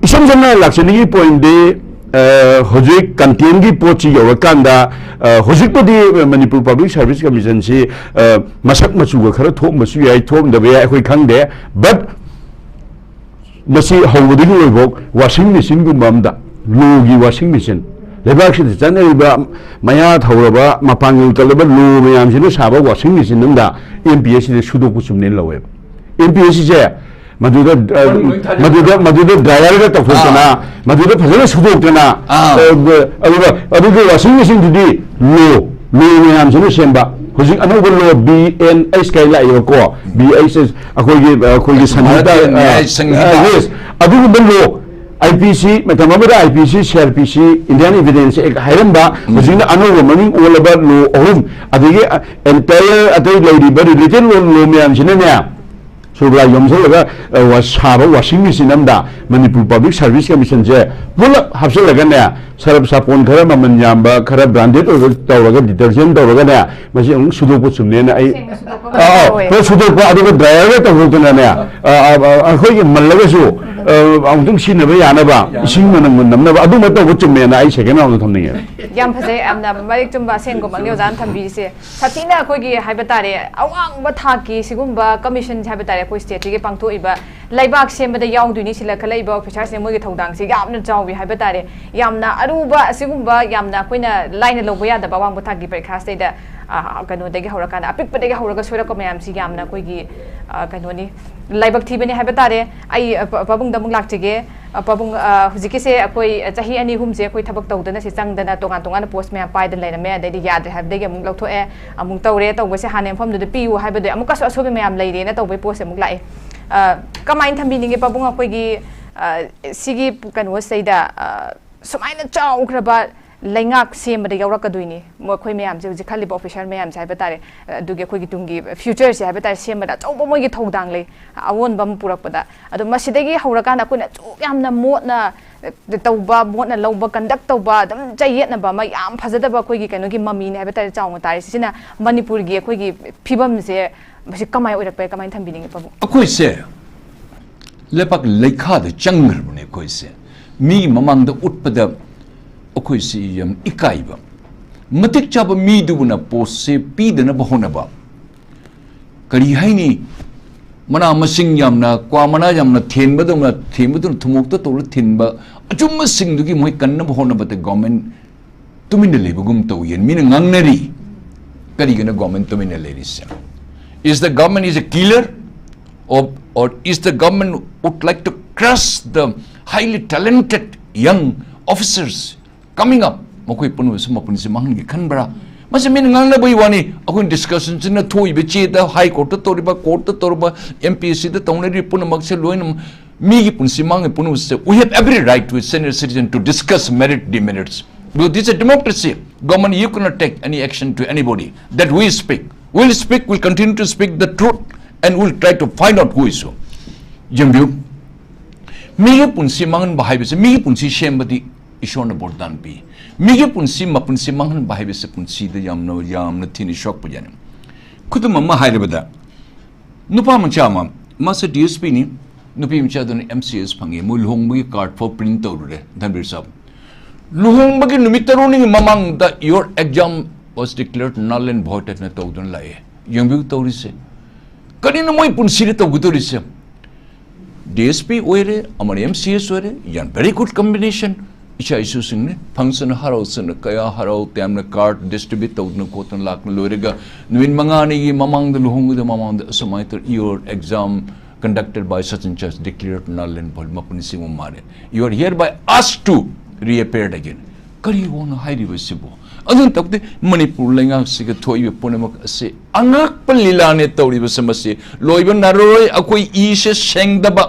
ꯏꯁꯝ ꯁꯝꯅ ꯂꯥꯛꯆꯅꯤꯡꯉꯤ ꯄꯣꯏꯟꯗꯤ, ꯑ, ꯍꯧꯖꯤꯛ ꯀꯟꯇꯦꯟꯒꯤ ꯄꯣꯠꯁꯤ ꯌꯧꯔꯀꯥꯟꯗ, ꯑ, ꯍꯧꯖꯤꯛꯄꯨꯗꯤ ꯃꯅꯤꯄꯨꯔ ꯄꯕ꯭ꯂꯤꯛ ꯁꯥꯔꯚꯤꯁ ꯀꯃꯤꯁꯟꯁꯤ, ꯑ, ꯃꯁꯛ ꯃꯆꯨꯒ ꯈꯔ ꯊꯣꯛꯑꯝꯕꯁꯨ ꯌꯥꯏ, ꯊꯣꯛꯑꯝꯗꯕ ꯌꯥꯏ, ꯑꯩꯈꯣꯏ ꯈꯪꯗꯦ꯫ ꯕꯠ ꯃꯁꯤ ꯍꯧꯕꯗꯒꯤ ꯂꯣꯏꯐꯥꯎ ꯋꯥꯁꯤꯡ ꯃꯦꯆꯤꯟꯒꯨꯝꯕ ꯑꯝꯗ, ꯂꯣꯒꯤ ꯋꯥꯁꯤꯡ ꯃꯦꯆꯤꯟ, ꯂꯩꯕꯥꯛꯁꯤꯗ ꯆꯠꯅꯔꯤꯕ ꯃꯌꯥ ꯊꯧꯔꯕ, ꯃꯄꯥꯡꯒꯜ ꯀꯜꯂꯕ ꯂꯣ ꯃꯌꯥꯝꯁꯤꯅ ꯁꯥꯕ ꯋꯥꯁꯤꯡ ꯃꯦꯆꯤꯟ ꯑꯝꯗ ꯑꯦꯝ ꯄꯤ ꯑꯦꯁ ꯁꯤꯗ ꯁꯨꯗꯣꯛꯄ ꯆꯨꯝꯅꯦꯅ ꯂꯧꯋꯦꯕ꯫ ꯑꯦꯝ ꯄꯤ ꯑꯦꯁ ꯁꯤꯁꯦ ꯃꯗꯨꯗ, ꯑ, ꯃꯅꯨꯡ ꯂꯣꯏ ꯊꯥꯖꯤꯟꯕ꯫ ꯃꯗꯨꯗ, ꯃꯗꯨꯗ ꯗ꯭ꯔꯥꯏꯌꯔꯒ ꯇꯧꯊꯣꯛꯇꯅ, ꯑꯥ꯫ ꯃꯗꯨꯗ ꯐꯖꯅ ꯁꯨꯗꯣꯛꯇꯅ, ꯑꯥ꯫ ꯑ, ꯑꯗꯨꯒ, ꯑꯗꯨꯒ ꯋꯥꯁꯤꯡ ꯃꯦꯆꯤꯟꯗꯨꯗꯤ ꯂꯣ, ꯂꯣ ꯃꯌꯥꯝꯁꯤꯅ ꯁꯦꯝꯕ꯫ ꯍꯧꯖꯤꯛ ꯑꯅꯧꯕ ꯂꯣ ꯕꯤ ꯑꯦꯟ ꯑꯩꯆ ꯀꯥꯏ ꯂꯥꯛꯏꯕꯀꯣ, ꯕꯤ ꯑꯩꯆ ꯑꯩꯆ, ꯑꯩꯈꯣꯏꯒꯤ, ꯑꯩꯈꯣꯏꯒꯤ ꯁꯟꯍꯤꯇꯥ, ꯚꯥꯔꯠꯀꯤ ꯅ꯭ꯌꯥꯌ ꯁꯪꯍꯤꯇꯥ꯫ ꯑ, ꯌꯦꯁ, ꯑꯗꯨꯒꯨꯝꯕ ꯂꯣ, ꯑꯥꯏ ꯄꯤ ꯁꯤ, ꯃꯇꯝ ꯑꯃꯗ ꯑꯥꯏ ꯄꯤ ꯁꯤ, ꯁꯤ ꯑꯥꯔ ꯄꯤ ꯁꯤ, ꯏꯟꯗꯤꯌꯥꯟ ꯏꯚꯤꯗꯦꯟꯁ ꯑꯦꯛ ꯍꯥꯏꯔꯝꯕ, ꯎꯝ꯫ ꯍꯧꯖꯤꯛꯅ ꯑꯅꯧꯕ ꯃꯃꯤꯡ ꯑꯣꯜꯂꯕ ꯂꯣ ꯑꯍꯨꯝ, ꯑꯗꯒꯤ, ꯑ, ꯑꯦꯟꯇꯥꯌꯔ ꯑꯇꯩ ꯂꯩꯔꯤꯕ ꯔꯤꯂꯦꯇꯦꯠ ꯂꯣ, ꯂꯣ ꯃꯌꯥꯝꯁꯤꯅꯅꯦ, ꯁꯨꯔꯕꯂꯥ ꯌꯣꯝꯁꯤꯜꯂꯒ, ꯑ, ꯋꯥ-, ꯁꯥꯕ washing machine ꯑꯃꯗ ꯃꯅꯤꯄꯨꯔ Public Service Commission ꯁꯦ ꯄꯨꯂꯞ ꯍꯥꯞꯆꯤꯜꯂꯒꯅꯦ, ꯁꯔꯞ ꯁꯥꯄꯣꯟ ꯈꯔ ꯃꯃꯜ ꯌꯥꯝꯕ, ꯈꯔ branded ꯑꯣꯏꯕ ꯇꯧꯔꯒ, detergent ꯇꯧꯔꯒꯅꯦ, ꯃꯁꯤ ꯑꯃꯨꯛ ꯁꯨꯗꯣꯛꯄ ꯆꯨꯝꯃꯦꯅ ꯑꯩ, ꯁꯦꯡꯅ ꯁꯨꯗꯣꯛꯄ ꯑꯥ, ꯑꯥ, ꯇꯧꯋꯦ꯫ ꯄꯨꯔꯥ ꯁꯨꯗꯣꯛꯄ, ꯑꯗꯨꯒ dryer ꯒ ꯇꯧꯊꯣꯛꯇꯅꯅꯦ, ꯑ, ꯑ, ꯑ, ꯑꯩꯈꯣꯏꯒꯤ ꯃꯜꯂꯒꯁꯨ, ꯑ, ꯑꯃꯨꯛꯇꯪ ꯁꯤꯖꯤꯟꯅꯕ ꯌꯥꯅꯕ, ꯏꯁꯤꯡ ꯃꯅꯝ ꯅꯝꯅꯕ, ꯑꯗꯨꯃꯥꯏꯅ ꯇꯧꯕ ꯆꯨꯝꯃꯦꯅ ꯑꯩ second round ꯊꯝꯅꯤꯡꯉꯦ꯫ ꯌꯥꯝ ꯐꯖꯩ, ꯌꯥꯝꯅ ꯃꯔꯤꯛ ꯆꯨꯝꯕ ꯑꯁꯦꯡꯒꯨꯝꯕꯅꯤ ꯑꯣꯖꯥꯅ ꯊꯝꯕꯤꯔꯤꯁꯦ꯫ ꯁꯥꯊꯤꯅ ꯑꯩꯈꯣꯏꯒꯤ ꯍꯥꯏꯕ ꯇꯥꯔꯦ, ꯑꯋꯥꯡꯕ ꯊꯥꯛꯀꯤ ꯁꯤꯒꯨꯝꯕ commission ꯁꯦ ꯍꯥꯏꯕ ꯇꯥꯔꯦ, ꯑꯩꯈꯣꯏ state ꯁꯤꯒꯤ ꯄꯥꯡꯊꯣꯛꯏꯕ, ꯂꯩꯕꯥꯛ ꯁꯦꯝꯕꯗ ꯌꯥꯎꯗꯣꯏꯅꯤ ꯁꯤꯜꯂꯛꯀꯠꯂꯛꯏꯕ officer ꯁꯤꯡ, ꯃꯣꯏꯒꯤ ꯊꯧꯗꯥꯡꯁꯦ ꯌꯥꯝꯅ ꯆꯥꯎꯏ ꯍꯥꯏꯕ ꯇꯥꯔꯦ꯫ ꯌꯥꯝꯅ ꯑꯔꯨꯕ ꯑꯁꯤꯒꯨꯝꯕ, ꯌꯥꯝꯅ ꯑꯩꯈꯣꯏꯅ ꯂꯥꯏꯅ ꯂꯧꯕ ꯌꯥꯗꯕ ꯑꯋꯥꯡꯕ ꯊꯥꯛꯀꯤ ꯄꯔꯤꯈꯥ ꯁꯤꯗꯩꯗ, ꯑ, ꯀꯩꯅꯣꯗꯒꯤ ꯍꯧꯔꯀꯥꯟꯗ, ꯑꯄꯤꯛꯄꯗꯒꯤ ꯍꯧꯔꯒ ꯁꯣꯏꯔꯛꯄ ꯃꯌꯥꯝꯁꯤ ꯌꯥꯝꯅ ꯑꯩꯈꯣꯏꯒꯤ, ꯑ, ꯀꯩꯅꯣꯅꯤ, ꯂꯥꯏꯕꯛ ꯊꯤꯕꯅꯤ ꯍꯥꯏꯕ ꯇꯥꯔꯦ꯫ ꯑꯩ, ꯑ, ꯄ-, ꯄꯥꯕꯨꯡꯗ ꯑꯃꯨꯛ ꯂꯥꯛꯆꯒꯦ꯫ ꯑ, ꯄꯥꯕꯨꯡ, ꯑ, ꯍꯧꯖꯤꯛꯀꯤꯁꯦ ꯑꯩꯈꯣꯏ, ꯑ, ꯆꯍꯤ ꯑꯅꯤ ꯑꯍꯨꯝꯁꯦ ꯑꯩꯈꯣꯏ ꯊꯕꯛ ꯇꯧꯗꯅ ꯁꯤ ꯆꯪꯗꯅ ꯇꯣꯉꯥꯟ ꯇꯣꯉꯥꯟꯅ post ꯃꯌꯥꯝ ꯄꯥꯏꯗꯅ ꯂꯩꯔꯝꯃꯦ, ꯑꯗꯩꯗꯤ ꯌꯥꯗ꯭ꯔꯦ ꯍꯥꯏꯕꯗꯒꯤ ꯑꯃꯨꯛ ꯂꯧꯊꯣꯛꯑꯦ, ꯑꯃꯨꯛ ꯇꯧꯔꯦ, ꯇꯧꯕꯁꯦ ꯍꯥꯟꯅ ꯃꯐꯝꯗꯨꯗ ꯄꯤꯌꯨ ꯍꯥꯏꯕꯗꯣ ꯑꯃꯨꯛꯀꯁꯨ ꯑꯁꯣꯏꯕ ꯃꯌꯥꯝ ꯂꯩꯔꯦꯅ ꯇꯧꯕꯩ post ꯑꯃꯨꯛ ꯂꯥꯛꯑꯦ꯫ ꯑ, ꯀꯃꯥꯏꯅ ꯊꯝꯕꯤꯅꯤꯡꯉꯤ ꯄꯥꯕꯨꯡ, ꯑꯩꯈꯣꯏꯒꯤ, ꯑ, ꯁꯤꯒꯤ ꯀꯩꯅꯣꯁꯤꯗꯩꯗ, ꯑ, ꯁꯨꯃꯥꯏꯅ ꯆꯥꯎꯈ꯭ꯔꯕ ꯂꯩꯉꯥꯛ ꯁꯦꯝꯕꯗ ꯌꯥꯎꯔꯛꯀꯗꯣꯏꯅꯤ꯫ ꯃꯈꯣꯏ ꯃꯌꯥꯝꯁꯦ, ꯍꯧꯖꯤꯛ ꯈꯜꯂꯤꯕ officer ꯃꯌꯥꯝꯁꯦ ꯍꯥꯏꯕ ꯇꯥꯔꯦ, ꯑꯗꯨꯒꯤ ꯑꯩꯈꯣꯏꯒꯤ ꯇꯨꯡꯒꯤ future ꯁꯦ ꯍꯥꯏꯕ ꯇꯥꯔꯦ, ꯁꯦꯝꯕꯗ ꯑꯆꯧꯕ ꯃꯣꯏꯒꯤ ꯊꯧꯗꯥꯡ ꯂꯩ, ꯑꯑꯣꯟꯕ ꯑꯃ ꯄꯨꯔꯛꯄꯗ꯫ ꯑꯗꯣ ꯃꯁꯤꯗꯒꯤ ꯍꯧꯔꯀꯥꯟꯗ ꯑꯩꯈꯣꯏꯅ ꯑꯁꯨꯛ ꯌꯥꯝꯅ ꯃꯣꯠꯅ, ꯑ, ꯇꯧꯕ, ꯃꯣꯠꯅ ꯂꯧꯕ, conduct ꯇꯧꯕ, ꯑꯗꯨꯝ ꯆꯌꯦꯠꯅꯕ ꯑꯃ, ꯌꯥꯝ ꯐꯖꯗꯕ ꯑꯩꯈꯣꯏꯒꯤ ꯀꯩꯅꯣꯒꯤ ꯃꯃꯤꯅꯦ ꯍꯥꯏꯕ ꯇꯥꯔꯦ, ꯆꯥꯎꯅ ꯇꯥꯔꯤꯁꯦ꯫ ꯁꯤꯅ ꯃꯅꯤꯄꯨꯔꯒꯤ ꯑꯩꯈꯣꯏꯒꯤ ꯐꯤꯕꯝꯁꯦ, ꯃꯁꯤ ꯀꯃꯥꯏꯅ ꯑꯣꯏꯔꯛꯄ ꯌꯥꯏ, ꯀꯃꯥꯏꯅ ꯊꯝꯕꯤꯅꯤꯡꯉꯤ ꯄꯥꯕꯨꯡ? ꯑꯩꯈꯣꯏꯁꯦ ꯂꯩꯕꯥꯛ ꯂꯩꯈꯥꯗ ꯆꯪꯈ꯭ꯔꯕꯅꯦ꯫ ꯑꯩꯈꯣꯏꯁꯦ ꯃꯤꯒꯤ ꯃꯃꯥꯡꯗ ꯎꯠꯄꯗ ꯑꯩꯈꯣꯏꯁꯤ ꯌꯥꯝ ꯏꯀꯥꯏꯕ, ꯃꯇꯤꯛ ꯆꯥꯕ ꯃꯤꯗꯨꯕꯨꯅ post ꯁꯦ ꯄꯤꯗꯅꯕ ꯍꯣꯠꯅꯕ, ꯀꯔꯤ ꯍꯥꯏꯅꯤ, ꯃꯅꯥ ꯃꯁꯤꯡ ꯌꯥꯝꯅ, ꯀ꯭ꯋꯥ ꯃꯅꯥ ꯌꯥꯝꯅ ꯊꯦꯟꯕꯗꯧꯅ, ꯊꯦꯟꯕꯗꯧꯅ ꯊꯨꯝꯃꯣꯛꯇ ꯇꯧꯔ ꯊꯤꯟꯕ, ꯑꯆꯨꯝꯕꯁꯤꯡꯗꯨꯒꯤ ꯃꯣꯏ ꯀꯟꯅꯕ ꯍꯣꯠꯅꯕꯗ government ꯇꯨꯃꯤꯟꯅ ꯂꯩꯕꯒꯨꯝ ꯇꯧꯏ꯫ ꯃꯤꯅ ꯉꯥꯡꯅꯔꯤ, ꯀꯔꯤꯒꯤꯅꯣ government ꯇꯨꯃꯤꯟꯅ ꯂꯩꯔꯤꯁꯦ? Is the government is a killer, or, or is the government would like to crush the highly talented young officers coming up? ꯃꯈꯣꯏ ꯄꯨꯝꯅꯃꯛꯁꯨ ꯃꯄꯨꯟꯁꯤ ꯃꯥꯡꯍꯟꯒꯦ ꯈꯟꯕ꯭ꯔꯥ? ꯃꯁꯤ ꯃꯤꯅ ꯉꯥꯡꯅꯕꯒꯤ ꯋꯥꯅꯤ꯫ ꯑꯩꯈꯣꯏꯅ discussion ꯁꯤꯅ ꯊꯣꯛꯏꯕ ꯆꯦꯗ, High Court ꯇ ꯇꯧꯔꯤꯕ, court ꯇ ꯇꯧꯔꯤꯕ, M P S C ꯗ ꯇꯧꯅꯔꯤꯕ ꯄꯨꯝꯅꯃꯛꯁꯦ ꯂꯣꯏꯅ ꯃꯤꯒꯤ ꯄꯨꯟꯁꯤ ꯃꯥꯡꯉꯤ ꯄꯨꯝꯅꯃꯛꯁꯦ, we have every right to a senior citizen to discuss merit demerits. Because this is a democracy. Government, you cannot take any action to anybody. That we speak. We'll speak, we'll continue to speak the truth And we'll try to find out who is who. ꯌꯦꯡꯕꯤꯌꯨ, ꯃꯤꯒꯤ ꯄꯨꯟꯁꯤ ꯃꯥꯡꯍꯟꯕ ꯍꯥꯏꯕꯁꯦ, ꯃꯤꯒꯤ ꯄꯨꯟꯁꯤ ꯁꯦꯝꯕꯗꯤ ꯏꯁꯣꯔꯅ ꯕꯣꯔꯗꯥꯟ ꯄꯤ꯫ ꯃꯤꯒꯤ ꯄꯨꯟꯁꯤ, ꯃꯄꯨꯟꯁꯤ ꯃꯥꯡꯍꯟꯕ ꯍꯥꯏꯕꯁꯦ ꯄꯨꯟꯁꯤꯗ ꯌꯥꯝꯅ, ꯌꯥꯝꯅ ꯊꯤꯅ ꯁꯣꯛꯄ ꯌꯥꯅꯤ꯫ ꯈꯨꯗꯝ ꯑꯃ ꯍꯥꯏꯔꯕꯗ, ꯅꯨꯄꯥ ꯃꯆꯥ ꯑꯃ, ꯃꯥꯁꯦ D S P ꯅꯤ, ꯅꯨꯄꯤ ꯃꯆꯥꯗꯨꯅ M C S ꯐꯪꯉꯤ, ꯃꯣꯏ ꯂꯨꯍꯣꯡꯕꯒꯤ card ꯐꯥꯎ print ꯇꯧꯔꯨꯔꯦ, ꯙꯟꯕꯤꯔ ꯁꯥꯕ꯫ ꯂꯨꯍꯣꯡꯕꯒꯤ ꯅꯨꯃꯤꯠ ꯇꯔꯨꯛꯅꯤꯒꯤ ꯃꯃꯥꯡꯗ "Your exam was declared null and void" ꯍꯥꯏꯅ ꯇꯧꯗꯨꯅ ꯂꯥꯛꯑꯦ꯫ ꯌꯦꯡꯕꯤꯌꯨ ꯇꯧꯔꯤꯁꯦ꯫ ꯀꯔꯤꯅꯣ ꯃꯣꯏ ꯄꯨꯟꯁꯤꯗ ꯇꯧꯒꯗꯧꯔꯤꯁꯦ? D S P ꯑꯣꯏꯔꯦ, ꯑꯃꯅ M C S ꯑꯣꯏꯔꯦ, ꯌꯥꯝ very good combination꯫ ꯏꯆꯥ ꯏꯁꯨꯁꯤꯡꯅ ꯐꯪꯁꯟ ꯍꯔꯥꯎꯁꯅ ꯀꯌꯥ ꯍꯔꯥꯎ ꯇꯌꯥꯝꯅ card distribute ꯇꯧꯗꯅ ꯈꯣꯠꯇꯅ ꯂꯥꯛꯇꯅ ꯂꯣꯏꯔꯒ, ꯅꯨꯃꯤꯠ ꯃꯉꯥꯅꯤꯒꯤ ꯃꯃꯥꯡꯗ, ꯂꯨꯍꯣꯡꯕꯗ ꯃꯃꯥꯡꯗ, ꯑꯁꯨꯃꯥꯏꯅ ꯇꯧꯔ "Your exam conducted by such and such declared null and void", ꯃꯄꯨꯟꯁꯤ ꯑꯃ ꯃꯥꯔꯦ꯫ "You are hereby asked to reappear again." ꯀꯔꯤ ꯋꯥꯅꯣ ꯍꯥꯏꯔꯤꯕꯁꯤꯕꯨ? ꯑꯗꯨꯅ ꯇꯧꯗꯦ, ꯃꯅꯤꯄꯨꯔ ꯂꯩꯉꯥꯛꯁꯤꯒ ꯊꯣꯛꯏꯕ ꯄꯨꯝꯅꯃꯛ ꯑꯁꯤ ꯑꯉꯛꯄ ꯂꯤꯂꯥꯅꯦ ꯇꯧꯔꯤꯕꯁꯦ꯫ ꯃꯁꯤ ꯂꯣꯏꯕ ꯅꯥꯏꯔꯣꯏ꯫ ꯑꯩꯈꯣꯏ ꯏꯁꯦ ꯁꯦꯡꯗꯕ,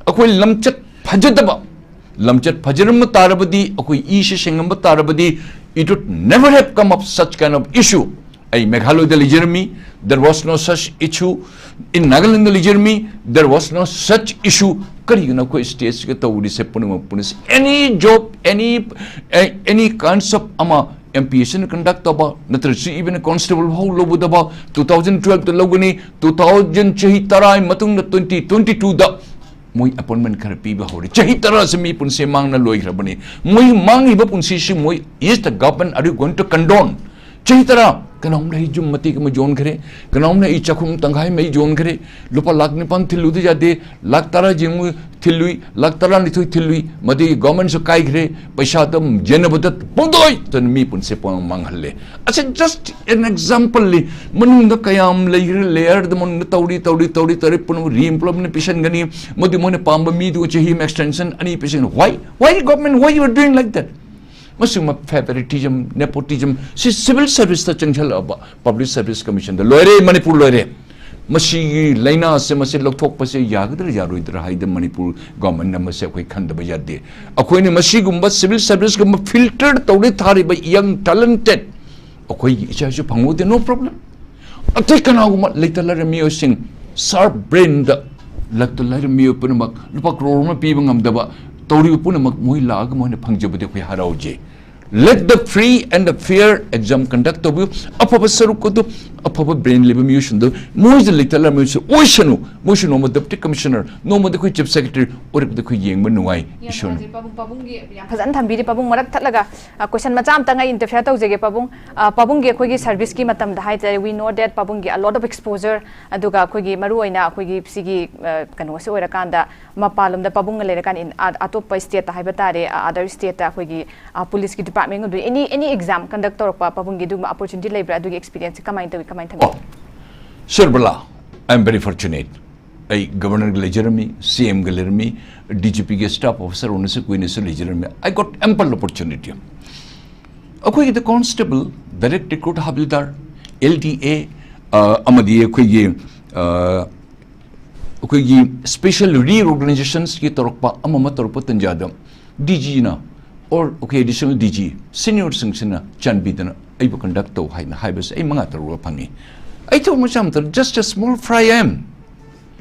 ꯑꯩꯈꯣꯏ ꯂꯝꯆꯠ ꯐꯖꯗꯕ, ꯂꯝꯆꯠ ꯐꯖꯔꯝꯕ ꯇꯥꯔꯕꯗꯤ, ꯑꯩꯈꯣꯏ ꯏꯁꯦ ꯁꯦꯡꯉꯝꯕ ꯇꯥꯔꯕꯗꯤ, it would never have come up such kind of issue. ꯑꯩ ꯃꯦꯘꯥꯂꯌꯗ ꯂꯩꯖꯔꯝꯃꯤ, there was no such issue꯫ In Nagaland ꯂꯩꯖꯔꯝꯃꯤ, there was no such issue꯫ ꯀꯔꯤꯒꯤꯅꯣ ꯑꯩꯈꯣꯏ ꯁ꯭ꯇꯦꯠꯁꯤꯒ ꯇꯧꯔꯤꯁꯦ ꯄꯨꯝꯅꯃꯛ ꯄꯨꯝꯅꯃꯛꯁꯦ? Any job, any, any kinds of ꯑꯃ, M P S Cꯅ conduct ꯇꯧꯕ, ꯅꯠꯇ꯭ꯔꯁꯨ even constable ꯐꯥꯎ ꯂꯧꯒꯗꯕ, two thousand twelveꯇ ꯂꯧꯒꯅꯤ, two thousand, ꯆꯍꯤ ꯇꯔꯥꯒꯤ ꯃꯇꯨꯡꯗ twenty twenty twoꯗ ꯃꯣꯏ appointment ꯈꯔ ꯄꯤꯕ ꯍꯧꯔꯦ꯫ ꯆꯍꯤ ꯇꯔꯥꯁꯦ ꯃꯤ ꯄꯨꯟꯁꯤ ꯃꯥꯡꯅ ꯂꯣꯏꯈ꯭ꯔꯕꯅꯤ꯫ ꯃꯣꯏ ꯃꯥꯡꯉꯤꯕ ꯄꯨꯟꯁꯤꯁꯤ ꯃꯣꯏ, is the government, are you going to condone? ꯆꯍꯤ ꯇꯔꯥ ꯀꯅꯥꯒꯨꯝꯕꯅ ꯑꯩ ꯌꯨꯝ ꯃꯇꯦꯛ ꯑꯃ ꯌꯣꯟꯈ꯭ꯔꯦ, ꯀꯅꯥꯒꯨꯝꯕꯅ ꯑꯩ ꯆꯥꯛꯈꯨꯝ ꯇꯪꯈꯥꯏ ꯑꯃ ꯑꯩ ꯌꯣꯟꯈ꯭ꯔꯦ, ꯂꯨꯄꯥ ꯂꯥꯈ ꯅꯤꯄꯥꯟ ꯊꯤꯜꯂꯨꯗ ꯌꯥꯗꯦ, ꯂꯥꯈ ꯇꯔꯥ ꯌꯦꯡꯉꯨ ꯊꯤꯜꯂꯨꯏ, ꯂꯥꯈ ꯇꯔꯥꯅꯤꯊꯣꯏ ꯊꯤꯜꯂꯨꯏ, ꯃꯗꯨꯒꯤ governmentꯁꯨ ꯀꯥꯏꯈ꯭ꯔꯦ, ꯄꯩꯁꯥꯗ ꯌꯦꯟꯅꯕꯗ ꯄꯨꯡꯇꯣꯏ ꯇꯣꯏꯅ ꯃꯤ ꯄꯨꯟꯁꯤ ꯄꯨꯡꯃꯥꯡ ꯃꯥꯡꯍꯜꯂꯦ꯫ ꯑꯁꯤ just an exampleꯅꯤ꯫ ꯃꯅꯨꯡꯗ ꯀꯌꯥꯝ ꯂꯩꯈ꯭ꯔꯦ, layerꯗ ꯃꯅꯨꯡꯗ ꯇꯧꯔꯤ, ꯇꯧꯔꯤ, ꯇꯧꯔꯤ, ꯇꯧꯔꯤ, ꯄꯨꯝꯅꯃꯛ reemploymentꯅ ꯄꯤꯁꯟꯒꯅꯤ, ꯃꯗꯨ ꯃꯣꯏꯅ ꯄꯥꯝꯕ ꯃꯤꯗꯨ ꯆꯍꯤ ꯑꯃ extension ꯑꯅꯤ ꯄꯤꯁꯟꯒꯅꯤ꯫ Why? Why government? Why you are doing like that? ꯃꯁꯤꯒꯨꯝꯕ favoritism, nepotism ꯁꯤ civil serviceꯇ ꯆꯪꯁꯜꯂꯛꯑꯕ, Public Service Commissionꯗ ꯂꯣꯏꯔꯦ, ꯃꯅꯤꯄꯨꯔ ꯂꯣꯏꯔꯦ꯫ ꯃꯁꯤꯒꯤ ꯂꯥꯏꯅꯥꯁꯦ, ꯃꯁꯤ ꯂꯧꯊꯣꯛꯄꯁꯦ ꯌꯥꯒꯗ꯭ꯔꯥ ꯌꯥꯔꯣꯏꯗ꯭ꯔꯥ ꯍꯥꯏꯗꯅ ꯃꯅꯤꯄꯨꯔ governmentꯅ ꯃꯁꯤ ꯑꯩꯈꯣꯏ ꯈꯟꯗꯕ ꯌꯥꯗꯦ꯫ ꯑꯩꯈꯣꯏꯅ ꯃꯁꯤꯒꯨꯝꯕ civil serviceꯀꯨꯝꯕ filter ꯇꯧꯔꯦ ꯊꯥꯔꯤꯕ young talented ꯑꯩꯈꯣꯏꯒꯤ ꯏꯆꯥꯁꯨ ꯐꯪꯍꯧꯗꯦ, no problem꯫ ꯑꯇꯩ ꯀꯅꯥꯒꯨꯝꯕ ꯂꯩꯇ ꯂꯥꯏꯔ ꯃꯤꯑꯣꯏꯁꯤꯡ, sharp brainꯗ ꯂꯩꯇ ꯂꯥꯏꯔ ꯃꯤꯑꯣꯏ ꯄꯨꯝꯅꯃꯛ ꯂꯨꯄꯥ ꯀ꯭ꯔꯣꯔ ꯑꯃ ꯄꯤꯕ ꯉꯝꯗꯕ ꯇꯧꯔꯤꯕ ꯄꯨꯝꯅꯃꯛ ꯃꯣꯏ ꯂꯥꯛꯑꯒ ꯃꯣꯏꯅ ꯐꯪꯖꯕꯗꯤ ꯑꯩꯈꯣꯏ ꯍꯔꯥꯎꯖꯩ꯫ Let the free and the fair exam conduct ꯇꯧꯕꯤꯌꯨ꯫ ꯑꯐꯕ ꯁꯔꯨꯛ ꯑꯗꯨ, ꯑꯐꯕ brain ꯂꯩꯕ ꯃꯤꯑꯣꯏꯁꯤꯡꯗꯨ ꯃꯣꯏꯗ ꯂꯩꯇ ꯂꯥꯏꯔ ꯃꯤꯑꯣꯏꯁꯤꯡ ꯑꯣꯏꯁꯅꯨ꯫ ꯃꯣꯏꯁꯨ ꯅꯣꯡꯃ deputy commissioner, ꯅꯣꯡꯃꯗꯤ ꯑꯩꯈꯣꯏ chief secretary ꯑꯣꯏꯔꯛꯄꯗ ꯑꯩꯈꯣꯏ ꯌꯦꯡꯕ ꯅꯨꯡꯉꯥꯏ꯫ ꯌꯥꯝ ꯏꯁꯣꯔꯅ ꯅꯨꯡꯉꯥꯏꯖꯩ ꯄꯥꯕꯨꯡ, ꯄꯥꯕꯨꯡꯒꯤ ꯌꯥꯝ ꯐꯖꯅ ꯊꯝꯕꯤꯔꯤ꯫ ꯄꯥꯕꯨꯡ ꯃꯔꯛ ꯊꯠꯂꯒ, ꯑ, question ꯃꯆꯥ ꯑꯝꯇꯪ ꯑꯩ interfere ꯇꯧꯖꯒꯦ ꯄꯥꯕꯨꯡ꯫ ꯑ, ꯄꯥꯕꯨꯡꯒꯤ ꯑꯩꯈꯣꯏꯒꯤ serviceꯀꯤ ꯃꯇꯝꯗ ꯍꯥꯏꯇꯥꯔꯦ, we know that ꯄꯥꯕꯨꯡꯒꯤ a lot of exposure, ꯑꯗꯨꯒ ꯑꯩꯈꯣꯏꯒꯤ ꯃꯔꯨꯑꯣꯏꯅ ꯑꯩꯈꯣꯏꯒꯤ ꯁꯤꯒꯤ, ꯑ, ꯀꯩꯅꯣꯁꯤ ꯑꯣꯏꯔꯀꯥꯟꯗ ꯃꯄꯥꯟꯂꯣꯝꯗ ꯄꯥꯕꯨꯡꯒ ꯂꯩꯔꯀꯥꯟꯗ in-, ꯑ-, ꯑꯇꯣꯞꯄ stateꯇ ꯍꯥꯏꯕ ꯇꯥꯔꯦ, ꯑ, other stateꯇ ꯑꯩꯈꯣꯏꯒꯤ, ꯑ, policeꯀꯤ department ꯑꯗꯨ any, any exam conduct ꯇꯧꯔꯛꯄ ꯄꯥꯕꯨꯡꯒꯤ ꯑꯗꯨꯒꯨꯝꯕ opportunity ꯂꯩꯕ꯭ꯔꯥ? ꯑꯗꯨꯒꯤ experienceꯁꯦ ꯀꯃꯥꯏꯅ ꯇꯧꯏ, ꯀꯃꯥꯏꯅ ꯊꯝꯕꯤ? Oh, Sir Bala, I am very fortunate. ꯑꯩ governorꯒ ꯂꯩꯖꯔꯝꯃꯤ, CMꯒ ꯂꯩꯔꯝꯃꯤ, DGPꯒꯤ staff officer ꯑꯣꯏꯅꯁꯨ ꯀꯨꯏꯅꯁꯨ ꯂꯩꯖꯔꯝꯃꯤ꯫ I got ample opportunity. ꯑꯩꯈꯣꯏꯒꯤꯗ constable, direct recruit ꯍꯥꯕꯤꯜꯗꯥꯔ, LDA, ꯑ, ꯑꯃꯗꯤ ꯑꯩꯈꯣꯏꯒꯤ, ꯑ, ꯑꯩꯈꯣꯏꯒꯤ special reorganizationꯁꯀꯤ ꯇꯧꯔꯛꯄ ꯑꯃ ꯑꯃ ꯇꯧꯔꯛꯄ ꯇꯟꯖꯥꯗ DGꯅ or ꯑꯩꯈꯣꯏ additional DG seniorꯁꯤꯡꯁꯤꯅ ꯆꯥꯟꯕꯤꯗꯨꯅ ꯑꯩꯕꯨ conduct ꯇꯧ ꯍꯥꯏꯅ ꯍꯥꯏꯕꯁꯦ ꯑꯩ ꯃꯉꯥ ꯇꯔꯨꯛ ꯐꯪꯉꯤ꯫ ꯑꯩ ꯊꯕꯛ ꯃꯆꯥ ꯑꯃꯇ, just a small fry I am,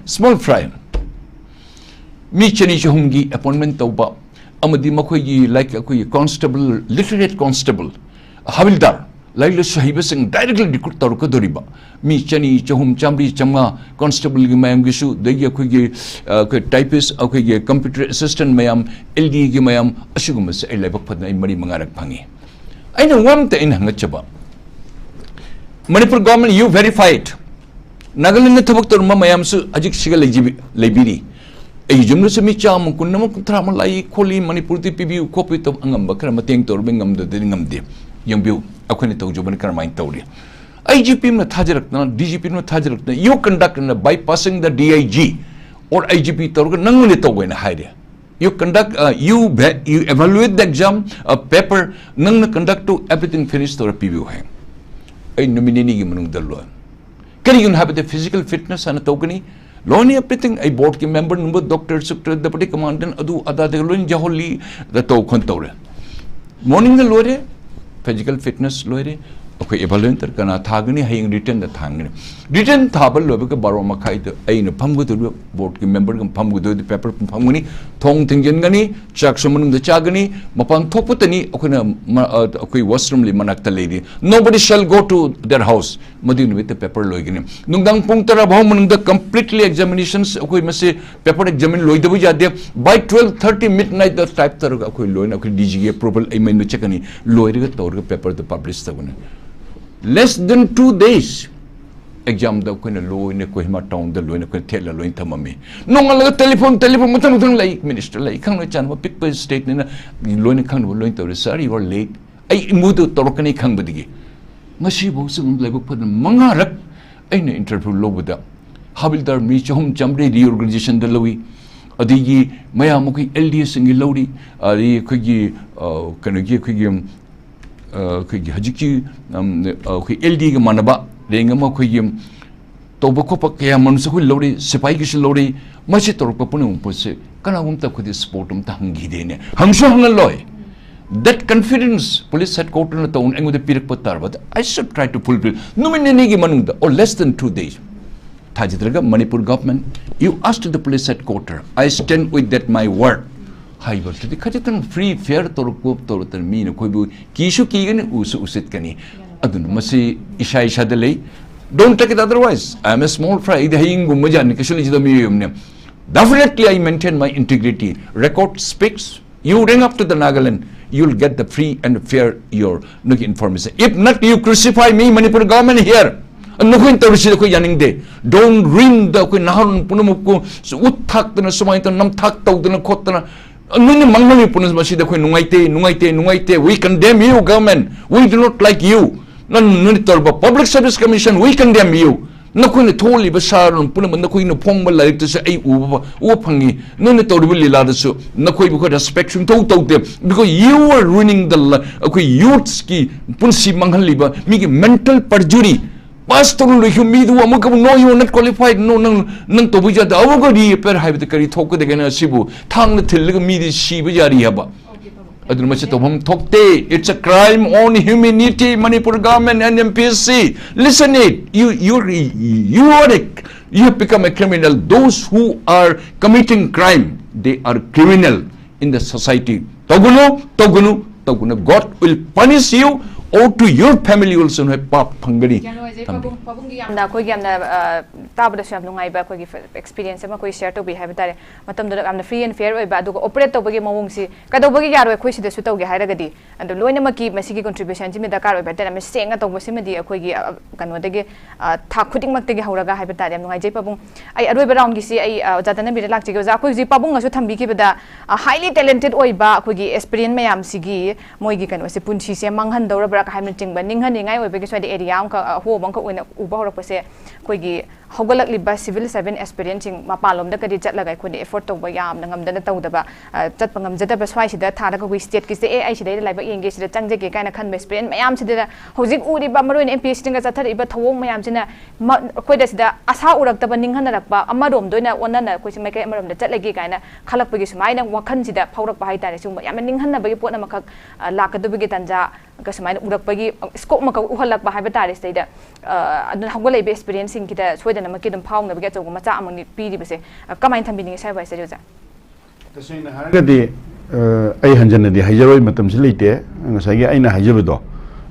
small fry꯫ ꯃꯤ ꯆꯅꯤ ꯆꯍꯨꯝꯒꯤ appointment ꯇꯧꯕ ꯑꯃꯗꯤ ꯃꯈꯣꯏꯒꯤ, like, ꯑꯩꯈꯣꯏꯒꯤ constable, literate constable, ꯍꯥꯕꯤꯜꯗꯥꯔ, ꯂꯥꯏꯔꯤꯛ ꯂꯥꯏꯁꯨ ꯍꯩꯕꯁꯤꯡ directly recruit ꯇꯧꯔꯛꯀꯗꯧꯔꯤꯕ ꯃꯤ ꯆꯅꯤ, ꯆꯍꯨꯝ, ꯆꯥꯝꯃꯔꯤ, ꯆꯥꯝꯃꯉꯥ, constableꯒꯤ ꯃꯌꯥꯝꯒꯤꯁꯨ, ꯑꯗꯒꯤ ꯑꯩꯈꯣꯏꯒꯤ, ꯑ, ꯑꯩꯈꯣꯏ typist, ꯑꯩꯈꯣꯏꯒꯤ computer assistant ꯃꯌꯥꯝ, LDAꯒꯤ ꯃꯌꯥꯝ, ꯑꯁꯤꯒꯨꯝꯕꯁꯦ ꯑꯩ ꯂꯥꯏꯕꯛ ꯐꯗꯅ ꯑꯩ ꯃꯔꯤ ꯃꯉꯥꯔꯛ ꯐꯪꯉꯤ꯫ ꯑꯩꯅ ꯋꯥ ꯑꯝꯇ ꯑꯩꯅ ꯍꯪꯒꯠꯆꯕ, Manipur government, you verify it. Nagaland ꯊꯕꯛ ꯇꯧꯔꯝꯕ ꯃꯌꯥꯝꯁꯨ ꯍꯧꯖꯤꯛ ꯁꯤꯒ ꯂꯩꯖꯤꯕꯤ-, ꯂꯩꯕꯤꯔꯤ꯫ ꯑꯩꯒꯤ ꯌꯨꯝꯗꯁꯨ ꯃꯤ ꯆꯥꯝꯃ, ꯀꯨꯟ ꯑꯃ, ꯀꯨꯟꯊ꯭ꯔꯥ ꯑꯃ ꯂꯥꯛꯏ ꯈꯣꯠꯂꯤ, ꯃꯅꯤꯄꯨꯔꯗꯤ ꯄꯤꯕꯤꯌꯨ ꯈꯣꯠꯄꯤꯌꯨ ꯇꯧ, ꯑꯉꯝꯕ ꯈꯔ ꯃꯇꯦꯡ ꯇꯧꯔꯕ ꯉꯝꯗꯗꯤ ꯉꯝꯗꯦ꯫ ꯌꯦꯡꯕꯤꯌꯨ, ꯑꯩꯈꯣꯏꯅ ꯇꯧꯖꯕꯅ ꯀꯔꯝꯍꯥꯏꯅ ꯇꯧꯔꯤ꯫ IGP ꯑꯃꯅ ꯊꯥꯖꯔꯛꯇꯅ, DGP ꯑꯃꯅ ꯊꯥꯖꯔꯛꯇꯅ, you conduct in bypassing the DIG or IGP ꯇꯧꯔꯒ ꯅꯪꯉꯣꯟꯗ ꯇꯧꯒꯦꯅ ꯍꯥꯏꯔꯦ꯫ You conduct, uh, you ve-, you evaluate the exam, uh, paper, ꯅꯪꯅ conduct ꯇꯧ, everything finish ꯇꯧꯔ ꯄꯤꯕꯤꯌꯨ ꯍꯥꯏ꯫ ꯑꯩ ꯅꯨꯃꯤꯠ ꯅꯤꯅꯤꯒꯤ ꯃꯅꯨꯡꯗ ꯂꯣꯏ꯫ ꯀꯔꯤꯒꯤꯅꯣ ꯍꯥꯏꯕꯗ physical fitness ꯍꯥꯟꯅ ꯇꯧꯒꯅꯤ, ꯂꯣꯏꯅ everything꯫ ꯑꯩ boardꯀꯤ member ꯅꯨꯡꯕ, doctor, doctor, deputy commandant, ꯑꯗꯨ ꯑꯗꯥꯗꯒꯤ ꯂꯣꯏꯅ ꯌꯥꯎꯍꯜꯂꯤ, ꯑꯗ ꯇꯧ ꯈꯣꯠ ꯇꯧꯔꯦ꯫ Morningꯗ ꯂꯣꯏꯔꯦ, physical fitness ꯂꯣꯏꯔꯦ꯫ ꯑꯩꯈꯣꯏ evaluator ꯀꯅꯥ ꯊꯥꯒꯅꯤ? ꯍꯌꯦꯡ written ꯗ ꯊꯥꯒꯅꯤ꯫ Written ꯊꯥꯕ ꯂꯣꯏꯕꯒ ꯕꯥꯔꯣ ꯃꯈꯥꯏꯗ ꯑꯩꯅ ꯐꯝꯒꯗꯧꯔꯤꯕ board ꯀꯤ member ꯒ ꯐꯝꯒꯗꯧꯔꯤꯕ paper ꯐꯪꯒꯅꯤ, ꯊꯣꯡ ꯊꯤꯡꯖꯤꯟꯒꯅꯤ, ꯆꯥꯛꯁꯨ ꯃꯅꯨꯡꯗ ꯆꯥꯒꯅꯤ, ꯃꯄꯥꯟ ꯊꯣꯛꯄꯇꯅꯤ ꯑꯩꯈꯣꯏꯅ ꯃ-, ꯑ, ꯑꯩꯈꯣꯏ washroom ꯂꯤ ꯃꯅꯥꯛꯇ ꯂꯩꯔꯤ꯫ Nobody shall go to their house꯫ ꯃꯗꯨꯒꯤ ꯅꯨꯃꯤꯠꯇ paper ꯂꯣꯏꯒꯅꯤ꯫ ꯅꯨꯡꯗꯥꯡ ꯄꯨꯡ ꯇꯔꯥ ꯐꯥꯎ ꯃꯅꯨꯡꯗ completely examinations ꯑꯩꯈꯣꯏ ꯃꯁꯤ paper examine ꯂꯣꯏꯗꯕ ꯌꯥꯗꯦ꯫ By twelve thirty midnight the type ꯇꯧꯔꯒ ꯑꯩꯈꯣꯏ ꯂꯣꯏꯅ ꯑꯩꯈꯣꯏ D G ꯒꯤ approval ꯑꯩ ꯃꯌꯨꯝꯗ ꯆꯠꯀꯅꯤ꯫ ꯂꯣꯏꯔꯒ ꯇꯧꯔꯒ paper ꯗ publish ꯇꯧꯒꯅꯤ꯫ Less than two days exam ꯗ ꯑꯩꯈꯣꯏꯅ ꯂꯣꯏꯅ ꯀꯣꯍꯤꯃꯥ town ꯗ ꯂꯣꯏꯅ ꯑꯩꯈꯣꯏꯅ ꯊꯦꯠꯂ ꯂꯣꯏꯅ ꯊꯝꯃꯝꯃꯤ꯫ ꯅꯣꯡꯉꯥꯜꯂꯒ telephone, telephone ꯃꯊꯪ ꯃꯊꯪ ꯂꯩ, minister ꯂꯩ, ꯈꯪꯅ ꯆꯥꯟꯅꯕ ꯄꯤꯛꯄ state ꯅꯤꯅ ꯂꯣꯏꯅ ꯈꯪꯅꯕ ꯂꯣꯏꯅ ꯇꯧꯔꯦ꯫ "Sir, you are late." ꯑꯩ ꯏꯃꯨꯗꯨ ꯇꯧꯔꯛꯀꯅꯤ ꯈꯪꯕꯗꯒꯤ ꯉꯁꯤꯐꯥꯎ ꯁꯨꯝ ꯂꯥꯏꯕꯛ ꯐꯗꯅ ꯃꯉꯥꯔꯛ ꯑꯩꯅ interview ꯂꯧꯕꯗ ꯍꯥꯕꯤꯜꯗꯥꯔ ꯃꯤ ꯆꯍꯨꯝ ꯆꯥꯝꯃꯔꯤ reorganization ꯗ ꯂꯧꯏ꯫ ꯑꯗꯒꯤ ꯃꯌꯥꯝ ꯑꯩꯈꯣꯏ L D A ꯁꯤꯡꯒꯤ ꯂꯧꯔꯤ, ꯑꯗꯒꯤ ꯑꯩꯈꯣꯏꯒꯤ, ꯑ, ꯀꯩꯅꯣꯒꯤ ꯑꯩꯈꯣꯏꯒꯤ, ꯑ, ꯑꯩꯈꯣꯏꯒꯤ ꯍꯧꯖꯤꯛꯀꯤ, ꯎꯝ, ꯑ, ꯑꯩꯈꯣꯏ L D A ꯒ ꯃꯥꯟꯅꯕ rank ꯑꯃ ꯑꯩꯈꯣꯏꯒꯤ ꯇꯧꯕ ꯈꯣꯠꯄ ꯀꯌꯥ ꯃꯔꯨꯝꯁꯨ ꯑꯩꯈꯣꯏ ꯂꯧꯔꯤ, ꯁꯤꯐꯥꯏꯒꯤꯁꯨ ꯂꯧꯔꯤ꯫ ꯃꯁꯤ ꯇꯧꯔꯛꯄ ꯄꯨꯝꯅꯃꯛ ꯄꯣꯠꯁꯦ ꯀꯅꯥꯒꯨꯝꯕ ꯑꯩꯈꯣꯏꯗ support ꯑꯝꯇ ꯍꯪꯈꯤꯗꯦꯅꯦ, ꯍꯪꯁꯨ ꯍꯪꯍꯜꯂꯣꯏ꯫ That confidence police headquarter ꯅ ꯇꯧꯅ ꯑꯩꯉꯣꯟꯗ ꯄꯤꯔꯛꯄ ꯇꯥꯔꯕꯗ, I should try to fulfill. ꯅꯨꯃꯤꯠ ꯅꯤꯅꯤꯒꯤ ꯃꯅꯨꯡꯗ, or less than two days, ꯊꯥꯖꯗ꯭ꯔꯒ Manipur government, you ask to the police headquarter, I stand with that my word. ꯍꯥꯏꯕꯗꯨꯗꯤ ꯈꯖꯤꯛꯇꯪ free fair ꯇꯧꯔꯛꯄ ꯇꯧꯔꯛꯇꯅ ꯃꯤꯅ ꯑꯩꯈꯣꯏꯕꯨ ꯀꯤꯁꯨ ꯀꯤꯒꯅꯤ, ꯎꯁꯨ ꯎꯁꯤꯠꯀꯅꯤ꯫ ꯑꯗꯨꯅ ꯃꯁꯤ ꯏꯁꯥ ꯏꯁꯥꯗ ꯂꯩ꯫ Don't take it otherwise. I am a small fry. ꯑꯩꯗꯤ ꯍꯌꯦꯡꯒꯨꯝꯕ ꯖꯥꯠꯅꯤ, ꯀꯩꯁꯨ ꯂꯩꯖꯗꯕ ꯃꯤꯑꯣꯏ ꯑꯃꯅꯤ꯫ Definitely, I maintain my integrity. Record speaks. You ring up to the Nagaland, you'll get the free and fair your, ꯅꯣꯏꯒꯤ information. If not, you crucify me, Manipur government here. ꯅꯈꯣꯏꯅ ꯇꯧꯔꯤꯁꯤ ꯑꯩꯈꯣꯏ ꯌꯥꯅꯤꯡꯗꯦ꯫ Don't ruin the, ꯑꯩꯈꯣꯏ ꯅꯍꯥꯔꯣꯜ ꯄꯨꯝꯅꯃꯛꯄꯨ ꯎꯠ ꯊꯥꯛꯇꯅ, ꯁꯨꯃꯥꯏꯅ ꯇꯧꯅ, ꯅꯝꯊꯥꯛ ꯇꯧꯗꯅ ꯈꯣꯠꯇꯅ, ꯅꯣꯏꯅ ꯃꯥꯡꯍꯜꯂꯤ ꯄꯨꯝꯅꯃꯛ ꯃꯁꯤꯗ ꯑꯩꯈꯣꯏ ꯅꯨꯡꯉꯥꯏꯇꯦ, ꯅꯨꯡꯉꯥꯏꯇꯦ, ꯅꯨꯡꯉꯥꯏꯇꯦ꯫ We condemn you, government. We do not like you. ꯅꯪ, ꯅꯣꯏꯅ ꯇꯧꯔꯤꯕ Public Service Commission, we condemn you. ꯅꯈꯣꯏꯅ ꯊꯣꯛꯍꯜꯂꯤꯕ ꯁꯥꯔꯣꯟ ꯄꯨꯝꯅꯃꯛ, ꯅꯈꯣꯏꯅ ꯐꯣꯡꯕ ꯂꯥꯏꯔꯤꯛꯇꯁꯨ ꯑꯩ ꯎꯕ, ꯎꯕ ꯐꯪꯉꯤ꯫ ꯅꯣꯏꯅ ꯇꯧꯔꯤꯕ ꯂꯤꯂꯥꯗꯁꯨ ꯅꯈꯣꯏꯕꯨ ꯑꯩꯈꯣꯏ respect ꯁꯨꯡꯇꯧ ꯇꯧꯗꯦ꯫ Because you are ruining the li-, ꯑꯩꯈꯣꯏ youths ꯀꯤ ꯄꯨꯟꯁꯤ ꯃꯥꯡꯍꯜꯂꯤꯕ, ꯃꯤꯒꯤ mental perjury꯫ Pass ꯇꯧꯔ ꯂꯣꯏꯈꯤꯕ ꯃꯤꯗꯨ ꯑꯃꯨꯛꯀ, "No, you are not qualified, no, ꯅꯪ, ꯅꯪ ꯇꯧꯕ ꯌꯥꯗꯦ, ꯑꯃꯨꯛꯀ reappear" ꯍꯥꯏꯕꯗ ꯀꯔꯤ ꯊꯣꯛꯀꯗꯒꯦꯅ? ꯑꯁꯤꯕꯨ ꯊꯥꯡꯅ ꯊꯤꯜꯂꯒ ꯃꯤꯗꯤ ꯁꯤꯕ ꯌꯥꯔꯤ ꯍꯥꯏꯕ? ꯑꯗꯨꯅ ꯃꯁꯤ ꯇꯧꯐꯝ ꯊꯣꯛꯇꯦ. It's a crime on humanity. Manipur government and M P S C, listen it. You, you, you are a, you have become a criminal. Those who are committing crime, they are criminal in the society. ꯇꯧꯒꯅꯨ, ꯇꯧꯒꯅꯨ, ꯇꯧꯒꯅꯨ. God will punish you or to your family also. ꯅꯣꯏ ꯄꯥꯞ ꯐꯪꯒꯅꯤ. ꯌꯥꯝ ꯅꯨꯡꯉꯥꯏꯖꯩ, ꯊꯝꯕꯤ. ꯄꯥꯕꯨꯡ, ꯄꯥꯕꯨꯡꯒꯤ ꯌꯥꯝꯅ ꯑꯩꯈꯣꯏꯒꯤ ꯌꯥꯝꯅ ꯑ, ꯇꯥꯕꯗꯁꯨ ꯌꯥꯝ ꯅꯨꯡꯉꯥꯏꯕ ꯑꯩꯈꯣꯏꯒꯤ experience ꯑꯃ ꯑꯩꯈꯣꯏ share ꯇꯧꯕꯤ ꯍꯥꯏꯕ ꯇꯥꯔꯦ. ꯃꯇꯝꯗꯨꯗ ꯌꯥꯝꯅ free and fair ꯑꯣꯏꯕ, ꯑꯗꯨꯒ operate ꯇꯧꯕꯒꯤ ꯃꯑꯣꯡꯁꯤ ꯀꯩꯗꯧꯕꯒꯤ ꯌꯥꯔꯣꯏ ꯑꯩꯈꯣꯏ ꯁꯤꯗꯁꯨ ꯇꯧꯒꯦ ꯍꯥꯏꯔꯒꯗꯤ? ꯑꯗꯣ ꯂꯣꯏꯅꯃꯛꯀꯤ ꯃꯁꯤꯒꯤ contribution ꯁꯤꯃ ꯗꯔꯀꯥꯔ ꯑꯣꯏꯕ ꯍꯥꯏꯇꯥꯔꯦ. ꯌꯥꯝꯅ ꯁꯦꯡꯅ ꯇꯧꯕꯁꯤꯃꯗꯤ ꯑꯩꯈꯣꯏꯒꯤ, ꯑ, ꯀꯩꯅꯣꯗꯒꯤ, ꯑ, ꯊꯥꯛ ꯈꯨꯗꯤꯡꯃꯛꯇꯒꯤ ꯍꯧꯔꯒ ꯍꯥꯏꯕ ꯇꯥꯔꯦ. ꯌꯥꯝ ꯅꯨꯡꯉꯥꯏꯖꯩ ꯄꯥꯕꯨꯡ. ꯑꯩ ꯑꯔꯣꯏꯕ round ꯒꯤꯁꯤ ꯑꯩ, ꯑ, ꯑꯣꯖꯥ ꯇꯅꯕꯤꯗ ꯂꯥꯛꯆꯒꯦ꯫ ꯑꯣꯖꯥ, ꯑꯩꯈꯣꯏ ꯍꯧꯖꯤꯛ ꯄꯥꯕꯨꯡꯅꯁꯨ ꯊꯝꯕꯤꯈꯤꯕꯗ, ꯑ, highly talented ꯑꯣꯏꯕ ꯑꯩꯈꯣꯏꯒꯤ aspirant ꯃꯌꯥꯝꯁꯤꯒꯤ ꯃꯣꯏꯒꯤ ꯀꯩꯅꯣꯁꯦ, ꯄꯨꯟꯁꯤꯁꯦ ꯃꯥꯡꯍꯟꯗꯧꯔꯕ꯭ꯔꯥ ꯍꯥꯏꯕꯅꯆꯤꯡꯕ ꯅꯤꯡꯍꯟꯅꯤꯡꯉꯥꯏ ꯑꯣꯏꯕꯒꯤ ꯁ꯭ꯋꯥꯏꯗ area ꯑꯃꯈꯛ, ꯑ, ꯑꯍꯣꯕ ꯑꯃꯈꯛ ꯑꯣꯏꯅ ꯎꯕ ꯍꯧꯔꯛꯄꯁꯦ, ꯑꯩꯈꯣꯏꯒꯤ ꯍꯧꯒꯠꯂꯛꯂꯤꯕ civil servant aspirant ꯁꯤꯡ ꯃꯄꯥꯟꯂꯣꯝꯗ ꯀꯗꯤ ꯆꯠꯂꯒ ꯑꯩꯈꯣꯏꯅ afford ꯇꯧꯕ ꯌꯥꯝꯅ ꯉꯝꯗꯅ ꯇꯧꯗꯕ, ꯑ, ꯆꯠꯄ ꯉꯝꯖꯗꯕ ꯁ꯭ꯋꯥꯏꯁꯤꯗ ꯊꯥꯔꯒ ꯑꯩꯈꯣꯏ state ꯀꯤꯁꯦ, "ꯑꯦ, ꯑꯩ ꯁꯤꯗꯩꯗ ꯂꯥꯏꯕꯛ ꯌꯦꯡꯒꯦ, ꯁꯤꯗ ꯆꯪꯖꯒꯦ" ꯀꯥꯏꯅ ꯈꯟꯕ aspirant ꯃꯌꯥꯝꯁꯤꯗ ꯍꯧꯖꯤꯛ ꯎꯔꯤꯕ ꯃꯔꯨ ꯑꯣꯏꯅ M P S C ꯅꯒ ꯆꯠꯊꯔꯛꯏꯕ ꯊꯧꯑꯣꯡ ꯃꯌꯥꯝꯁꯤꯅ ꯃ-, ꯑꯩꯈꯣꯏꯗ ꯁꯤꯗ ꯑꯁꯥ ꯎꯔꯛꯇꯕ, ꯅꯤꯡꯍꯟꯅꯔꯛꯄ, ꯑꯃꯔꯣꯝꯗ ꯑꯣꯏꯅ ꯑꯣꯟꯅꯅ ꯑꯩꯈꯣꯏꯁꯦ ꯃꯥꯏꯀꯩ ꯑꯃꯔꯣꯝꯗ ꯆꯠꯂꯒꯦ ꯀꯥꯏꯅ ꯈꯜꯂꯛꯄꯒꯤ ꯁꯨꯃꯥꯏꯅ ꯋꯥꯈꯜꯁꯤꯗ ꯐꯥꯎꯔꯛꯄ ꯍꯥꯏꯇꯥꯔꯦ꯫ ꯁꯤꯒꯨꯝꯕ ꯌꯥꯝꯅ ꯅꯤꯡꯍꯟꯅꯕꯒꯤ ꯄꯣꯠ ꯑꯃꯈꯛ, ꯑ, ꯂꯥꯛꯀꯗꯕꯒꯤ ꯇꯥꯟꯖꯥ ꯁꯨꯃꯥꯏꯅ ꯎꯔꯛꯄꯒꯤ, ꯑ, scope ꯑꯃꯈꯛ ꯎꯍꯜꯂꯛꯄ ꯍꯥꯏꯕ ꯇꯥꯔꯦ ꯁꯤꯗꯩꯗ꯫ ꯑ, ꯑꯗꯨꯅ ꯍꯧꯒꯠꯂꯛꯏꯕ aspirant ꯁꯤꯡꯒꯤꯗ ꯁꯣꯏꯗꯅꯃꯛꯀꯤ ꯑꯗꯨꯝ ꯐꯥꯎꯅꯕꯒꯤ ꯑꯆꯧꯕ ꯃꯆꯥꯛ ꯑꯃꯅꯤ ꯄꯤꯔꯤꯕꯁꯦ꯫ ꯑ, ꯀꯃꯥꯏꯅ ꯊꯝꯕꯤꯅꯤꯡꯉꯤ ꯁ꯭ꯋꯥꯏ ꯋꯥꯏꯁꯤꯗ, ꯑꯣꯖꯥ? ꯇꯁꯦꯡꯅ ꯍꯥꯏꯔꯒꯗꯤ, ꯑ, ꯑꯩ ꯍꯟꯖꯟꯅꯗꯤ ꯍꯥꯏꯖꯔꯣꯏ, ꯃꯇꯝꯁꯤ ꯂꯩꯇꯦ꯫ ꯉꯁꯥꯏꯒꯤ ꯑꯩꯅ ꯍꯥꯏꯖꯕꯗꯣ,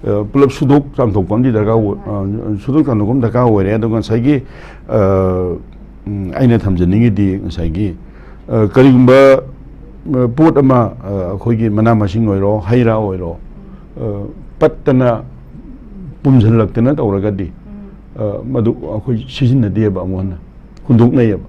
ꯑ, ꯄꯨꯂꯞ ꯁꯨꯗꯣꯛ ꯆꯥꯝꯊꯣꯛꯄ ꯑꯃꯗꯤ ꯗꯔꯀꯥꯔ ꯑꯣꯏ-, ꯑ, ꯁꯨꯗꯣꯛ ꯆꯥꯝꯊꯣꯛꯄ ꯑꯃ ꯗꯔꯀꯥꯔ ꯑꯣꯏꯔꯦ꯫ ꯑꯗꯨꯒ ꯉꯁꯥꯏꯒꯤ, ꯑ, ꯎꯝ, ꯑꯩꯅ ꯊꯝꯖꯅꯤꯡꯉꯤꯗꯤ ꯉꯁꯥꯏꯒꯤ, ꯑ, ꯀꯔꯤꯒꯨꯝꯕ, ꯑ, ꯄꯣꯠ ꯑꯃ, ꯑ, ꯑꯩꯈꯣꯏꯒꯤ ꯃꯅꯥ ꯃꯁꯤꯡ ꯑꯣꯏꯔꯣ, ꯍꯩ ꯔꯥ ꯑꯣꯏꯔꯣ, ꯑ, ꯄꯠꯇꯅ ꯄꯨꯝꯁꯤꯜꯂꯛꯇꯅ ꯇꯧꯔꯒꯗꯤ, ꯑ, ꯃꯗꯨ ꯑꯩꯈꯣꯏ ꯁꯤꯖꯤꯟꯅꯗꯦꯕ, ꯑꯃꯨꯛ ꯍꯟꯅ ꯍꯨꯟꯗꯣꯛꯅꯩꯌꯦꯕ꯫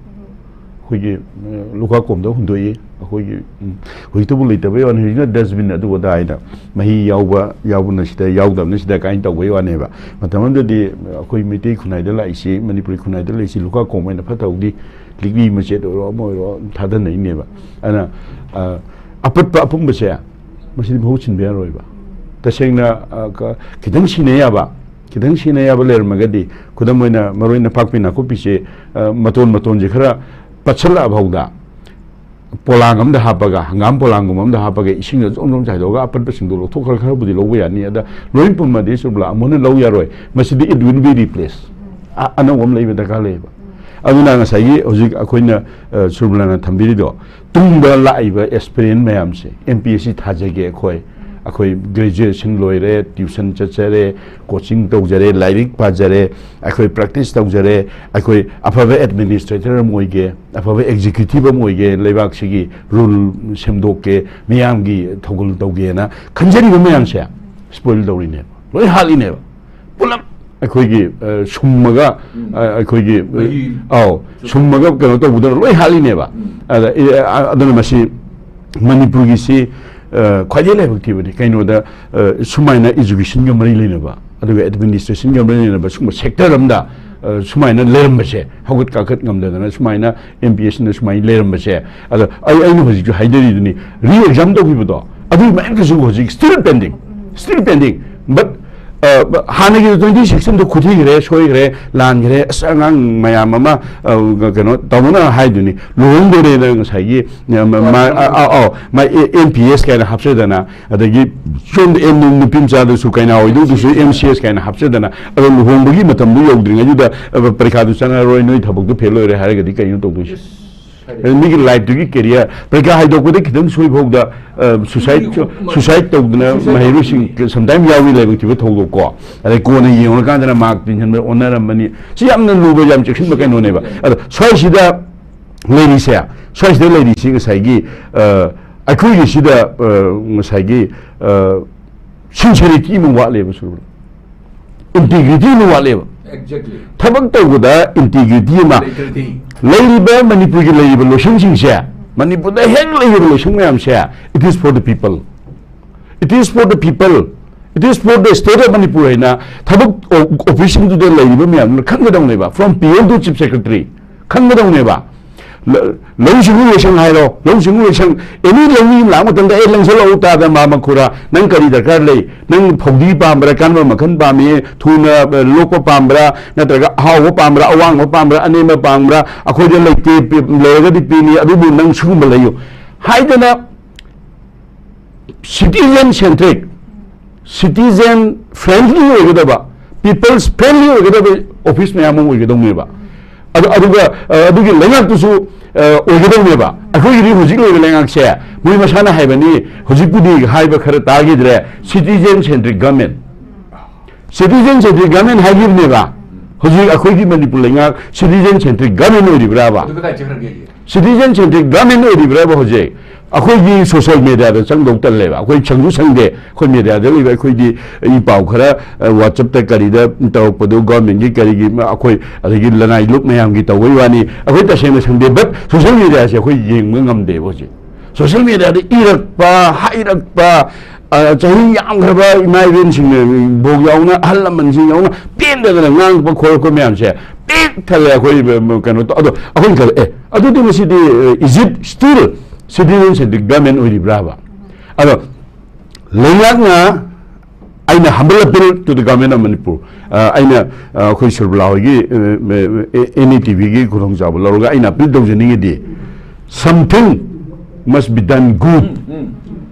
ꯑꯩꯈꯣꯏꯒꯤ, ꯑ, ꯂꯨꯈꯥꯛ ꯀꯣꯝꯗ ꯍꯨꯟꯗꯣꯛꯏ꯫ ꯑꯩꯈꯣꯏꯒꯤ, ꯎꯝ, ꯍꯧꯖꯤꯛꯇꯕꯨ ꯂꯩꯇꯕꯩ ꯋꯥꯅꯤ, ꯍꯧꯖꯤꯛꯅ dustbin ꯑꯗꯨ ꯑꯗꯥ ꯍꯥꯏꯅ ꯃꯍꯤ ꯌꯥꯎꯕ ꯌꯥꯎꯕꯅ ꯁꯤꯗ, ꯌꯥꯎꯗꯕꯅ ꯁꯤꯗ ꯀꯥꯏꯅ ꯇꯧꯕꯩ ꯋꯥꯅꯦꯕ꯫ ꯃꯇꯝ ꯑꯃꯗꯗꯤ ꯑꯩꯈꯣꯏ ꯃꯩꯇꯩ ꯈꯨꯟꯅꯥꯏꯗ ꯂꯥꯛꯏꯁꯤ, ꯃꯅꯤꯄꯨꯔꯤ ꯈꯨꯟꯅꯥꯏꯗ ꯂꯩꯔꯤꯁꯤ ꯂꯨꯈꯥꯛ ꯀꯣꯝ ꯑꯣꯏꯅ ꯐꯠꯇ ꯍꯥꯎꯗꯤ ꯂꯤꯛꯂꯤ ꯃꯆꯦꯠ ꯑꯣꯏꯔꯣ ꯑꯃ ꯑꯣꯏꯔꯣ ꯊꯥꯗꯅꯩꯅꯦꯕ꯫ ꯑꯗꯨꯅ, ꯑ, ꯑꯄꯠꯄ ꯑꯄꯨꯝꯕꯁꯦ ꯃꯁꯤꯗꯤ ꯃꯍꯨꯠ ꯁꯤꯟꯕ ꯌꯥꯔꯣꯏꯕ꯫ ꯇꯁꯦꯡꯅ, ꯑ, ꯀ-, ꯈꯤꯇꯪ ꯁꯤꯟꯅ ꯌꯥꯕ, ꯈꯤꯇꯪ ꯁꯤꯟꯅ ꯌꯥꯕ ꯂꯩꯔꯝꯃꯒꯗꯤ, ꯈꯨꯗꯝ ꯑꯣꯏꯅ ꯃꯔꯨ ꯑꯣꯏꯅ ꯅꯄꯥꯛꯄꯤ ꯅꯥꯀꯨꯞꯄꯤꯁꯦ, ꯑ, ꯃꯇꯣꯟ ꯃꯇꯣꯟꯁꯦ ꯈꯔ ꯄꯠꯁꯜꯂꯛꯑ ꯐꯥꯎꯗ ꯄꯣꯂꯥꯡ ꯑꯃꯗ ꯍꯥꯞꯄꯒ, ꯍꯪꯒꯥꯝ ꯄꯣꯂꯥꯡꯒꯨꯝꯕ ꯑꯃꯗ ꯍꯥꯞꯄꯒ, ꯏꯁꯤꯡꯗ ꯖꯣꯝ ꯖꯣꯝ ꯆꯥꯏꯗꯣꯛꯑꯒ ꯑꯄꯠꯄꯁꯤꯡꯗꯣ ꯂꯧꯊꯣꯛꯈ꯭ꯔ ꯈꯔꯕꯨꯗꯤ ꯂꯧꯕ ꯌꯥꯅꯤ꯫ ꯑꯗ ꯂꯣꯏ ꯄꯨꯝꯃꯗꯤ ꯆꯨꯔꯨꯕꯂꯥ ꯑꯃꯨꯛ ꯍꯟꯅ ꯂꯧ ꯌꯥꯔꯣꯏ꯫ ꯃꯁꯤꯗꯤ it will be replaced꯫ ꯑ-, ꯑꯅꯧꯕ ꯑꯃ ꯂꯩꯕ ꯗꯔꯀꯥꯔ ꯂꯩꯌꯦꯕ꯫ ꯑꯗꯨꯅ ꯉꯁꯥꯏꯒꯤ ꯍꯧꯖꯤꯛ ꯑꯩꯈꯣꯏꯅ, ꯑ, ꯆꯨꯔꯨꯕꯂꯥꯅ ꯊꯝꯕꯤꯔꯤꯗꯣ, ꯇꯨꯡꯗ ꯂꯥꯛꯏꯕ aspirant ꯃꯌꯥꯝꯁꯦ, M P S C ꯊꯥꯖꯒꯦ ꯑꯩꯈꯣꯏ, ꯑꯩꯈꯣꯏ graduation ꯂꯣꯏꯔꯦ, tuition ꯆꯠꯆꯔꯦ, coaching ꯇꯧꯖꯔꯦ, ꯂꯥꯏꯔꯤꯛ ꯄꯥꯖꯔꯦ, ꯑꯩꯈꯣꯏ practice ꯇꯧꯖꯔꯦ, ꯑꯩꯈꯣꯏ ꯑꯐꯕ administrator ꯑꯃ ꯑꯣꯏꯒꯦ, ꯑꯐꯕ executive ꯑꯃ ꯑꯣꯏꯒꯦ, ꯂꯩꯕꯥꯛꯁꯤꯒꯤ rule ꯁꯦꯝꯗꯣꯛꯀꯦ, ꯃꯤꯌꯥꯝꯒꯤ ꯊꯧꯒꯜ ꯇꯧꯒꯦꯅ ꯈꯟꯖꯔꯤꯕ ꯃꯌꯥꯝꯁꯦ spoil ꯇꯧꯔꯤꯅꯦꯕ, ꯂꯣꯏ ꯍꯥꯠꯂꯤꯅꯦꯕ꯫ ꯄꯨꯂꯞ ꯑꯩꯈꯣꯏꯒꯤ, ꯑ, ꯁꯨꯝꯃꯒ, ꯎꯝ꯫ ꯑ, ꯑꯩꯈꯣꯏꯒꯤ, ꯃꯍꯤ꯫ ꯑꯧ, ꯁꯨꯝꯃꯒ ꯀꯩꯅꯣ ꯇꯧꯕꯗꯨꯅ ꯂꯣꯏ ꯍꯥꯠꯂꯤꯅꯦꯕ꯫ ꯎꯝ꯫ ꯑꯗ, ꯑ, ꯑꯗꯨꯅ ꯃꯁꯤ ꯃꯅꯤꯄꯨꯔꯒꯤꯁꯤ, ꯑ, ꯈ꯭ꯋꯥꯏꯗꯒꯤ ꯂꯥꯏꯕꯛ ꯊꯤꯕꯅꯤ꯫ ꯀꯩꯅꯣꯗ, ꯑ, ꯁꯨꯃꯥꯏꯅ education ꯒ ꯃꯔꯤ ꯂꯩꯅꯕ, ꯑꯗꯨꯒ administration ꯒ ꯃꯔꯤ ꯂꯩꯅꯕ ꯁꯨꯝꯕ sector ꯑꯃꯗ, ꯑ, ꯁꯨꯃꯥꯏꯅ ꯂꯩꯔꯝꯕꯁꯦ, ꯍꯧꯒꯠ ꯀꯥꯈꯠ ꯉꯝꯗꯗꯅ ꯁꯨꯃꯥꯏꯅ M P S C ꯅ ꯁꯨꯃꯥꯏꯅ ꯂꯩꯔꯝꯕꯁꯦ, ꯑꯗꯣ ꯑꯩ, ꯑꯩꯅ ꯍꯧꯖꯤꯛꯁꯨ ꯍꯥꯏꯖꯔꯤꯗꯨꯅꯤ, re-exam ꯇꯧꯈꯤꯕꯗꯣ, ꯑꯗꯨꯒꯤ ꯃꯌꯥꯝꯗꯨꯁꯨ ꯍꯧꯖꯤꯛ still pending, still pending, but, ꯑ, ꯍꯥꯟꯅꯒꯤ twenty sixteen ꯗꯣ ꯈꯨꯊꯤꯈ꯭ꯔꯦ, ꯁꯣꯏꯈ꯭ꯔꯦ, ꯂꯥꯟꯈ꯭ꯔꯦ, ꯑꯁ, ꯑꯉꯥꯡ ꯃꯌꯥꯝ ꯑꯃ, ꯑ, ꯀꯩꯅꯣ ꯇꯥꯃꯣꯅ ꯍꯥꯏꯗꯨꯅꯤ, ꯂꯨꯍꯣꯡꯗꯣꯔꯦꯅ ꯉꯁꯥꯏꯒꯤ, ꯑ, ꯃ-, ꯃ-, ꯑ, ꯑ, ꯑꯧ, ꯃꯥ M P S ꯀꯥꯏꯅ ꯍꯥꯞꯆꯗꯅ, ꯑꯗꯒꯤ ꯁꯣꯝꯗ ꯑꯦꯝ-, ꯅꯨꯄꯤ ꯃꯆꯥꯗꯨꯁꯨ, ꯀꯩꯅꯥ ꯑꯣꯏꯗꯧꯗꯨꯁꯨ M C S ꯀꯥꯏꯅ ꯍꯥꯞꯆꯗꯅ, ꯑꯗꯣ ꯂꯨꯍꯣꯡꯕꯒꯤ ꯃꯇꯝꯗꯨ ꯌꯧꯗ꯭ꯔꯤꯉꯩꯗꯨꯗ, ꯑ, ꯄꯔꯤꯈꯥꯗꯨ ꯆꯪꯉꯔꯣꯏ, ꯅꯣꯏ ꯊꯕꯛꯇꯨ fail ꯑꯣꯏꯔꯦ ꯍꯥꯏꯔꯒꯗꯤ ꯀꯩꯅꯣ ꯇꯧꯗꯣꯏꯁꯦ? ꯑꯗ ꯃꯤꯒꯤ life ꯇꯨꯒꯤ career, ꯄꯔꯤꯈꯥ ꯍꯥꯏꯗꯣꯛꯄꯗ ꯈꯤꯇꯪ ꯁꯣꯏꯐꯥꯎꯗ, ꯑ, suicide, suicide ꯇꯧꯗꯅ suicide ꯃꯍꯩꯔꯣꯏꯁꯤꯡ ꯇꯧꯗꯅ꯫ Sometime ꯌꯥꯎꯏ ꯂꯥꯏꯕꯛ ꯊꯤꯕ ꯊꯧꯗꯣꯛ ꯀꯣ꯫ ꯑꯗꯩ ꯀꯣꯟꯅ ꯌꯦꯡꯉꯨꯔꯀꯥꯟꯗꯅ mark ꯇꯤꯟꯁꯤꯟꯕ ꯑꯣꯟꯅꯔꯝꯕꯅꯤ꯫ ꯁꯤ ꯌꯥꯝꯅ ꯂꯨꯕ, ꯌꯥꯝ ꯆꯦꯛꯁꯤꯟꯕ ꯀꯩꯅꯣꯅꯦꯕ꯫ ꯑꯗꯣ ꯁ꯭ꯋꯥꯏꯁꯤꯗ ꯂꯩꯔꯤꯁꯦ, ꯁ꯭ꯋꯥꯏꯁꯤꯗ ꯂꯩꯔꯤꯁꯤ ꯉꯁꯥꯏꯒꯤ, ꯑ, ꯑꯩꯈꯣꯏꯒꯤꯁꯤꯗ, ꯑ, ꯉꯁꯥꯏꯒꯤ, ꯑ, sincerity ꯑꯃ ꯋꯥꯠꯂꯦꯕ ꯁꯨꯔꯨ꯫ Integrity ꯑꯃ ꯋꯥꯠꯂꯦꯕ꯫ Exactly. ꯊꯕꯛ ꯇꯧꯕꯗ integrity ꯑꯃ ꯂꯩꯇ꯭ꯔꯗꯤ꯫ ꯂꯩꯔꯤꯕ ꯃꯅꯤꯄꯨꯔꯒꯤ ꯂꯩꯔꯤꯕ ꯂꯣꯏꯁꯪꯁꯤꯡꯁꯦ, ꯃꯅꯤꯄꯨꯔꯗ ꯍꯦꯛ ꯂꯩꯔꯤꯕ ꯂꯣꯏꯁꯪ ꯃꯌꯥꯝꯁꯦ, it is for the people, it is for the people, it is for the state of Manipur ꯍꯥꯏꯅ ꯊꯕꯛ ꯑꯣ-, office ꯁꯤꯡꯗꯨꯗ ꯂꯩꯔꯤꯕ ꯃꯌꯥꯝꯗꯨꯅ ꯈꯪꯒꯗꯧꯅꯦꯕ, from P M to Chief Secretary ꯈꯪꯒꯗꯧꯅꯦꯕ꯫ ꯂ- ꯂꯧꯎ ꯁꯤꯡꯎ ꯂꯣꯏꯁꯪ ꯍꯥꯏꯔꯣ, ꯂꯧꯎ ꯁꯤꯡꯎ ꯂꯣꯏꯁꯪ, ꯑꯦꯅꯤ ꯂꯧꯃꯤ ꯑꯃ ꯂꯥꯛꯄ ꯃꯇꯝꯗ, "ꯑꯦ, ꯂꯪꯁꯤꯜꯂꯛꯎ ꯇꯥꯗ ꯃꯥ ꯃꯈꯨꯔꯥ, ꯅꯪ ꯀꯔꯤ ꯗꯔꯀꯥꯔ ꯂꯩ? ꯅꯪ ꯐꯧꯗꯤ ꯄꯥꯝꯕ꯭ꯔꯥ, ꯀꯔꯝꯕ ꯃꯈꯜ ꯄꯥꯝꯃꯤ? ꯊꯨꯅ, ꯑ, ꯂꯣꯛꯄ ꯄꯥꯝꯕ꯭ꯔꯥ, ꯅꯠꯇ꯭ꯔꯒ ꯑꯍꯥꯎꯕ ꯄꯥꯝꯕ꯭ꯔꯥ, ꯑꯋꯥꯡꯕ ꯄꯥꯝꯕ꯭ꯔꯥ, ꯑꯅꯦꯝꯕ ꯄꯥꯝꯕ꯭ꯔꯥ? ꯑꯩꯈꯣꯏꯗ ꯂꯩꯇꯦ, ꯄꯤ-, ꯂꯩꯔꯒꯗꯤ ꯄꯤꯅꯤ, ꯑꯗꯨꯕꯨ ꯅꯪ ꯁꯤꯒꯨꯝꯕ ꯂꯩꯌꯨ" ꯍꯥꯏꯗꯅ citizen centric, citizen friendly ꯑꯣꯏꯒꯗꯕ, people's friendly ꯑꯣꯏꯒꯗꯕ office ꯃꯌꯥꯝ ꯑꯃ ꯑꯣꯏꯒꯗꯧꯅꯦꯕ꯫ ꯑꯗꯨ, ꯑꯗꯨꯒ, ꯑ, ꯑꯗꯨꯒꯤ ꯂꯩꯉꯥꯛꯇꯨꯁꯨ, ꯑ, ꯑꯣꯏꯒꯗꯧꯅꯦꯕ꯫ ꯑꯩꯈꯣꯏꯒꯤꯗꯤ ꯍꯧꯖꯤꯛ ꯂꯩꯔꯤꯕ ꯂꯩꯉꯥꯛꯁꯦ, ꯃꯣꯏ ꯃꯁꯥꯅ ꯍꯥꯏꯕꯅꯤ, ꯍꯧꯖꯤꯛꯄꯨꯗꯤ ꯍꯥꯏꯕ ꯈꯔ ꯇꯥꯈꯤꯗ꯭ꯔꯦ, citizen centric government꯫ Citizen centric government ꯍꯥꯏꯈꯤꯕꯅꯦꯕ꯫ ꯍꯧꯖꯤꯛ ꯑꯩꯈꯣꯏꯒꯤ ꯃꯅꯤꯄꯨꯔ ꯂꯩꯉꯥꯛ citizen centric government ꯑꯣꯏꯔꯤꯕ꯭ꯔꯥꯕ? ꯑꯗꯨ ꯀꯗꯥꯏ ꯆꯠꯈ꯭ꯔꯒꯦ? Citizen centric government ꯑꯣꯏꯔꯤꯕ꯭ꯔꯥꯕ ꯍꯧꯖꯤꯛ? ꯑꯩꯈꯣꯏꯒꯤ social media ꯗ ꯆꯪꯗꯧ ꯇꯜꯂꯦꯕ꯫ ꯑꯩꯈꯣꯏ ꯁꯪꯁꯨ ꯁꯪꯗꯦ꯫ ꯑꯩꯈꯣꯏ media ꯗ ꯂꯩꯕ ꯑꯩꯈꯣꯏꯗꯤ, ꯏ ꯄꯥꯎ ꯈꯔ, ꯑ, WhatsApp ꯇ ꯀꯔꯤꯗ ꯇꯧꯔꯛꯄꯗꯨ, government ꯀꯤ ꯀꯔꯤꯒꯤ, ꯃ-, ꯑꯩꯈꯣꯏ ꯑꯗꯒꯤ ꯂꯅꯥꯏ ꯂꯨꯞ ꯃꯌꯥꯝꯒꯤ ꯇꯧꯕꯩ ꯋꯥꯅꯤ꯫ ꯑꯩꯈꯣꯏ ꯇꯁꯦꯡꯅ ꯁꯪꯗꯦ, but social media ꯁꯦ ꯑꯩꯈꯣꯏ ꯌꯦꯡꯕ ꯉꯝꯗꯦꯕ ꯍꯧꯖꯤꯛ꯫ Social media ꯗ ꯏꯔꯛꯄ, ꯍꯥꯏꯔꯛꯄ, ꯑ, ꯆꯍꯤ ꯌꯥꯝꯈ꯭ꯔꯕ ꯏꯃꯥ ꯏꯕꯦꯟꯁꯤꯡꯅ, ꯕꯣꯛ ꯌꯥꯎꯅ, ꯑꯍꯜ ꯂꯃꯟꯁꯤꯡ ꯌꯥꯎꯅ, ꯄꯦꯟꯗꯗꯅ ꯉꯥꯡꯕ ꯈꯣꯠꯂꯛꯄ ꯃꯌꯥꯝꯁꯦ ꯄꯤꯛ ꯊꯜꯂꯦ꯫ ꯑꯩꯈꯣꯏ, ꯀꯩꯅꯣ ꯇꯧ-, ꯑꯗꯣ ꯑꯩꯈꯣꯏꯅ ꯈꯜꯂꯦ, "ꯑꯦ, ꯑꯗꯨꯗꯤ ꯃꯁꯤꯗꯤ, is it still citizen centric government ꯑꯣꯏꯔꯤꯕ꯭ꯔꯥꯕ?" ꯑꯗꯣ ꯂꯩꯉꯥꯛꯅ, ꯑꯩꯅ humble appeal to the government of Manipur, ꯑ, ꯑꯩꯅ, ꯑ, ꯑꯩꯈꯣꯏ ꯁꯨꯔꯕꯂꯥ ꯍꯣꯏꯒꯤ, ꯑ, ꯑ, NETV ꯒꯤ ꯈꯨꯗꯣꯡꯆꯥꯕ ꯂꯧꯔꯒ ꯑꯩꯅ appeal ꯇꯧꯖꯅꯤꯡꯉꯤꯗꯤ, something must be done good. ꯎꯝ, ꯎꯝ꯫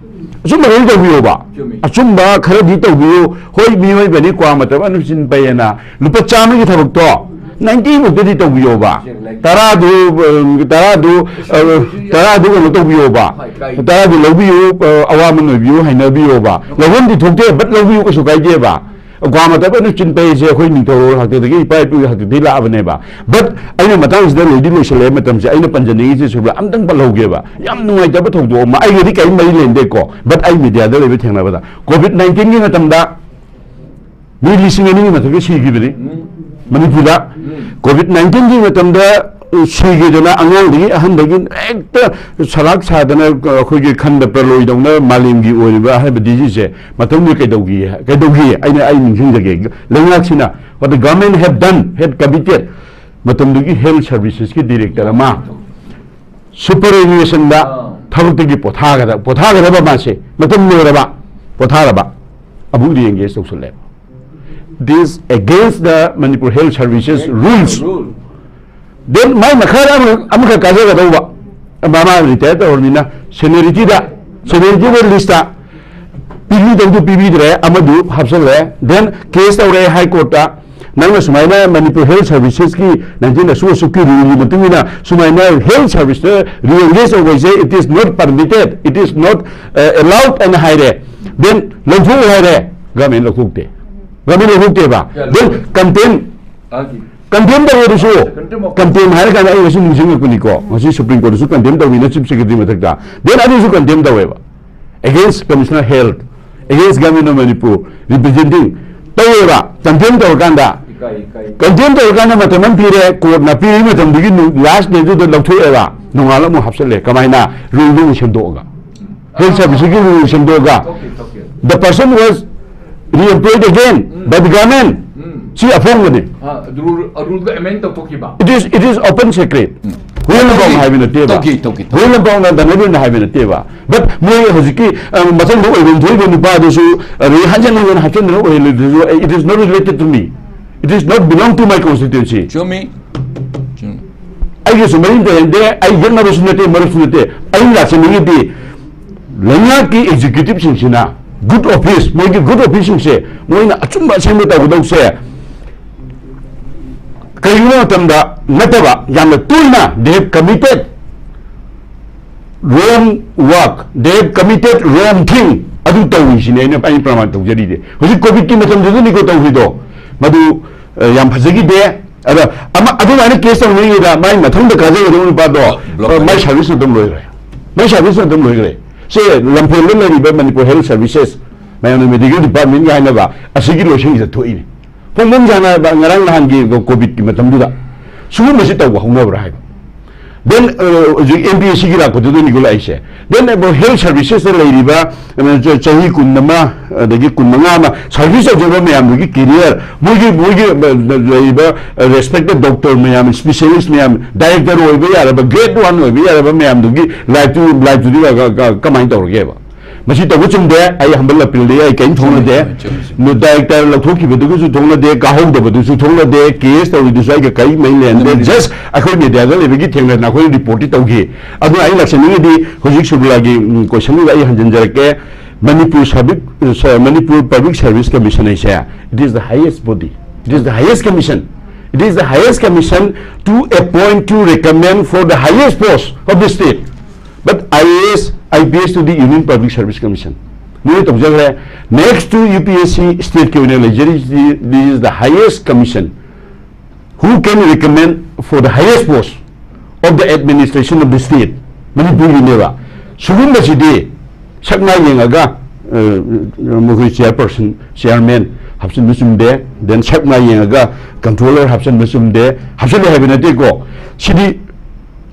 ꯑꯆꯨꯝꯕ ꯂꯣꯏ ꯇꯧꯕꯤꯌꯣꯕ꯫ ꯆꯨꯝꯃꯤ꯫ ꯑꯆꯨꯝꯕ ꯈꯔꯗꯤ ꯇꯧꯕꯤꯌꯨ꯫ ꯍꯣꯏ, ꯃꯤꯑꯣꯏꯕꯅꯤ, ꯀ꯭ꯋꯥ ꯃꯇꯝ ꯑꯅꯨꯆꯤꯟ ꯄꯩꯌꯦꯅ ꯂꯨꯄꯥ ꯆꯥꯝꯃꯒꯤ ꯊꯕꯛꯇꯣ ninety ꯃꯨꯛꯇꯗꯤ ꯇꯧꯕꯤꯌꯣꯕ꯫ ꯆꯦꯛ ꯂꯩ꯫ ꯇꯔꯥꯗꯨ, ꯑ, ꯇꯔꯥꯗꯨ, ꯑ, ꯇꯔꯥꯗꯨ ꯀꯩꯅꯣ ꯇꯧꯕꯤꯌꯣꯕ꯫ ꯍꯣꯏ, ꯀꯥꯏ꯫ ꯇꯔꯥꯗꯨ ꯂꯧꯕꯤꯌꯨ, ꯑ, ꯑꯋꯥꯃꯟ ꯑꯣꯏꯕꯤꯌꯨ, ꯍꯩꯅꯕꯤꯌꯣꯕ꯫ ꯂꯧꯐꯝꯗꯤ ꯊꯣꯛꯇꯦ, but ꯂꯧꯕꯤꯌꯨ, ꯀꯩꯁꯨ ꯀꯥꯏꯗꯦꯕ꯫ ꯀ꯭ꯋꯥ ꯃꯇꯝ ꯑꯅꯨꯆꯤꯟ ꯄꯩꯁꯦ ꯑꯩꯈꯣꯏ ꯅꯤꯡꯊꯧꯔꯣꯜ ꯍꯥꯛꯇꯛꯇꯒꯤ, ꯏꯄꯥ ꯏꯄꯨꯒꯤ ꯍꯥꯛꯇꯛꯇꯒꯤ ꯂꯥꯛꯑꯕꯅꯦꯕ꯫ But ꯑꯩꯅ ꯃꯇꯥꯡꯁꯤꯗ ꯂꯣꯏꯗꯤ ꯂꯣꯏꯁꯤꯜꯂꯛꯑꯦ ꯃꯇꯝꯁꯦ꯫ ꯑꯩꯅ ꯄꯟꯖꯅꯤꯡꯉꯤꯁꯦ ꯁꯨꯕ꯭ꯔꯥ ꯑꯝꯇꯪ ꯄꯜꯍꯧꯒꯦꯕ꯫ ꯌꯥꯝ ꯅꯨꯡꯉꯥꯏꯇꯕ ꯊꯧꯗꯣꯛ ꯑꯃ, ꯑꯩꯒꯗꯤ ꯀꯔꯤꯝ ꯃꯔꯤ ꯂꯩꯅꯗꯦꯀꯣ, but ꯑꯩ media ꯗ ꯂꯩꯕ ꯊꯦꯡꯅꯕꯗ, COVID nineteen ꯒꯤ ꯃꯇꯝꯗ ꯃꯤ ꯂꯤꯁꯤꯡ ꯑꯅꯤꯒꯤ ꯃꯊꯛꯇ ꯁꯤꯈꯤꯕꯅꯤ ꯎꯝ꯫ ꯃꯅꯤꯄꯨꯔꯗ꯫ ꯎꯝ꯫ COVID nineteen ꯒꯤ ꯃꯇꯝꯗ, ꯑ, ꯁꯤꯈꯤꯗꯅ ꯑꯉꯥꯡꯗꯒꯤ ꯑꯍꯟꯗꯒꯤ ꯍꯦꯛꯇ ꯁꯂꯥꯛ ꯁꯥꯗꯅ, ꯑ, ꯑꯩꯈꯣꯏꯒꯤ ꯈꯟꯗ ꯄ꯭ꯔꯂꯣꯏꯗꯧꯅ ꯃꯥꯂꯦꯝꯒꯤ ꯑꯣꯏꯔꯤꯕ ꯍꯥꯏꯕ disease ꯁꯦ ꯃꯇꯝꯗꯨꯗ ꯀꯩꯗꯧꯈꯤ, ꯀꯩꯗꯧꯈꯤ? ꯑꯩꯅ, ꯑꯩ ꯅꯤꯡꯁꯤꯡꯖꯒꯦ꯫ ꯂꯩꯉꯥꯛꯁꯤꯅ, what the government have done, had committed, ꯃꯇꯝꯗꯨꯒꯤ health services ꯀꯤ director ꯑꯃ, ꯁꯨꯄꯔ ꯑꯦꯅꯨꯑꯦꯁꯟꯗ ꯑꯥ꯫ ꯊꯕꯛꯇꯒꯤ ꯄꯣꯊꯥꯒꯗ ꯄꯣꯊꯥꯒꯗꯕ ꯃꯥꯁꯦ ꯃꯇꯝ ꯂꯣꯏꯔꯕ, ꯄꯣꯊꯥꯔꯕ, ꯑꯃꯨꯛ ꯔꯤꯑꯦꯡꯒꯦꯖ ꯇꯧꯁꯜꯂꯦꯕ꯫ This against the Manipur Health Services rules. Rule. Then ꯃꯥꯏ ꯃꯈꯥꯗ ꯑꯃꯈꯛ ꯑꯃꯈꯛ ꯀꯥꯖꯒꯗꯧꯕ, ꯃꯥ ꯃꯥ ꯔꯤꯇꯥꯌꯔ ꯇꯧꯔꯕꯅꯤꯅ ꯁꯦꯅꯤꯌꯔꯤꯇꯤꯗ, ꯁꯦꯅꯤꯌꯔꯤꯇꯤꯗ ꯂꯤꯁꯇ ꯄꯤꯕꯤꯗꯧꯗꯨ ꯄꯤꯕꯤꯗ꯭ꯔꯦ, ꯑꯃꯗꯨ ꯍꯥꯞꯆꯜꯂꯦ꯫ Then ꯀꯦꯁ ꯇꯧꯔꯦ ꯍꯥꯏ ꯀꯣꯔꯠꯇ, ꯅꯪꯅ ꯁꯨꯃꯥꯏꯅ ꯃꯅꯤꯄꯨꯔ ꯍꯦꯜꯊ ꯁꯔꯚꯤꯁꯦꯁꯀꯤ ꯅꯥꯏꯟꯇꯤꯟ ꯑꯁꯨꯛ ꯑꯁꯨꯛꯀꯤ ꯔꯨꯜꯒꯤ ꯃꯇꯨꯡ ꯏꯟꯅ ꯁꯨꯃꯥꯏꯅ ꯍꯦꯜꯊ ꯁꯔꯚꯤꯁꯇ ꯔꯤꯑꯦꯡꯒꯦꯖ ꯇꯧꯕꯁꯦ, it is not permitted, it is not allowed ꯍꯥꯏꯅ ꯍꯥꯏꯔꯦ꯫ Then ꯂꯧꯊꯣꯛꯎ ꯍꯥꯏꯔꯦ, ꯒꯃꯦꯟ ꯂꯧꯊꯣꯛꯇꯦ꯫ ꯒꯃꯦꯟ ꯂꯧꯊꯣꯛꯇꯦꯕ꯫ Then ꯀꯟꯇꯦꯝ, ꯀꯟꯇꯦꯝ ꯇꯧꯋꯦ ꯑꯗꯨꯁꯨ꯫ ꯀꯟꯇꯦꯝ ꯍꯥꯏꯔ ꯀꯥꯟꯗ ꯑꯩ ꯉꯁꯤ ꯅꯤꯡꯁꯤꯡꯉꯛꯄꯅꯤꯀꯣ, ꯉꯁꯤ ꯁꯨꯄ꯭ꯔꯤꯝ ꯀꯣꯔꯠꯇꯁꯨ ꯀꯟꯇꯦꯝ ꯇꯧꯋꯤꯅ ꯆꯤꯐ ꯁꯦꯀ꯭ꯔꯦꯇꯔꯤ ꯃꯊꯛꯇ꯫ Then ꯑꯗꯨꯁꯨ ꯀꯟꯇꯦꯝ ꯇꯧꯋꯦꯕ꯫ Against Commissioner Health, against Government of Manipur, representing ꯇꯧꯋꯦꯕ, ꯀꯟꯇꯦꯝ ꯇꯧꯔꯀꯥꯟꯗ꯫ ꯀꯟꯇꯦꯝ ꯇꯧꯔꯀꯥꯟꯗ ꯃꯇꯝ ꯑꯃ ꯄꯤꯔꯦ, ꯀꯣꯔꯠꯅ ꯄꯤꯔꯤ ꯃꯇꯝꯗꯨꯒꯤ ꯂꯥꯁ ꯗꯦꯗꯨꯗ ꯂꯧꯊꯣꯛꯑꯦꯕ, ꯅꯣꯡꯉꯥꯜꯂ ꯑꯃꯨꯛ ꯍꯥꯞꯆꯜꯂꯦ꯫ ꯀꯃꯥꯏꯅ? ꯔꯨꯜꯗꯨ ꯑꯃꯨꯛ ꯁꯦꯝꯗꯣꯛꯑꯒ, ꯍꯦꯜꯊ ꯁꯔꯚꯤꯁꯀꯤ rule ꯁꯦꯝꯗꯣꯛꯑꯒ, the person was reemployed again by the government. ꯁꯤ ꯑꯐꯣꯡꯕꯅꯤ꯫ ꯔꯨꯜꯗ ꯑꯦꯃꯦꯟ ꯇꯧꯊꯣꯛꯈꯤꯕ꯫ It is, it is open secret. ꯍꯨꯏ ꯂꯝꯄꯥꯎꯅ ꯍꯥꯏꯕ ꯅꯠꯇꯦꯕ꯫ ꯇꯧꯈꯤ, ꯇꯧꯈꯤ, ꯇꯧꯈꯤ꯫ ꯍꯨꯏ ꯂꯝꯄꯥꯎꯅ ꯗꯅꯕꯤꯔꯅ ꯍꯥꯏꯕ ꯅꯠꯇꯦꯕ꯫ But ꯃꯣꯏ ꯍꯧꯖꯤꯛꯀꯤ, ꯑ, ꯃꯊꯪꯗ ꯑꯣꯏꯐꯝ ꯊꯣꯛꯏꯕ ꯅꯨꯄꯥꯗꯨꯁꯨ, ꯑꯗꯩ ꯍꯟꯖꯟ ꯍꯟꯖꯟ ꯍꯥꯞꯆꯤꯟꯗꯅ ꯑꯣꯏꯍꯜꯂꯤꯗꯨꯁꯨ, it is not related to me, it is not belong to my constituency. ꯆꯨꯝꯃꯤ꯫ ꯆꯨꯝꯃꯤ꯫ ꯑꯩꯒꯤꯁꯨ ꯃꯔꯤ ꯂꯩꯅꯗꯦ, ꯑꯩ ꯌꯦꯛꯅꯕꯁꯨ ꯅꯠꯇꯦ, ꯃꯔꯨꯞꯁꯨ ꯅꯠꯇꯦ꯫ ꯑꯩꯅ ꯂꯥꯛꯆꯅꯤꯡꯉꯤꯗꯤ ꯂꯩꯉꯥꯛꯀꯤ ꯑꯦꯛꯖꯤꯀ꯭ꯌꯨꯇꯤꯕꯁꯤꯡꯁꯤꯅ ꯒꯨꯗ ꯑꯣꯐꯤꯁ, ꯃꯣꯏꯒꯤ ꯒꯨꯗ ꯑꯣꯐꯤꯁꯁꯤꯡꯁꯦ ꯃꯣꯏꯅ ꯑꯆꯨꯝꯕ ꯑꯁꯦꯡꯕ ꯇꯧꯒꯗꯧꯁꯦ꯫ ꯀꯔꯤꯒꯨꯝꯕ ꯃꯇꯝꯗ ꯅꯠꯇꯕ, ꯌꯥꯝꯅ ꯇꯣꯏꯅ they have committed wrong work, they have committed wrong thing, ꯑꯗꯨ ꯇꯧꯔꯤꯁꯤꯅꯦ ꯑꯩꯅ, ꯑꯩꯅ ꯄ꯭ꯔꯃꯥꯟ ꯇꯧꯖꯔꯤꯁꯦ꯫ ꯍꯧꯖꯤꯛ ꯀꯣꯚꯤꯗꯀꯤ ꯃꯇꯝꯗꯨꯗꯅꯤꯀꯣ ꯇꯧꯔꯤꯗꯣ, ꯃꯗꯨ, ꯑ, ꯌꯥꯝ ꯐꯖꯈꯤꯗꯦ꯫ ꯑꯗ ꯑꯃ, ꯑꯗꯨꯃꯥꯏꯅ ꯀꯦꯁ ꯇꯧꯅꯤꯡꯉꯤꯗ ꯃꯥꯏ ꯃꯊꯪꯗ ꯀꯥꯖꯒꯗꯧꯕ ꯅꯨꯄꯥꯗꯣ, ꯕ꯭ꯂꯣꯛ ꯑ, ꯃꯥꯏ ꯁꯥꯔꯚꯤꯁ ꯃꯇꯝ ꯂꯣꯏꯈ꯭ꯔꯦ꯫ ꯃꯥꯏ ꯁꯥꯔꯚꯤꯁ ꯃꯇꯝ ꯂꯣꯏꯈ꯭ꯔꯦ꯫ ꯁꯦ, ꯂꯝꯐꯦꯜꯗ ꯂꯩꯔꯤꯕ ꯃꯅꯤꯄꯨꯔ ꯍꯦꯜꯊ ꯁꯥꯔꯚꯤꯁꯦꯁ, ꯃꯌꯥꯝꯅ ꯃꯦꯗꯤꯀꯦꯜ ꯗꯤꯄꯥꯔꯠꯃꯦꯟꯒ ꯍꯥꯏꯅꯕ ꯑꯁꯤꯒꯤ ꯂꯣꯏꯁꯪꯁꯤꯗ ꯊꯣꯛꯏꯅꯤ꯫ ꯐꯣꯡꯐꯣꯡ ꯁꯥꯅ ꯉꯔꯥꯡ ꯅꯍꯥꯟꯒꯤ ꯀꯣꯚꯤꯗꯀꯤ ꯃꯇꯝꯗꯨꯗ ꯁꯤꯒꯨꯝꯕꯁꯤ ꯇꯧꯕ ꯍꯧꯅꯕ꯭ꯔꯥ ꯍꯥꯏꯕ꯫ Then ꯍꯧꯖꯤꯛ M P S C ꯒꯤ ꯂꯥꯛꯄꯗꯨꯗꯅꯤꯀꯣ ꯂꯥꯛꯏꯁꯦ. Then ꯑꯃꯨꯛ health services ꯇ ꯂꯩꯔꯤꯕ ꯑ, ꯆ- ꯆꯍꯤ ꯀꯨꯟ ꯑꯃ, ꯑꯗꯒꯤ ꯀꯨꯟ ꯃꯉꯥ ꯑꯃ service ꯇꯧꯖꯕ ꯃꯌꯥꯝꯗꯨꯒꯤ career, ꯃꯣꯏꯒꯤ ꯃꯣꯏꯒꯤ ꯑ, ꯂꯩꯔꯤꯕ ꯑ, respected doctor ꯃꯌꯥꯝ, specialist ꯃꯌꯥꯝ, director ꯑꯣꯏꯕ ꯌꯥꯔꯕ, grade one ꯑꯣꯏꯕ ꯌꯥꯔꯕ ꯃꯌꯥꯝꯗꯨꯒꯤ life ꯇꯨ life ꯇꯨꯗꯤ ꯀ- ꯀ- ꯀ- ꯀꯃꯥꯏꯅ ꯇꯧꯔꯒꯦꯕ? ꯃꯁꯤ ꯇꯧꯕ ꯆꯨꯝꯗꯦ. ꯑꯩ humble appeal ꯗꯤ ꯑꯩ ꯀꯔꯤꯝ ꯊꯣꯛꯅꯗꯦ. ꯆꯨꯝꯃꯤ, ꯆꯨꯝꯃꯤ, ꯆꯨꯝꯃꯤ. Director ꯂꯧꯊꯣꯛꯈꯤꯕꯗꯨꯒꯁꯨ ꯊꯣꯛꯅꯗꯦ, ꯀꯥꯍꯧꯗꯕꯗꯨꯁꯨ ꯊꯣꯛꯅꯗꯦ, case ꯇꯧꯔꯤꯗꯨꯁꯨ ꯑꯩꯒ ꯀꯔꯤꯝ ꯃꯔꯤ ꯂꯩꯅꯗꯦ. ꯆꯨꯝꯃꯤ. Just ꯑꯩꯈꯣꯏ media ꯗ ꯂꯩꯕꯒꯤ ꯊꯦꯡꯅꯗꯅ ꯑꯩꯈꯣꯏꯅ report ꯇꯤ ꯇꯧꯈꯤ. ꯑꯗꯨꯅ ꯑꯩ ꯂꯥꯛꯆꯅꯤꯡꯉꯤꯗꯤ ꯍꯧꯖꯤꯛ ꯁꯨꯔꯨꯂꯥꯒꯤ, ꯎꯝ, question ꯗꯨꯗ ꯑꯩ ꯍꯟꯖꯤꯟꯖꯔꯛꯀꯦ. ꯃꯅꯤꯄꯨꯔ ꯁꯕꯤꯛ-, ꯁ-, ꯃꯅꯤꯄꯨꯔ Public Service Commission ꯍꯥꯏꯁꯦ, it is the highest body, it is the highest commission, it is the highest commission to appoint, to recommend for the highest post of the state. But I A S, I P S to the Union Public Service Commission. ꯃꯣꯏꯅ ꯇꯧꯖꯈ꯭ꯔꯦ. Next to U P S C state ꯀꯤ ꯑꯣꯏꯅ ꯂꯩꯖꯔꯤꯁꯤ, this is the highest commission who can recommend for the highest post of the administration of the state. ꯃꯅꯤꯄꯨꯔꯒꯤꯅꯦꯕ. ꯁꯤꯒꯨꯝꯕꯁꯤꯗꯤ ꯁꯛ ꯃꯥꯏ ꯌꯦꯡꯉꯒ, ꯑ, ꯃꯈꯣꯏ chairperson, chairman ꯍꯥꯞꯆꯤꯟꯕ ꯆꯨꯝꯗꯦ, then ꯁꯛ ꯃꯥꯏ ꯌꯦꯡꯉꯒ controller ꯍꯥꯞꯆꯤꯟꯕ ꯆꯨꯝꯗꯦ, ꯍꯥꯞꯆꯤꯜꯂꯦ ꯍꯥꯏꯕ ꯅꯠꯇꯦꯀꯣ. ꯁꯤꯗꯤ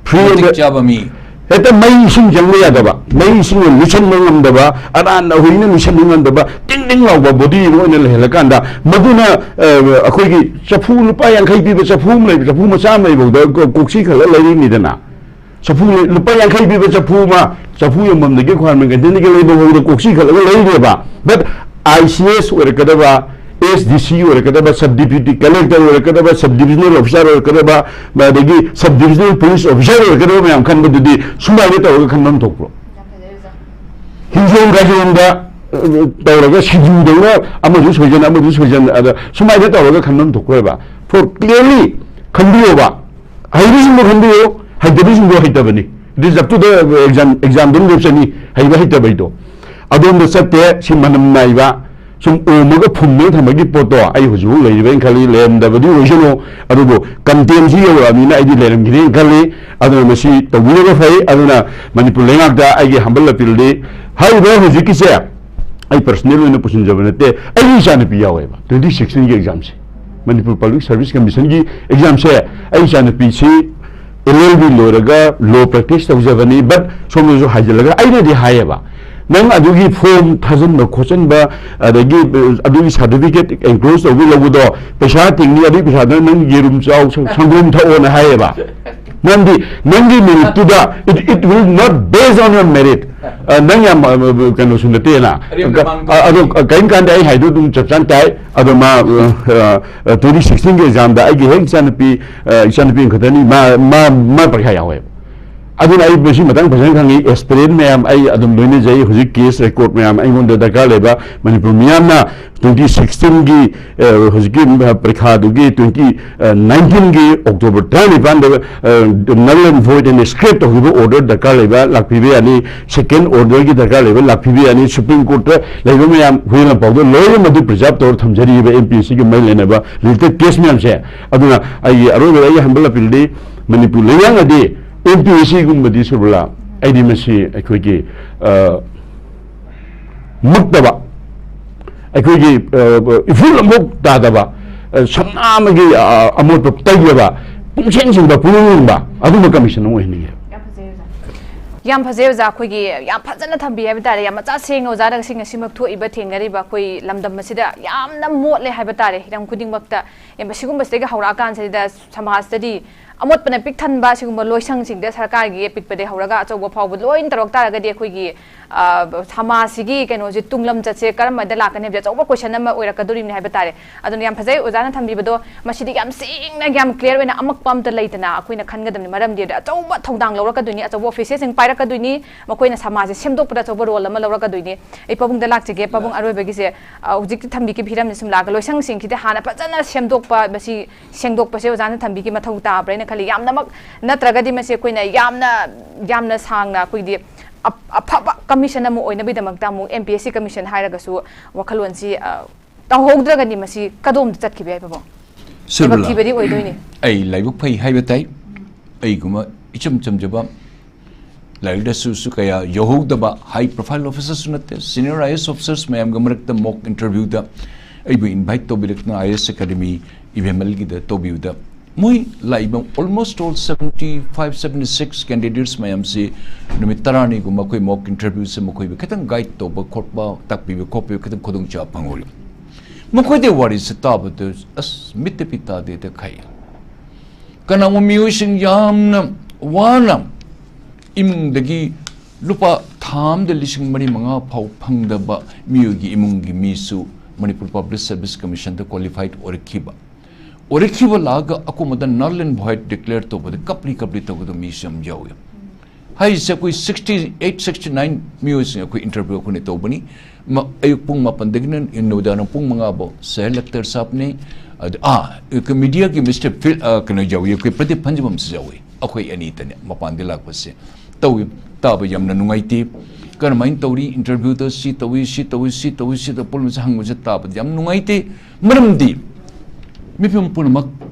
free ꯃꯇꯤꯛ and ꯆꯥꯕ ꯃꯤ. ꯍꯦꯛꯇ ꯃꯩ ꯏꯁꯤꯡ ꯆꯪꯕ ꯌꯥꯗꯕ, ꯃꯩ ꯏꯁꯤꯡ ꯂꯨꯁꯟꯕ ꯉꯝꯗꯕ, ꯑꯔꯥꯟ ꯑꯍꯨꯏꯅ ꯂꯨꯁꯟꯕ ꯉꯝꯗꯕ, ꯇꯤꯡ ꯇꯤꯡ ꯂꯥꯎꯕ body ꯑꯃ ꯑꯣꯏꯅ ꯂꯩꯍꯜꯂꯀꯥꯟꯗ, ꯃꯗꯨꯅ, ꯑ, ꯑꯩꯈꯣꯏꯒꯤ ꯆꯐꯨ ꯂꯨꯄꯥ ꯌꯥꯡꯈꯩ ꯄꯤꯕ ꯆꯐꯨ ꯑꯃ ꯂꯩꯕ, ꯆꯐꯨ ꯃꯆꯥ ꯑꯃ ꯂꯩꯕꯗ ꯀꯣ-, ꯀꯣꯛꯁꯤ ꯈꯜꯂ ꯂꯩꯔꯤꯅꯤꯗꯅ. ꯆꯐꯨ ꯂꯩ-, ꯂꯨꯄꯥ ꯌꯥꯡꯈꯩ ꯄꯤꯕ ꯆꯐꯨ ꯑꯃ, ꯆꯐꯨ ꯌꯣꯟꯐꯝꯗꯒꯤ ꯈ꯭ꯋꯥꯏꯔꯝꯕꯟ canteen ꯗꯒꯤ ꯂꯩꯕ ꯐꯥꯎꯗ ꯀꯣꯛꯁꯤ ꯈꯜꯂꯒ ꯂꯩꯔꯦꯕ. But I C S ꯑꯣꯏꯔꯛꯀꯗꯕ, S D C ꯑꯣꯏꯔꯛꯀꯗꯕ, sub deputy collector ꯑꯣꯏꯔꯛꯀꯗꯕ, sub divisional officer ꯑꯣꯏꯔꯛꯀꯗꯕ, ꯑꯗꯒꯤ sub divisional police officer ꯑꯣꯏꯔꯛꯀꯗꯕ ꯃꯌꯥꯝ ꯈꯟꯕꯗꯨꯗꯤ ꯁꯨꯃꯥꯏꯅ ꯇꯧꯔꯒ ꯈꯟꯐꯝ ꯊꯣꯛꯄ꯭ꯔꯣ? ꯍꯤꯡꯖꯣꯝ ꯈꯥꯖꯣꯝꯗ, ꯑ, ꯇꯧꯔꯒ ꯁꯤꯡꯖꯨꯗꯧꯅ ꯑꯃꯁꯨ ꯁꯣꯏꯖꯟ, ꯑꯃꯁꯨ ꯁꯣꯏꯖꯟ, ꯑꯗ ꯁꯨꯃꯥꯏꯅ ꯇꯧꯔꯒ ꯈꯟꯐꯝ ꯊꯣꯛꯄ꯭ꯔꯣꯕ? For clearly ꯈꯟꯕꯤꯌꯣꯕ꯫ ꯍꯩꯕꯁꯤꯡꯗꯣ ꯈꯟꯕꯤꯌꯨ, ꯍꯩꯇꯕꯁꯤꯡꯗꯣ ꯍꯩꯇꯕꯅꯤ꯫ It is up to the exam, exam ꯗ ꯂꯦꯞꯆꯅꯤ, ꯍꯩꯕ ꯍꯩꯇꯕꯩꯗꯣ꯫ ꯑꯗꯣꯝꯗ ꯆꯠꯇꯦ, ꯁꯤ ꯃꯅꯝ ꯅꯥꯏꯕ, ꯁꯨꯝ ꯑꯣꯝꯃꯒ ꯐꯨꯝꯃꯒ ꯊꯝꯕꯒꯤ ꯄꯣꯠꯇꯣ ꯑꯩ ꯍꯧꯖꯤꯛ ꯐꯥꯎ ꯂꯩꯔꯤꯕꯅ ꯈꯜꯂꯤ, ꯂꯩꯔꯝꯗꯕꯗꯤ ꯑꯣꯏꯁꯅꯨ, ꯑꯗꯨꯕꯨ contempt ꯁꯤ ꯌꯧꯔꯛꯑꯕꯅꯤꯅ ꯑꯩꯗꯤ ꯂꯩꯔꯝꯈꯤꯅꯤ ꯈꯜꯂꯤ꯫ ꯑꯗꯨꯅ ꯃꯁꯤ ꯇꯧꯕꯤꯅꯕ ꯐꯩ꯫ ꯑꯗꯨꯅ ꯃꯅꯤꯄꯨꯔ ꯂꯩꯉꯥꯛꯇ ꯑꯩꯒꯤ humble appeal ꯗꯤ, ꯍꯥꯏꯔꯤꯕ ꯍꯧꯖꯤꯛꯀꯤꯁꯦ ꯑꯩ personal ꯑꯣꯏꯅ ꯄꯨꯁꯤꯟꯖꯕ ꯅꯠꯇꯦ, ꯑꯩꯒꯤ ꯏꯆꯥꯅꯨꯄꯤ ꯌꯥꯎꯋꯦꯕ twenty sixteen ꯒꯤ exam ꯁꯦ, ꯃꯅꯤꯄꯨꯔ Public Service Commission ꯒꯤ exam ꯁꯦ꯫ ꯑꯩ ꯏꯆꯥꯅꯨꯄꯤꯁꯤ ꯑꯦꯜ ꯑꯦꯜ ꯕꯤ ꯂꯣꯏꯔꯒ ꯂꯣ ꯄ꯭ꯔꯦꯛꯇꯤꯁ ꯇꯧꯖꯕꯅꯤ, ꯕꯠ ꯁꯣꯝꯗꯁꯨ ꯍꯥꯏꯖꯤꯜꯂꯒ ꯑꯩꯅꯗꯤ ꯍꯥꯏꯌꯦꯕ, ꯅꯪ ꯑꯗꯨꯒꯤ ꯐꯣꯔꯝ ꯊꯥꯖꯤꯟꯕ ꯈꯣꯠꯆꯤꯟꯕ, ꯑꯗꯒꯤ ꯑꯗꯨꯒꯤ ꯁꯥꯔꯇꯤꯐꯤꯀꯦꯠ ꯑꯦꯟꯀ꯭ꯂꯣꯖ ꯇꯧꯕ ꯂꯧꯕꯗꯣ ꯄꯩꯁꯥ ꯇꯤꯡꯅꯤ, ꯑꯗꯨꯒꯤ ꯄꯩꯁꯥꯗ ꯅꯪ ꯌꯦꯔꯨꯝ ꯆꯥꯎ, ꯁꯪ- ꯁꯪꯒꯣꯝ ꯊꯛꯑꯣꯅ ꯍꯥꯏꯌꯦꯕ꯫ ꯅꯪꯗꯤ ꯅꯪꯒꯤ ꯃꯦꯔꯤꯠꯇꯨꯗ, it, it will not based on your merit. ꯑ, ꯅꯪ ꯌꯥꯝ, ꯑ, ꯀꯩꯅꯣꯁꯨ ꯅꯠꯇꯦꯅ꯫ ꯑꯔꯦꯝꯕꯗ ꯃꯥꯡ ꯑ, ꯑꯗꯣ ꯀꯔꯤꯝ ꯀꯥꯟꯗ ꯑꯩ ꯍꯥꯏꯗꯣ ꯑꯗꯨꯝ ꯆꯞ ꯆꯥꯅ ꯇꯥꯏ꯫ ꯑꯗꯣ ꯃꯥ, ꯑ, ꯑ, ꯇ꯭ꯋꯦꯟꯇꯤ ꯁꯤꯛꯁꯇꯤꯟꯒꯤ ꯑꯦꯛꯖꯥꯝꯗ ꯑꯩꯒꯤ ꯍꯦꯛ ꯏꯆꯥꯅꯨꯄꯤ, ꯑ, ꯏꯆꯥꯅꯨꯄꯤ ꯑꯃꯈꯛꯇꯅꯤ, ꯃꯥ, ꯃꯥ, ꯃꯥ ꯄꯔꯤꯈꯥ ꯌꯥꯎꯋꯦꯕ꯫ ꯑꯗꯨꯅ ꯑꯩ ꯃꯁꯤ ꯃꯇꯥꯡ ꯐꯖꯅ ꯈꯪꯉꯤ꯫ ꯑꯦꯁꯄꯤꯔꯦꯟ ꯃꯌꯥꯝ ꯑꯩ ꯑꯗꯨꯝ ꯂꯣꯏꯅꯖꯩ꯫ ꯍꯧꯖꯤꯛ ꯀꯦꯁ ꯔꯦꯀꯣꯔꯗ ꯃꯌꯥꯝ ꯑꯩꯉꯣꯟꯗ ꯗꯔꯀꯥꯔ ꯂꯩꯕ, ꯃꯅꯤꯄꯨꯔ ꯃꯤꯌꯥꯝꯅ ꯇ꯭ꯋꯦꯟꯇꯤ ꯁꯤꯛꯁꯇꯤꯟꯒꯤ, ꯑ, ꯍꯧꯖꯤꯛꯀꯤ, ꯑ, ꯄꯔꯤꯈꯥꯗꯨꯒꯤ ꯇ꯭ꯋꯦꯟꯇꯤ ꯅꯥꯏꯟꯇꯤꯟꯒꯤ ꯑꯣꯛꯇꯣꯕꯔ ꯇꯔꯥꯅꯤꯄꯥꯟꯗ, ꯑ, null and void and scrap ꯇꯧꯈꯤꯕ ꯑꯣꯔꯗꯔ ꯗꯔꯀꯥꯔ ꯂꯩꯕ ꯂꯥꯛꯄꯤꯕ ꯌꯥꯅꯤ꯫ ꯁꯦꯀꯦꯟ ꯑꯣꯔꯗꯔꯒꯤ ꯗꯔꯀꯥꯔ ꯂꯩꯕ ꯂꯥꯛꯄꯤꯕ ꯌꯥꯅꯤ꯫ ꯁꯨꯄ꯭ꯔꯤꯝ ꯀꯣꯔꯠꯇ ꯂꯩꯕ ꯃꯌꯥꯝ ꯍꯨꯏꯅ ꯄꯥꯎꯗ ꯂꯣꯏꯅꯃꯛ ꯑꯗꯨ ꯄ꯭ꯔꯤꯖꯥꯕ ꯇꯧꯔ ꯊꯝꯖꯔꯤꯕ ꯑꯦꯝ ꯄꯤ ꯑꯦꯁ ꯁꯤꯒꯤ ꯃꯔꯤ ꯂꯩꯅꯕ ꯔꯤꯂꯦꯇꯦꯠ ꯀꯦꯁ ꯃꯌꯥꯝꯁꯦ꯫ ꯑꯗꯨꯅ ꯑꯩꯒꯤ ꯑꯔꯣꯏꯕꯗ ꯑꯩꯒꯤ ꯍꯝꯕꯜ ꯑꯄꯤꯜꯗꯤ ꯃꯅꯤꯄꯨꯔ ꯂꯩꯉꯥꯛꯅꯗꯤ ꯑꯦꯝ ꯄꯤ ꯑꯦꯁ ꯁꯤꯒꯨꯝꯕꯗꯤ ꯁꯨꯔꯕꯂꯥ ꯑꯩꯗꯤ ꯃꯁꯤ ꯑꯩꯈꯣꯏꯒꯤ, ꯑ, ꯃꯨꯠꯇꯕ, ꯑꯩꯈꯣꯏꯒꯤ, ꯑ, ꯏꯐꯨꯜ ꯑꯃꯨꯛ ꯇꯥꯗꯕ, ꯑ, ꯁꯝꯅꯥ ꯑꯃꯒꯤ, ꯑ, ꯑꯃꯣꯠꯄ ꯇꯩꯗꯕ, ꯄꯨꯡꯁꯦꯡ ꯁꯦꯡꯕ, ꯄꯨꯡꯂꯨꯝ ꯂꯨꯝꯕ ꯑꯗꯨꯝꯕ ꯀꯃꯤꯁꯟ ꯑꯃ ꯑꯣꯏꯍꯟꯅꯤꯡꯉꯦ꯫ ꯌꯥꯝ ꯐꯖꯩ ꯑꯣꯖꯥ꯫ ꯌꯥꯝ ꯐꯖꯩ ꯑꯣꯖꯥ, ꯑꯩꯈꯣꯏꯒꯤ ꯌꯥꯝ ꯐꯖꯅ ꯊꯝꯕꯤ ꯍꯥꯏꯕ ꯇꯥꯔꯦ꯫ ꯌꯥꯝ ꯃꯆꯥ ꯁꯦꯡꯅ ꯑꯣꯖꯥꯅ ꯉꯁꯤ ꯉꯁꯤꯃꯛ ꯊꯣꯛꯏꯕ ꯊꯦꯡꯅꯔꯤꯕ ꯑꯩꯈꯣꯏ ꯂꯝꯗꯝ ꯑꯁꯤꯗ ꯌꯥꯝꯅ ꯃꯣꯠꯂꯦ ꯍꯥꯏꯕ ꯇꯥꯔꯦ꯫ ꯍꯤꯔꯝ ꯈꯨꯗꯤꯡꯃꯛꯇ ꯑꯦ, ꯃꯁꯤꯒꯨꯝꯕꯁꯤꯗꯒꯤ ꯍꯧꯔꯛꯑꯀꯥꯟꯁꯤꯗ ꯁꯃꯥꯖꯇꯗꯤ ꯑꯃꯣꯠꯄꯅ ꯄꯤꯛ ꯊꯟꯕ ꯁꯤꯒꯨꯝꯕ ꯂꯣꯏꯁꯪꯁꯤꯡꯗ ꯁꯔꯀꯥꯔꯒꯤ ꯑꯄꯤꯛꯄꯗꯒꯤ ꯍꯧꯔꯒ ꯑꯆꯧꯕ ꯐꯥꯎꯕ ꯂꯣꯏꯅ ꯇꯧꯔꯛ ꯇꯥꯔꯒꯗꯤ ꯑꯩꯈꯣꯏꯒꯤ, ꯑ, ꯁꯃꯥꯖꯁꯤꯒꯤ ꯀꯩꯅꯣꯁꯦ ꯇꯨꯡꯂꯝ ꯆꯠꯁꯦ ꯀꯔꯝꯕꯗ ꯂꯥꯛꯀꯅꯤ ꯍꯥꯏꯕꯁꯦ ꯑꯆꯧꯕ ꯀꯣꯏꯁꯟ ꯑꯃ ꯑꯣꯏꯔꯛꯀꯗꯣꯔꯤꯕꯅꯤ ꯍꯥꯏꯕ ꯇꯥꯔꯦ꯫ ꯑꯗꯨꯅ ꯌꯥꯝ ꯐꯖꯩ ꯑꯣꯖꯥꯅ ꯊꯝꯕꯤꯕꯗꯣ, ꯃꯁꯤꯗꯤ ꯌꯥꯝ ꯁꯦꯡꯅ, ꯌꯥꯝ ꯀ꯭ꯂꯤꯌꯥꯔ ꯑꯣꯏꯅ ꯑꯃꯛꯄ ꯑꯝꯇ ꯂꯩꯇꯅ ꯑꯩꯈꯣꯏꯅ ꯈꯟꯒꯗꯕꯅꯤ꯫ ꯃꯔꯝꯗꯤ ꯑꯗ ꯑꯆꯧꯕ ꯊꯧꯗꯥꯡ ꯂꯧꯔꯛꯀꯗꯣꯏꯅꯤ, ꯑꯆꯧꯕ ꯑꯣꯐꯤꯁꯦꯁꯁꯤꯡ ꯄꯥꯏꯔꯛꯀꯗꯣꯏꯅꯤ, ꯃꯈꯣꯏꯅ ꯁꯃꯥꯖꯁꯦ ꯁꯦꯝꯗꯣꯛꯄꯗ ꯑꯆꯧꯕ ꯔꯣꯜ ꯑꯃ ꯂꯧꯔꯛꯀꯗꯣꯏꯅꯤ꯫ ꯑꯩ ꯄꯥꯕꯨꯡꯗ ꯂꯥꯛꯆꯒꯦ, ꯄꯥꯕꯨꯡ, ꯑꯔꯣꯏꯕꯒꯤ ꯍꯤꯔꯝꯁꯤꯗ ꯁꯨꯝ ꯂꯥꯛꯑꯒ ꯂꯣꯏꯁꯪꯁꯤꯡꯁꯤꯗ ꯍꯥꯟꯅ ꯐꯖꯅ ꯁꯦꯝꯗꯣꯛꯄ, ꯃꯁꯤ ꯁꯦꯡꯗꯣꯛꯄꯁꯦ ꯑꯣꯖꯥꯅ ꯊꯝꯕꯤꯒꯤ ꯃꯊꯧ ꯇꯥꯕ꯭ꯔꯥ ꯍꯥꯏꯅ ꯈꯜꯂꯤ꯫ ꯌꯥꯝꯅꯃꯛ ꯅꯠꯇ꯭ꯔꯒꯗꯤ ꯃꯁꯤ ꯑꯩꯈꯣꯏꯅ ꯌꯥꯝꯅ, ꯌꯥꯝꯅ ꯁꯥꯡꯅ ꯑꯩꯈꯣꯏꯗꯤ ꯑꯞ-, ꯑꯐꯕ ꯀꯃꯤꯁꯟ ꯑꯃ ꯑꯣꯏꯅꯕꯒꯤꯗꯃꯛꯇ ꯑꯃꯨꯛ M P S C commission ꯍꯥꯏꯔꯒꯁꯨ ꯋꯥꯈꯜꯂꯣꯟꯁꯤ, ꯑ, ꯇꯧꯍꯧꯗ꯭ꯔꯒꯗꯤ ꯃꯁꯤ ꯀꯗꯣꯝꯗ ꯆꯠꯈꯤꯕ ꯌꯥꯏ, ꯄꯥꯕꯨꯡ? ꯁꯤꯔꯕꯂꯥ, ꯂꯥꯏꯕꯛ ꯊꯤꯕꯗꯤ ꯑꯣꯏꯗꯣꯏꯅꯤ꯫ ꯑꯩ ꯂꯥꯏꯕꯛ ꯐꯩ ꯍꯥꯏꯕ ꯇꯥꯏ꯫ ꯑꯩꯒꯨꯝꯕ ꯏꯆꯝ ꯆꯝꯖꯕ, ꯂꯥꯏꯔꯤꯛ ꯂꯥꯏꯁꯨꯁꯨ ꯀꯌꯥ ꯌꯧꯍꯧꯗꯕ, ꯍꯥꯏ ꯄ꯭ꯔꯣꯐꯥꯏꯜ ꯑꯣꯐꯤꯁꯔꯁꯨ ꯅꯠꯇꯦ, ꯁꯤꯅꯤꯌꯔ ꯑꯥꯏ ꯑꯦꯁ ꯑꯣꯐꯤꯁꯔꯁ ꯃꯌꯥꯝꯒ ꯃꯔꯛꯇ ꯃꯣꯛ ꯏꯟꯇꯔꯚ꯭ꯌꯨꯗ ꯑꯩꯕꯨ ꯏꯟꯚꯥꯏꯠ ꯇꯧꯕꯤꯔꯛꯇꯨꯅ ꯑꯥꯏ ꯑꯦꯁ ꯑꯦꯀꯥꯗꯃꯤ ꯏꯕꯦꯝꯍꯜꯒꯤꯗ ꯇꯧꯕꯤꯕꯗ ꯃꯣꯏ ꯂꯥꯛꯏꯕ almost all seventy five, seventy six candidates ꯃꯌꯥꯝꯁꯤ ꯅꯨꯃꯤꯠ ꯇꯔꯥꯅꯤꯒꯨꯝꯕ ꯑꯩꯈꯣꯏ mock interview ꯁꯦ ꯃꯈꯣꯏꯕꯨ ꯈꯤꯇꯪ guide ꯇꯧꯕ ꯈꯣꯠꯄ, ꯇꯥꯛꯄꯤꯕ ꯈꯣꯠꯄꯤꯕ ꯈꯤꯇꯪ ꯈꯨꯗꯣꯡꯆꯥꯕ ꯐꯪꯍꯧꯔꯤ꯫ ꯃꯈꯣꯏꯗ ꯋꯥꯔꯤꯁꯦ ꯇꯥꯕꯗ ꯑꯁ ꯃꯤꯠꯇ ꯄꯤ ꯇꯥꯗꯦꯗ ꯈꯥꯏ꯫ ꯀꯅꯥꯒꯨꯝꯕ ꯃꯤꯑꯣꯏꯁꯤꯡ ꯌꯥꯝꯅ ꯋꯥꯅ ꯏꯃꯨꯡꯗꯒꯤ ꯂꯨꯄꯥ ꯊꯥ ꯑꯃꯗ ꯂꯤꯁꯤꯡ ꯃꯔꯤ ꯃꯉꯥ ꯐꯥꯎ ꯐꯪꯗꯕ ꯃꯤꯑꯣꯏꯒꯤ ꯏꯃꯨꯡꯒꯤ ꯃꯤꯁꯨ ꯃꯅꯤꯄꯨꯔ Public Service Commission ꯗ qualified ꯑꯣꯏꯔꯛꯈꯤꯕ, ꯑꯣꯏꯔꯛꯈꯤꯕ ꯂꯥꯛꯑꯒ ꯑꯀꯣꯝꯕꯗ null and void declare ꯇꯧꯕꯗ ꯀꯞꯂꯤ ꯀꯞꯂꯤ ꯇꯧꯒꯗꯕ ꯃꯤꯁꯨ ꯌꯥꯝ ꯌꯥꯎꯏ꯫ ꯍꯥꯏꯔꯤꯁꯦ ꯑꯩꯈꯣꯏ sixty eight, sixty nine ꯃꯤꯑꯣꯏꯁꯤꯡ ꯑꯩꯈꯣꯏ interview ꯑꯩꯈꯣꯏꯅ ꯇꯧꯕꯅꯤ꯫ ꯃ-, ꯑꯌꯨꯛ ꯄꯨꯡ ꯃꯥꯄꯟꯗꯒꯤꯅ ꯅꯨꯃꯤꯗꯥꯡ ꯄꯨꯡ ꯃꯉꯥ ꯐꯥꯎ ꯁꯍꯦ ꯂꯛꯇꯔ ꯁꯥꯍꯕꯅꯦ꯫ ꯑꯗ, ꯑꯥ, ꯑꯩꯈꯣꯏ media ꯒꯤ Mister ꯐꯤꯜ, ꯑ, ꯀꯩꯅꯣ ꯌꯥꯎꯏ, ꯑꯩꯈꯣꯏ ꯄ꯭ꯔꯗꯤꯞ ꯐꯟꯖꯤꯕꯝꯁꯨ ꯌꯥꯎꯏ꯫ ꯑꯩꯈꯣꯏ ꯑꯅꯤꯇꯅꯦ ꯃꯄꯥꯟꯗ ꯂꯥꯛꯄꯁꯦ꯫ ꯇꯧꯏ꯫ ꯇꯥꯕ ꯌꯥꯝꯅ ꯅꯨꯡꯉꯥꯏꯇꯦ꯫ ꯀꯔꯝꯍꯥꯏꯅ ꯇꯧꯔꯤ? Interview ꯗ ꯁꯤ ꯇꯧꯏ, ꯁꯤ ꯇꯧꯏ, ꯁꯤ ꯇꯧꯏ, ꯁꯤ ꯇꯧꯏ, ꯄꯨꯝꯅꯃꯛꯁꯦ ꯍꯪꯕꯁꯦ ꯇꯥꯕꯗ ꯌꯥꯝ ꯅꯨꯡꯉꯥꯏꯇꯦ꯫ ꯃꯔꯝꯗꯤ ꯃꯤꯄꯨꯝ ꯄꯨꯝꯅꯃꯛ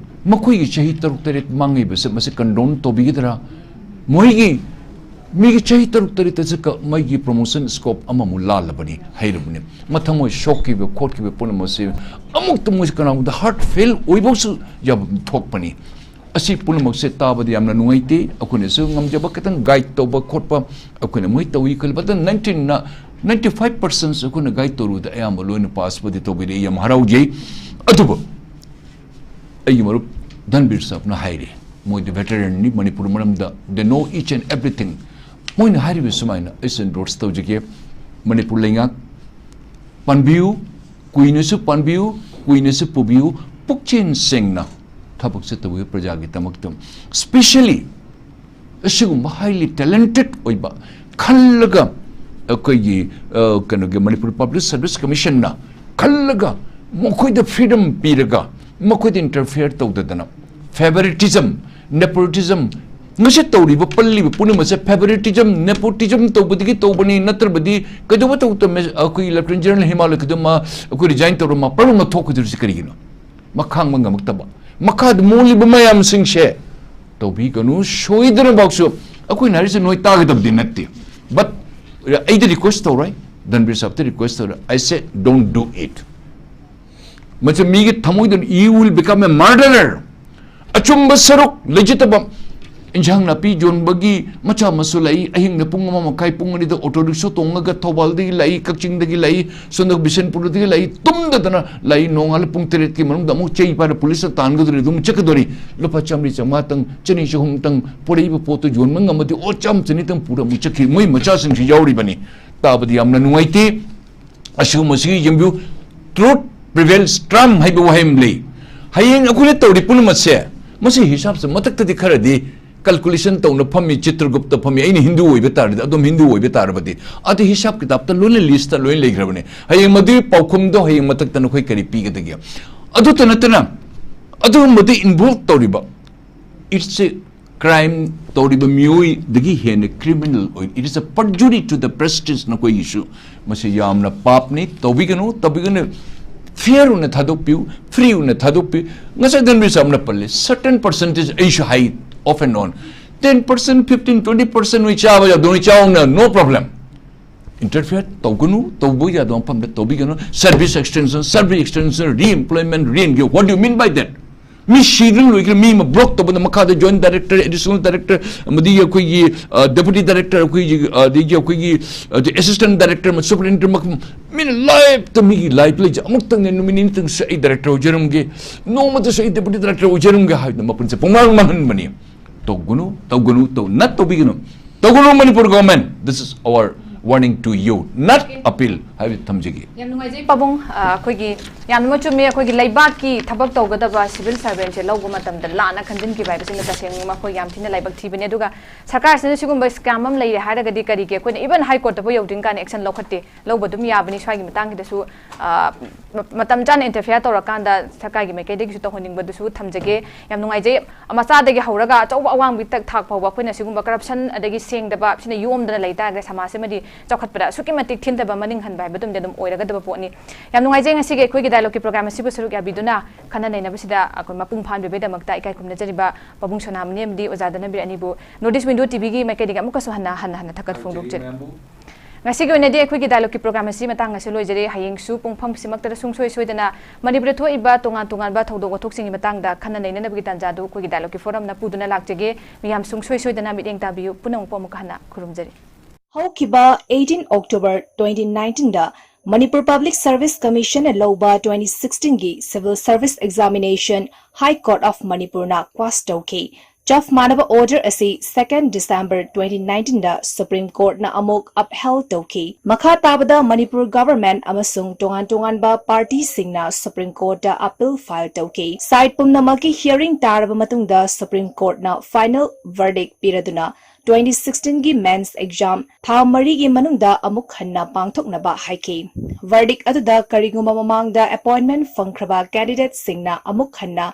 ꯃꯈꯣꯏꯒꯤ ꯆꯍꯤ ꯇꯔꯨꯛ ꯇꯔꯦꯠ ꯃꯥꯡꯉꯤꯕꯁꯦ ꯃꯁꯤ condone ꯇꯧꯕꯤꯒꯗ꯭ꯔꯥ? ꯃꯣꯏꯒꯤ, ꯃꯤꯒꯤ ꯆꯍꯤ ꯇꯔꯨꯛ ꯇꯔꯦꯠꯇ ꯆꯠꯀ-, ꯃꯣꯏꯒꯤ promotion scope ꯑꯃꯃꯨꯛ ꯂꯥꯜꯂꯕꯅꯤ, ꯍꯩꯔꯕꯅꯤ꯫ ꯃꯊꯪ ꯃꯣꯏ ꯁꯣꯛꯈꯤꯕ ꯈꯣꯠꯈꯤꯕ ꯄꯨꯝꯅꯃꯛꯁꯦ ꯑꯃꯨꯛꯇ ꯃꯣꯏꯁꯦ ꯀꯅꯥꯒꯨꯝꯕꯗ heart fail ꯑꯣꯏꯕꯁꯨ ꯌꯥꯕ ꯊꯣꯛꯄꯅꯤ꯫ ꯑꯁꯤ ꯄꯨꯝꯅꯃꯛꯁꯦ ꯇꯥꯕꯗ ꯌꯥꯝꯅ ꯅꯨꯡꯉꯥꯏꯇꯦ꯫ ꯑꯩꯈꯣꯏꯅꯁꯨ ꯉꯝꯖꯕ ꯈꯤꯇꯪ guide ꯇꯧꯕ ꯈꯣꯠꯄ ꯑꯩꯈꯣꯏꯅ ꯃꯣꯏ ꯇꯧꯏ ꯈꯜꯂꯤ꯫ But ninety ꯅ, ninety five percent ꯑꯩꯈꯣꯏꯅ guide ꯇꯧꯔꯨꯕꯗ ꯑꯌꯥꯝꯕ ꯂꯣꯏꯅ pass ꯄꯨꯗꯤ ꯇꯧꯕꯤꯔꯛꯏ, ꯌꯥꯝ ꯍꯔꯥꯎꯖꯩ꯫ ꯑꯗꯨꯕꯨ ꯑꯩꯒꯤ ꯃꯔꯨꯞ ꯙꯟꯕꯤꯔ ꯁꯥꯍꯕꯅ ꯍꯥꯏꯔꯤ, ꯃꯣꯏꯗꯤ veteran ꯅꯤ, ꯃꯅꯤꯄꯨꯔ ꯃꯔꯝꯗ they know each and everything꯫ ꯃꯣꯏꯅ ꯍꯥꯏꯔꯤꯕ ꯁꯨꯃꯥꯏꯅ ꯑꯩꯁꯨ endorse ꯇꯧꯖꯒꯦ꯫ ꯃꯅꯤꯄꯨꯔ ꯂꯩꯉꯥꯛ ꯄꯥꯟꯕꯤꯌꯨ, ꯀꯨꯏꯅꯁꯨ ꯄꯥꯟꯕꯤꯌꯨ, ꯀꯨꯏꯅꯁꯨ ꯄꯨꯕꯤꯌꯨ, ꯄꯨꯛꯆꯦꯜ ꯁꯦꯡꯅ ꯊꯕꯛꯁꯦ ꯇꯧꯕꯤꯌꯨ ꯄ꯭ꯔꯖꯥꯒꯤꯗꯃꯛꯇ꯫ Specially ꯑꯁꯤꯒꯨꯝꯕ highly talented ꯑꯣꯏꯕ ꯈꯜꯂꯒ ꯑꯩꯈꯣꯏꯒꯤ, ꯑ, ꯀꯩꯅꯣꯒꯤ Manipur Public Service Commission ꯅ ꯈꯜꯂꯒ ꯃꯈꯣꯏꯗ freedom ꯄꯤꯔꯒ ꯃꯈꯣꯏꯗ interfere ꯇꯧꯗꯗꯅ favoritism, nepotism, ꯉꯁꯤ ꯇꯧꯔꯤꯕ ꯄꯜꯂꯤꯕ ꯄꯨꯝꯅꯃꯛꯁꯦ favoritism, nepotism ꯇꯧꯕꯗꯒꯤ ꯇꯧꯕꯅꯤ, ꯅꯠꯇ꯭ꯔꯕꯗꯤ ꯀꯩꯗꯧꯕ ꯇꯧꯗꯕ ꯑꯩꯈꯣꯏꯒꯤ Lieutenant General ꯍꯤꯃꯥꯂꯣꯏ ꯀꯩꯗꯧ ꯃꯥ ꯑꯩꯈꯣꯏ resign ꯇꯧꯔ ꯃꯥ ꯄꯔꯝꯅ ꯊꯣꯛꯀꯗꯧꯔꯤꯁꯤ ꯀꯔꯤꯒꯤꯅꯣ? ꯃꯈꯥꯡꯕ ꯉꯝꯃꯛꯇꯕ, ꯃꯈꯥꯗ ꯃꯣꯜꯂꯤꯕ ꯃꯌꯥꯝꯁꯤꯡꯁꯦ ꯇꯧꯕꯤꯒꯅꯨ꯫ ꯁꯣꯏꯗꯅꯕꯁꯨ ꯑꯩꯈꯣꯏꯅ ꯍꯥꯏꯔꯤꯁꯦ ꯅꯣꯏ ꯇꯥꯒꯗꯕꯗꯤ ꯅꯠꯇꯦ, but ꯑꯩꯗꯤ request ꯇꯧꯔꯣꯏ, ꯙꯟꯕꯤꯔ ꯁꯥꯍꯕꯇ request ꯇꯧꯔꯣꯏ꯫ I say don't do it꯫ ꯃꯁꯤ ꯃꯤꯒꯤ ꯊꯃꯣꯏꯗ you will become a murderer꯫ ꯑꯆꯨꯝꯕ ꯁꯔꯨꯛ ꯂꯩꯖꯗꯕ, ꯏꯟꯁꯥꯡ ꯅꯥꯄꯤ ꯌꯣꯟꯕꯒꯤ ꯃꯆꯥ ꯃꯁꯨ ꯂꯥꯛꯏ, ꯑꯍꯤꯡꯗ ꯄꯨꯡ ꯑꯃ ꯃꯈꯥꯏ, ꯄꯨꯡ ꯑꯅꯤꯗ ꯑꯣꯇꯣ ꯔꯤꯛꯁꯣ ꯇꯣꯡꯉꯒ ꯊꯧꯕꯥꯜꯗꯒꯤ ꯂꯥꯛꯏ, ꯀꯛꯆꯤꯡꯗꯒꯤ ꯂꯥꯛꯏ, ꯁꯣꯝꯗ ꯕꯤꯁꯦꯟꯄꯨꯔꯗꯒꯤ ꯂꯥꯛꯏ, ꯇꯨꯝꯗꯗꯅ ꯂꯥꯛꯏ, ꯅꯣꯡꯉꯥꯜꯂ ꯄꯨꯡ ꯇꯔꯦꯠꯀꯤ ꯃꯅꯨꯡꯗ ꯑꯃꯨꯛ ꯆꯩ ꯄꯥꯏꯔ ꯄꯨꯂꯤꯁꯇ ꯇꯥꯟꯒꯗꯧꯔꯤ, ꯑꯗꯨꯝ ꯆꯠꯀꯗꯧꯔꯤ꯫ ꯂꯨꯄꯥ ꯆꯥꯝꯃꯔꯤ ꯆꯥꯝꯃꯉꯥꯇꯪ, ꯆꯅꯤ ꯆꯍꯨꯝꯇꯪ ꯄꯨꯔꯛꯏꯕ ꯄꯣꯠꯇꯨ ꯌꯣꯟꯕ ꯉꯝꯃꯗꯤ, ꯑꯣ, ꯆꯥꯝꯃ ꯆꯅꯤꯇꯪ ꯄꯨꯔ ꯑꯃꯨꯛ ꯆꯠꯈꯤ꯫ ꯃꯣꯏ ꯃꯆꯥꯁꯤꯡꯁꯨ ꯌꯥꯎꯔꯤꯕꯅꯤ꯫ ꯇꯥꯕꯗ ꯌꯥꯝꯅ ꯅꯨꯡꯉꯥꯏꯇꯦ꯫ ꯑꯁꯤꯒꯨꯝꯕꯁꯤꯒꯤ ꯌꯦꯡꯕꯤꯌꯨ, "Truth prevails trump" ꯍꯥꯏꯕ ꯋꯥꯍꯩ ꯑꯃ ꯂꯩ꯫ ꯍꯌꯦꯡ ꯑꯩꯈꯣꯏꯅ ꯇꯧꯔꯤ ꯄꯨꯝꯅꯃꯛꯁꯦ, ꯃꯁꯤ ꯍꯤꯁꯥꯞꯁꯦ ꯃꯊꯛꯇꯗꯤ ꯈꯔꯗꯤ ꯀꯦꯜꯀꯨꯂꯦꯁꯟ ꯇꯧꯅ ꯐꯝꯃꯤ, ꯆꯤꯇ꯭ꯔꯒꯨꯞꯇ ꯐꯝꯃꯤ, ꯑꯩꯅ ꯍꯤꯟꯗꯨ ꯑꯣꯏꯕ ꯇꯥꯔꯗꯤ, ꯑꯗꯨꯝ ꯍꯤꯟꯗꯨ ꯑꯣꯏꯕ ꯇꯥꯔꯕꯗꯤ, ꯑꯗꯨ ꯍꯤꯁꯥꯞ ꯀꯤꯇꯥꯞꯇ ꯂꯣꯏꯅ, ꯂꯤꯁꯇ ꯂꯣꯏꯅ ꯂꯩꯈ꯭ꯔꯕꯅꯤ꯫ ꯍꯌꯦꯡ ꯃꯗꯨꯒꯤ ꯄꯥꯎꯈꯨꯝꯗꯣ ꯍꯌꯦꯡ ꯃꯊꯛꯇ ꯅꯈꯣꯏ ꯀꯔꯤ ꯄꯤꯒꯗꯒꯦ? ꯑꯗꯨꯇ ꯅꯠꯇꯅ, ꯑꯗꯨꯒꯨꯝꯕꯗ ꯏꯟꯚꯣꯜꯕ ꯇꯧꯔꯤꯕ, it's a crime, ꯇꯧꯔꯤꯕ ꯃꯤꯑꯣꯏꯗꯒꯤ ꯍꯦꯟꯅ ꯀ꯭ꯔꯤꯃꯤꯅꯦꯜ ꯑꯣꯏ, it is a perjury to the prestige ꯅꯈꯣꯏꯒꯤꯁꯨ꯫ ꯃꯁꯤ ꯌꯥꯝꯅ ꯄꯥꯞꯅꯤ, ꯇꯧꯕꯤꯒꯅꯨ, ꯇꯧꯕꯤꯒꯅꯨ꯫ ꯐꯤꯌꯔ ꯑꯣꯏꯅ ꯊꯥꯗꯣꯛꯄꯤꯌꯨ, ꯐ꯭ꯔꯤ ꯑꯣꯏꯅ ꯊꯥꯗꯣꯛꯄꯤꯌꯨ꯫ ꯉꯁꯥꯏ ꯙꯟꯕꯤꯔ ꯁꯥꯕꯅ ꯄꯜꯂꯦ, certain percentage ꯑꯩꯁꯨ ꯍꯥꯏ, off and on, ten percent, fifteen, twenty percent ꯅꯣꯏ ꯆꯥꯕ ꯌꯥꯗꯧ, ꯅꯣꯏ ꯆꯥꯎꯅ, no problem꯫ ꯏꯟꯇꯔꯐꯤꯌꯔ ꯇꯧꯒꯅꯨ, ꯇꯧꯕ ꯌꯥꯗꯕ ꯃꯐꯝꯗ ꯇꯧꯕꯤꯒꯅꯨ꯫ Service extension, service extension, reemployment, reengage, what do you mean by that? ꯃꯤ ꯁꯤꯗꯨꯅ ꯂꯣꯏꯈ꯭ꯔꯦ, ꯃꯤ ꯑꯃ ꯕ꯭ꯂꯣꯛ ꯇꯧꯕꯗ ꯃꯈꯥꯗ ꯖꯣꯏꯟ ꯗꯥꯏꯔꯦꯛꯇꯔ, ꯑꯦꯗꯤꯁꯅꯦꯜ ꯗꯥꯏꯔꯦꯛꯇꯔ, ꯑꯃꯗꯤ ꯑꯩꯈꯣꯏꯒꯤ, ꯑ, ꯗꯦꯄꯨꯇꯤ ꯗꯥꯏꯔꯦꯛꯇꯔ, ꯑꯩꯈꯣꯏꯒꯤ, ꯑ, ꯑꯗꯒꯤ ꯑꯩꯈꯣꯏꯒꯤ, ꯑ, ꯑꯦꯁꯤꯁꯇꯦꯟ ꯗꯥꯏꯔꯦꯛꯇꯔ ꯑꯃ, ꯁꯨꯄꯔꯤꯟꯇꯦꯟꯗꯦꯟ ꯑꯃ, ꯃꯤꯅ ꯂꯥꯏꯐꯇ ꯃꯤꯒꯤ ꯂꯥꯏꯐ ꯂꯩꯖ-, "ꯑꯃꯨꯛꯇꯪꯅꯦ, ꯅꯨꯃꯤꯠ ꯅꯤꯅꯤꯇꯪꯁꯦ ꯑꯩ ꯗꯥꯏꯔꯦꯛꯇꯔ ꯑꯣꯏꯖꯔꯝꯒꯦ, ꯅꯣꯡꯃꯇꯁꯨ ꯑꯩ ꯗꯦꯄꯨꯇꯤ ꯗꯥꯏꯔꯦꯛꯇꯔ ꯑꯣꯏꯖꯔꯝꯒꯦ" ꯍꯥꯏꯗꯅ ꯃꯄꯨꯟꯁꯦ ꯄꯨꯡꯃꯥꯡ ꯃꯥꯡꯍꯟꯕꯅꯤ꯫ ꯇꯧꯒꯅꯨ, ꯇꯧꯒꯅꯨ, ꯇꯧ-, not ꯇꯧꯕꯤꯒꯅꯨ꯫ ꯇꯧꯒꯅꯨ, Manipur government, this is our warning to you, not appeal ꯍꯥꯏꯕ ꯊꯝꯖꯒꯦ꯫ ꯌꯥꯝ ꯅꯨꯡꯉꯥꯏꯖꯩ ꯄꯥꯕꯨꯡ꯫ ꯑ, ꯑꯩꯈꯣꯏꯒꯤ ꯌꯥꯝꯅꯃꯛ ꯆꯨꯝꯃꯤ, ꯑꯩꯈꯣꯏꯒꯤ ꯂꯩꯕꯥꯛꯀꯤ ꯊꯕꯛ ꯇꯧꯒꯗꯕ ꯁꯤꯚꯤꯜ ꯁꯥꯔꯚꯦꯟꯁꯦ ꯂꯧꯕ ꯃꯇꯝꯗ ꯂꯥꯟꯅ ꯈꯟꯖꯤꯟꯈꯤꯕ ꯍꯥꯏꯕꯁꯤꯃ ꯇꯁꯦꯡꯅ ꯃꯈꯣꯏ ꯌꯥꯝ ꯊꯤꯅ ꯂꯥꯏꯕꯛ ꯊꯤꯕꯅꯤ꯫ ꯑꯗꯨꯒ ꯁꯔꯀꯥꯔꯁꯤꯅ ꯁꯤꯒꯨꯝꯕ ꯁ꯭ꯀꯦꯝ ꯑꯃ ꯂꯩꯔꯦ ꯍꯥꯏꯔꯒꯗꯤ ꯀꯔꯤꯒꯤ ꯑꯩꯈꯣꯏꯅ ꯏꯚꯟ ꯍꯥꯏ ꯀꯣꯔꯠꯇꯐꯥꯎ ꯌꯧꯗ꯭ꯔꯤꯉꯩꯗ ꯑꯦꯛꯁꯟ ꯂꯧꯈꯠꯇꯦ? ꯂꯧꯕ ꯑꯗꯨꯝ ꯌꯥꯕꯅꯤ꯫ ꯁ꯭ꯋꯥꯏꯒꯤ ꯃꯇꯥꯡꯁꯤꯗꯁꯨ, ꯑ, ꯃ-, ꯃꯇꯝ ꯆꯥꯅ ꯏꯟꯇꯔꯐꯤꯌꯔ ꯇꯧꯔꯀꯥꯟꯗ ꯁꯔꯀꯥꯔꯒꯤ ꯃꯥꯏꯀꯩꯗꯒꯤꯁꯨ ꯇꯧꯍꯟꯅꯤꯡꯕꯗꯨꯁꯨ ꯊꯝꯖꯒꯦ꯫ ꯌꯥꯝ ꯅꯨꯡꯉꯥꯏꯖꯩ꯫ ꯃꯆꯥꯗꯒꯤ ꯍꯧꯔꯒ ꯑꯆꯧꯕ ꯑꯋꯥꯡꯕꯤ ꯊꯥꯛ, ꯊꯥꯛ ꯐꯥꯎꯕ ꯑꯩꯈꯣꯏꯅ ꯁꯤꯒꯨꯝꯕ ꯀꯔꯞꯁꯟ ꯑꯗꯒꯤ ꯁꯦꯡꯗꯕ ꯁꯤꯅ ꯌꯣꯝꯗꯅ ꯂꯩ ꯇꯥꯔꯒꯗꯤ ꯁꯃꯥꯖꯁꯤꯃꯗꯤ ꯆꯥꯎꯈꯠꯄꯗ ꯑꯁꯨꯛꯀꯤ ꯃꯇꯤꯛ ꯊꯤꯟꯊꯕ, ꯃꯅꯤꯡ ꯍꯟꯕ ꯍꯥꯏꯕꯗꯨꯝꯗꯤ ꯑꯗꯨꯝ ꯑꯣꯏꯔꯒꯗꯕ ꯄꯣꯠꯅꯤ꯫ ꯌꯥꯝ ꯅꯨꯡꯉꯥꯏꯖꯩ ꯉꯁꯤꯒꯤ ꯑꯩꯈꯣꯏꯒꯤ ꯗꯥꯏꯂꯣꯒꯀꯤ ꯄ꯭ꯔꯣꯒ꯭ꯔꯥꯝ ꯑꯁꯤꯕꯨ ꯁꯔꯨꯛ ꯌꯥꯕꯤꯗꯨꯅ ꯈꯟꯅ ꯅꯩꯅꯕꯁꯤꯗ ꯑꯩꯈꯣꯏ ꯃꯄꯨꯡ ꯐꯥꯍꯟꯕꯤꯕꯒꯤꯗꯃꯛꯇ ꯏꯀꯥꯏ ꯈꯨꯝꯅꯖꯔꯤꯕ ꯄꯥꯕꯨꯡ ꯁꯣꯅꯥꯃꯅꯤ ꯑꯃꯗꯤ ꯑꯣꯖꯥ ꯙꯅꯕꯤꯔ ꯑꯅꯤꯕꯨ ꯅꯣꯔꯠ ꯏꯁ ꯋꯤꯟꯗꯣ ꯇꯤꯚꯤꯒꯤ ꯃꯥꯏꯀꯩꯗꯒꯤ ꯑꯃꯨꯛꯀꯁꯨ ꯍꯟꯅ, ꯍꯟꯅ, ꯍꯟꯅ ꯊꯥꯒꯠ ꯐꯣꯡꯗꯣꯛꯆꯔꯤ꯫ ꯉꯁꯤꯒꯤ ꯑꯣꯏꯅꯗꯤ ꯑꯩꯈꯣꯏꯒꯤ ꯗꯥꯏꯂꯣꯒꯀꯤ ꯄ꯭ꯔꯣꯒ꯭ꯔꯥꯝ ꯑꯁꯤ ꯃꯇꯥꯡ ꯑꯁꯤ ꯂꯣꯏꯖꯔꯦ꯫ ꯍꯌꯦꯡꯁꯨ ꯄꯨꯡꯐꯝꯁꯤꯃꯛꯇꯗ ꯁꯨꯡꯁꯣꯏ ꯁꯣꯏꯗꯅ ꯃꯅꯤꯄꯨꯔꯗ ꯊꯣꯛꯏꯕ ꯇꯣꯉꯥꯟ ꯇꯣꯉꯥꯟꯕ ꯊꯧꯗꯣꯛ ꯋꯥꯊꯣꯛꯁꯤꯡꯒꯤ ꯃꯇꯥꯡꯗ ꯈꯟꯅ ꯅꯩꯅꯅꯕꯒꯤ ꯇꯥꯟꯖꯥꯗꯨ ꯑꯩꯈꯣꯏꯒꯤ ꯗꯥꯏꯂꯣꯒꯀꯤ ꯐꯣꯔꯝꯅ ꯄꯨꯗꯨꯅ ꯂꯥꯛꯆꯒꯦ꯫ ꯃꯤꯌꯥꯝ ꯁꯨꯡꯁꯣꯏ ꯁꯣꯏꯗꯅ ꯃꯤꯠꯌꯦꯡ ꯇꯥꯕꯤꯌꯨ꯫ ꯄꯨꯝꯅꯃꯛꯄꯨ ꯑꯃꯨꯛꯀ ꯍꯟꯅ ꯈꯨꯔꯨꯝꯖꯔꯤ꯫ ꯍꯧꯈꯤꯕ eighteen October twenty nineteenꯗ ꯃꯅꯤꯄꯨꯔ ꯄꯕ꯭ꯂꯤꯛ ꯁꯔꯚꯤꯁ ꯀꯃꯤꯁꯟꯅ ꯂꯧꯕ twenty sixteenꯒꯤ civil service examination High Court of Manipurꯅ quash ꯇꯧꯈꯤ꯫ ꯆꯞ ꯃꯥꯟꯅꯕ order ꯑꯁꯤ second December twenty nineteenꯗ Supreme Courtꯅ ꯑꯃꯨꯛ upheld ꯇꯧꯈꯤ꯫ ꯃꯈꯥ ꯇꯥꯕꯗ ꯃꯅꯤꯄꯨꯔ government ꯑꯃꯁꯨꯡ ꯇꯣꯉꯥꯟ ꯇꯣꯉꯥꯟꯕ partyꯁꯤꯡꯅ Supreme Courtꯇ appeal file ꯇꯧꯈꯤ꯫ Side ꯄꯨꯝꯅꯃꯛꯀꯤ hearing ꯇꯥꯔꯕ ꯃꯇꯨꯡꯗ Supreme Courtꯅ final verdict ꯄꯤꯔꯗꯨꯅ twenty sixteenꯒꯤ mains exam ꯊꯥ ꯃꯔꯤꯒꯤ ꯃꯅꯨꯡꯗ ꯑꯃꯨꯛ ꯍꯟꯅ ꯄꯥꯡꯊꯣꯛꯅꯕ ꯍꯥꯏꯈꯤ꯫ Verdict ꯑꯗꯨꯗ ꯀꯔꯤꯒꯨꯝꯕ ꯃꯃꯥꯡꯗ appointment ꯐꯪꯈ꯭ꯔꯕ candidateꯁꯤꯡꯅ ꯑꯃꯨꯛ ꯍꯟꯅ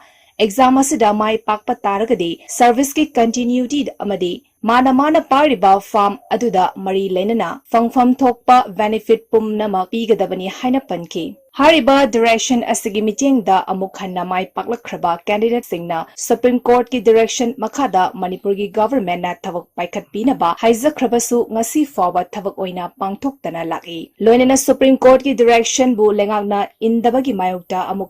exam ꯑꯁꯤꯗ ꯃꯥꯏ ꯄꯥꯛꯄ ꯇꯥꯔꯒꯗꯤ serviceꯀꯤ continuity ꯑꯃꯗꯤ ꯃꯥꯅ ꯃꯥꯅ ꯄꯥꯏꯔꯤꯕ firm ꯑꯗꯨꯗ ꯃꯔꯤ ꯂꯩꯅꯅ ꯐꯪꯐꯝ ꯊꯣꯛꯄ benefit ꯄꯨꯝꯅꯃꯛ ꯄꯤꯒꯗꯕꯅꯤ ꯍꯥꯏꯅ ꯄꯟꯈꯤ꯫ ꯍꯥꯏꯔꯤꯕ direction ꯑꯁꯤꯒꯤ ꯃꯤꯠꯌꯦꯡꯗ ꯑꯃꯨꯛ ꯍꯟꯅ ꯃꯥꯏ ꯄꯥꯛꯂꯛꯈ꯭ꯔꯕ candidateꯁꯤꯡꯅ Supreme Courtꯀꯤ direction ꯃꯈꯥꯗ ꯃꯅꯤꯄꯨꯔꯒꯤ governmentꯅ ꯊꯕꯛ ꯄꯥꯏꯈꯠꯄꯤꯅꯕ ꯍꯥꯏꯖꯈ꯭ꯔꯕꯁꯨ ꯉꯁꯤ ꯐꯥꯎꯕ ꯊꯕꯛ ꯑꯣꯏꯅ ꯄꯥꯡꯊꯣꯛꯇꯅ ꯂꯥꯛꯏ꯫ ꯂꯣꯏꯅꯅ Supreme Courtꯀꯤ directionꯕꯨ ꯂꯩꯉꯥꯛꯅ ꯏꯟꯗꯕꯒꯤ ꯃꯥꯌꯣꯛꯇ ꯑꯃꯨꯛ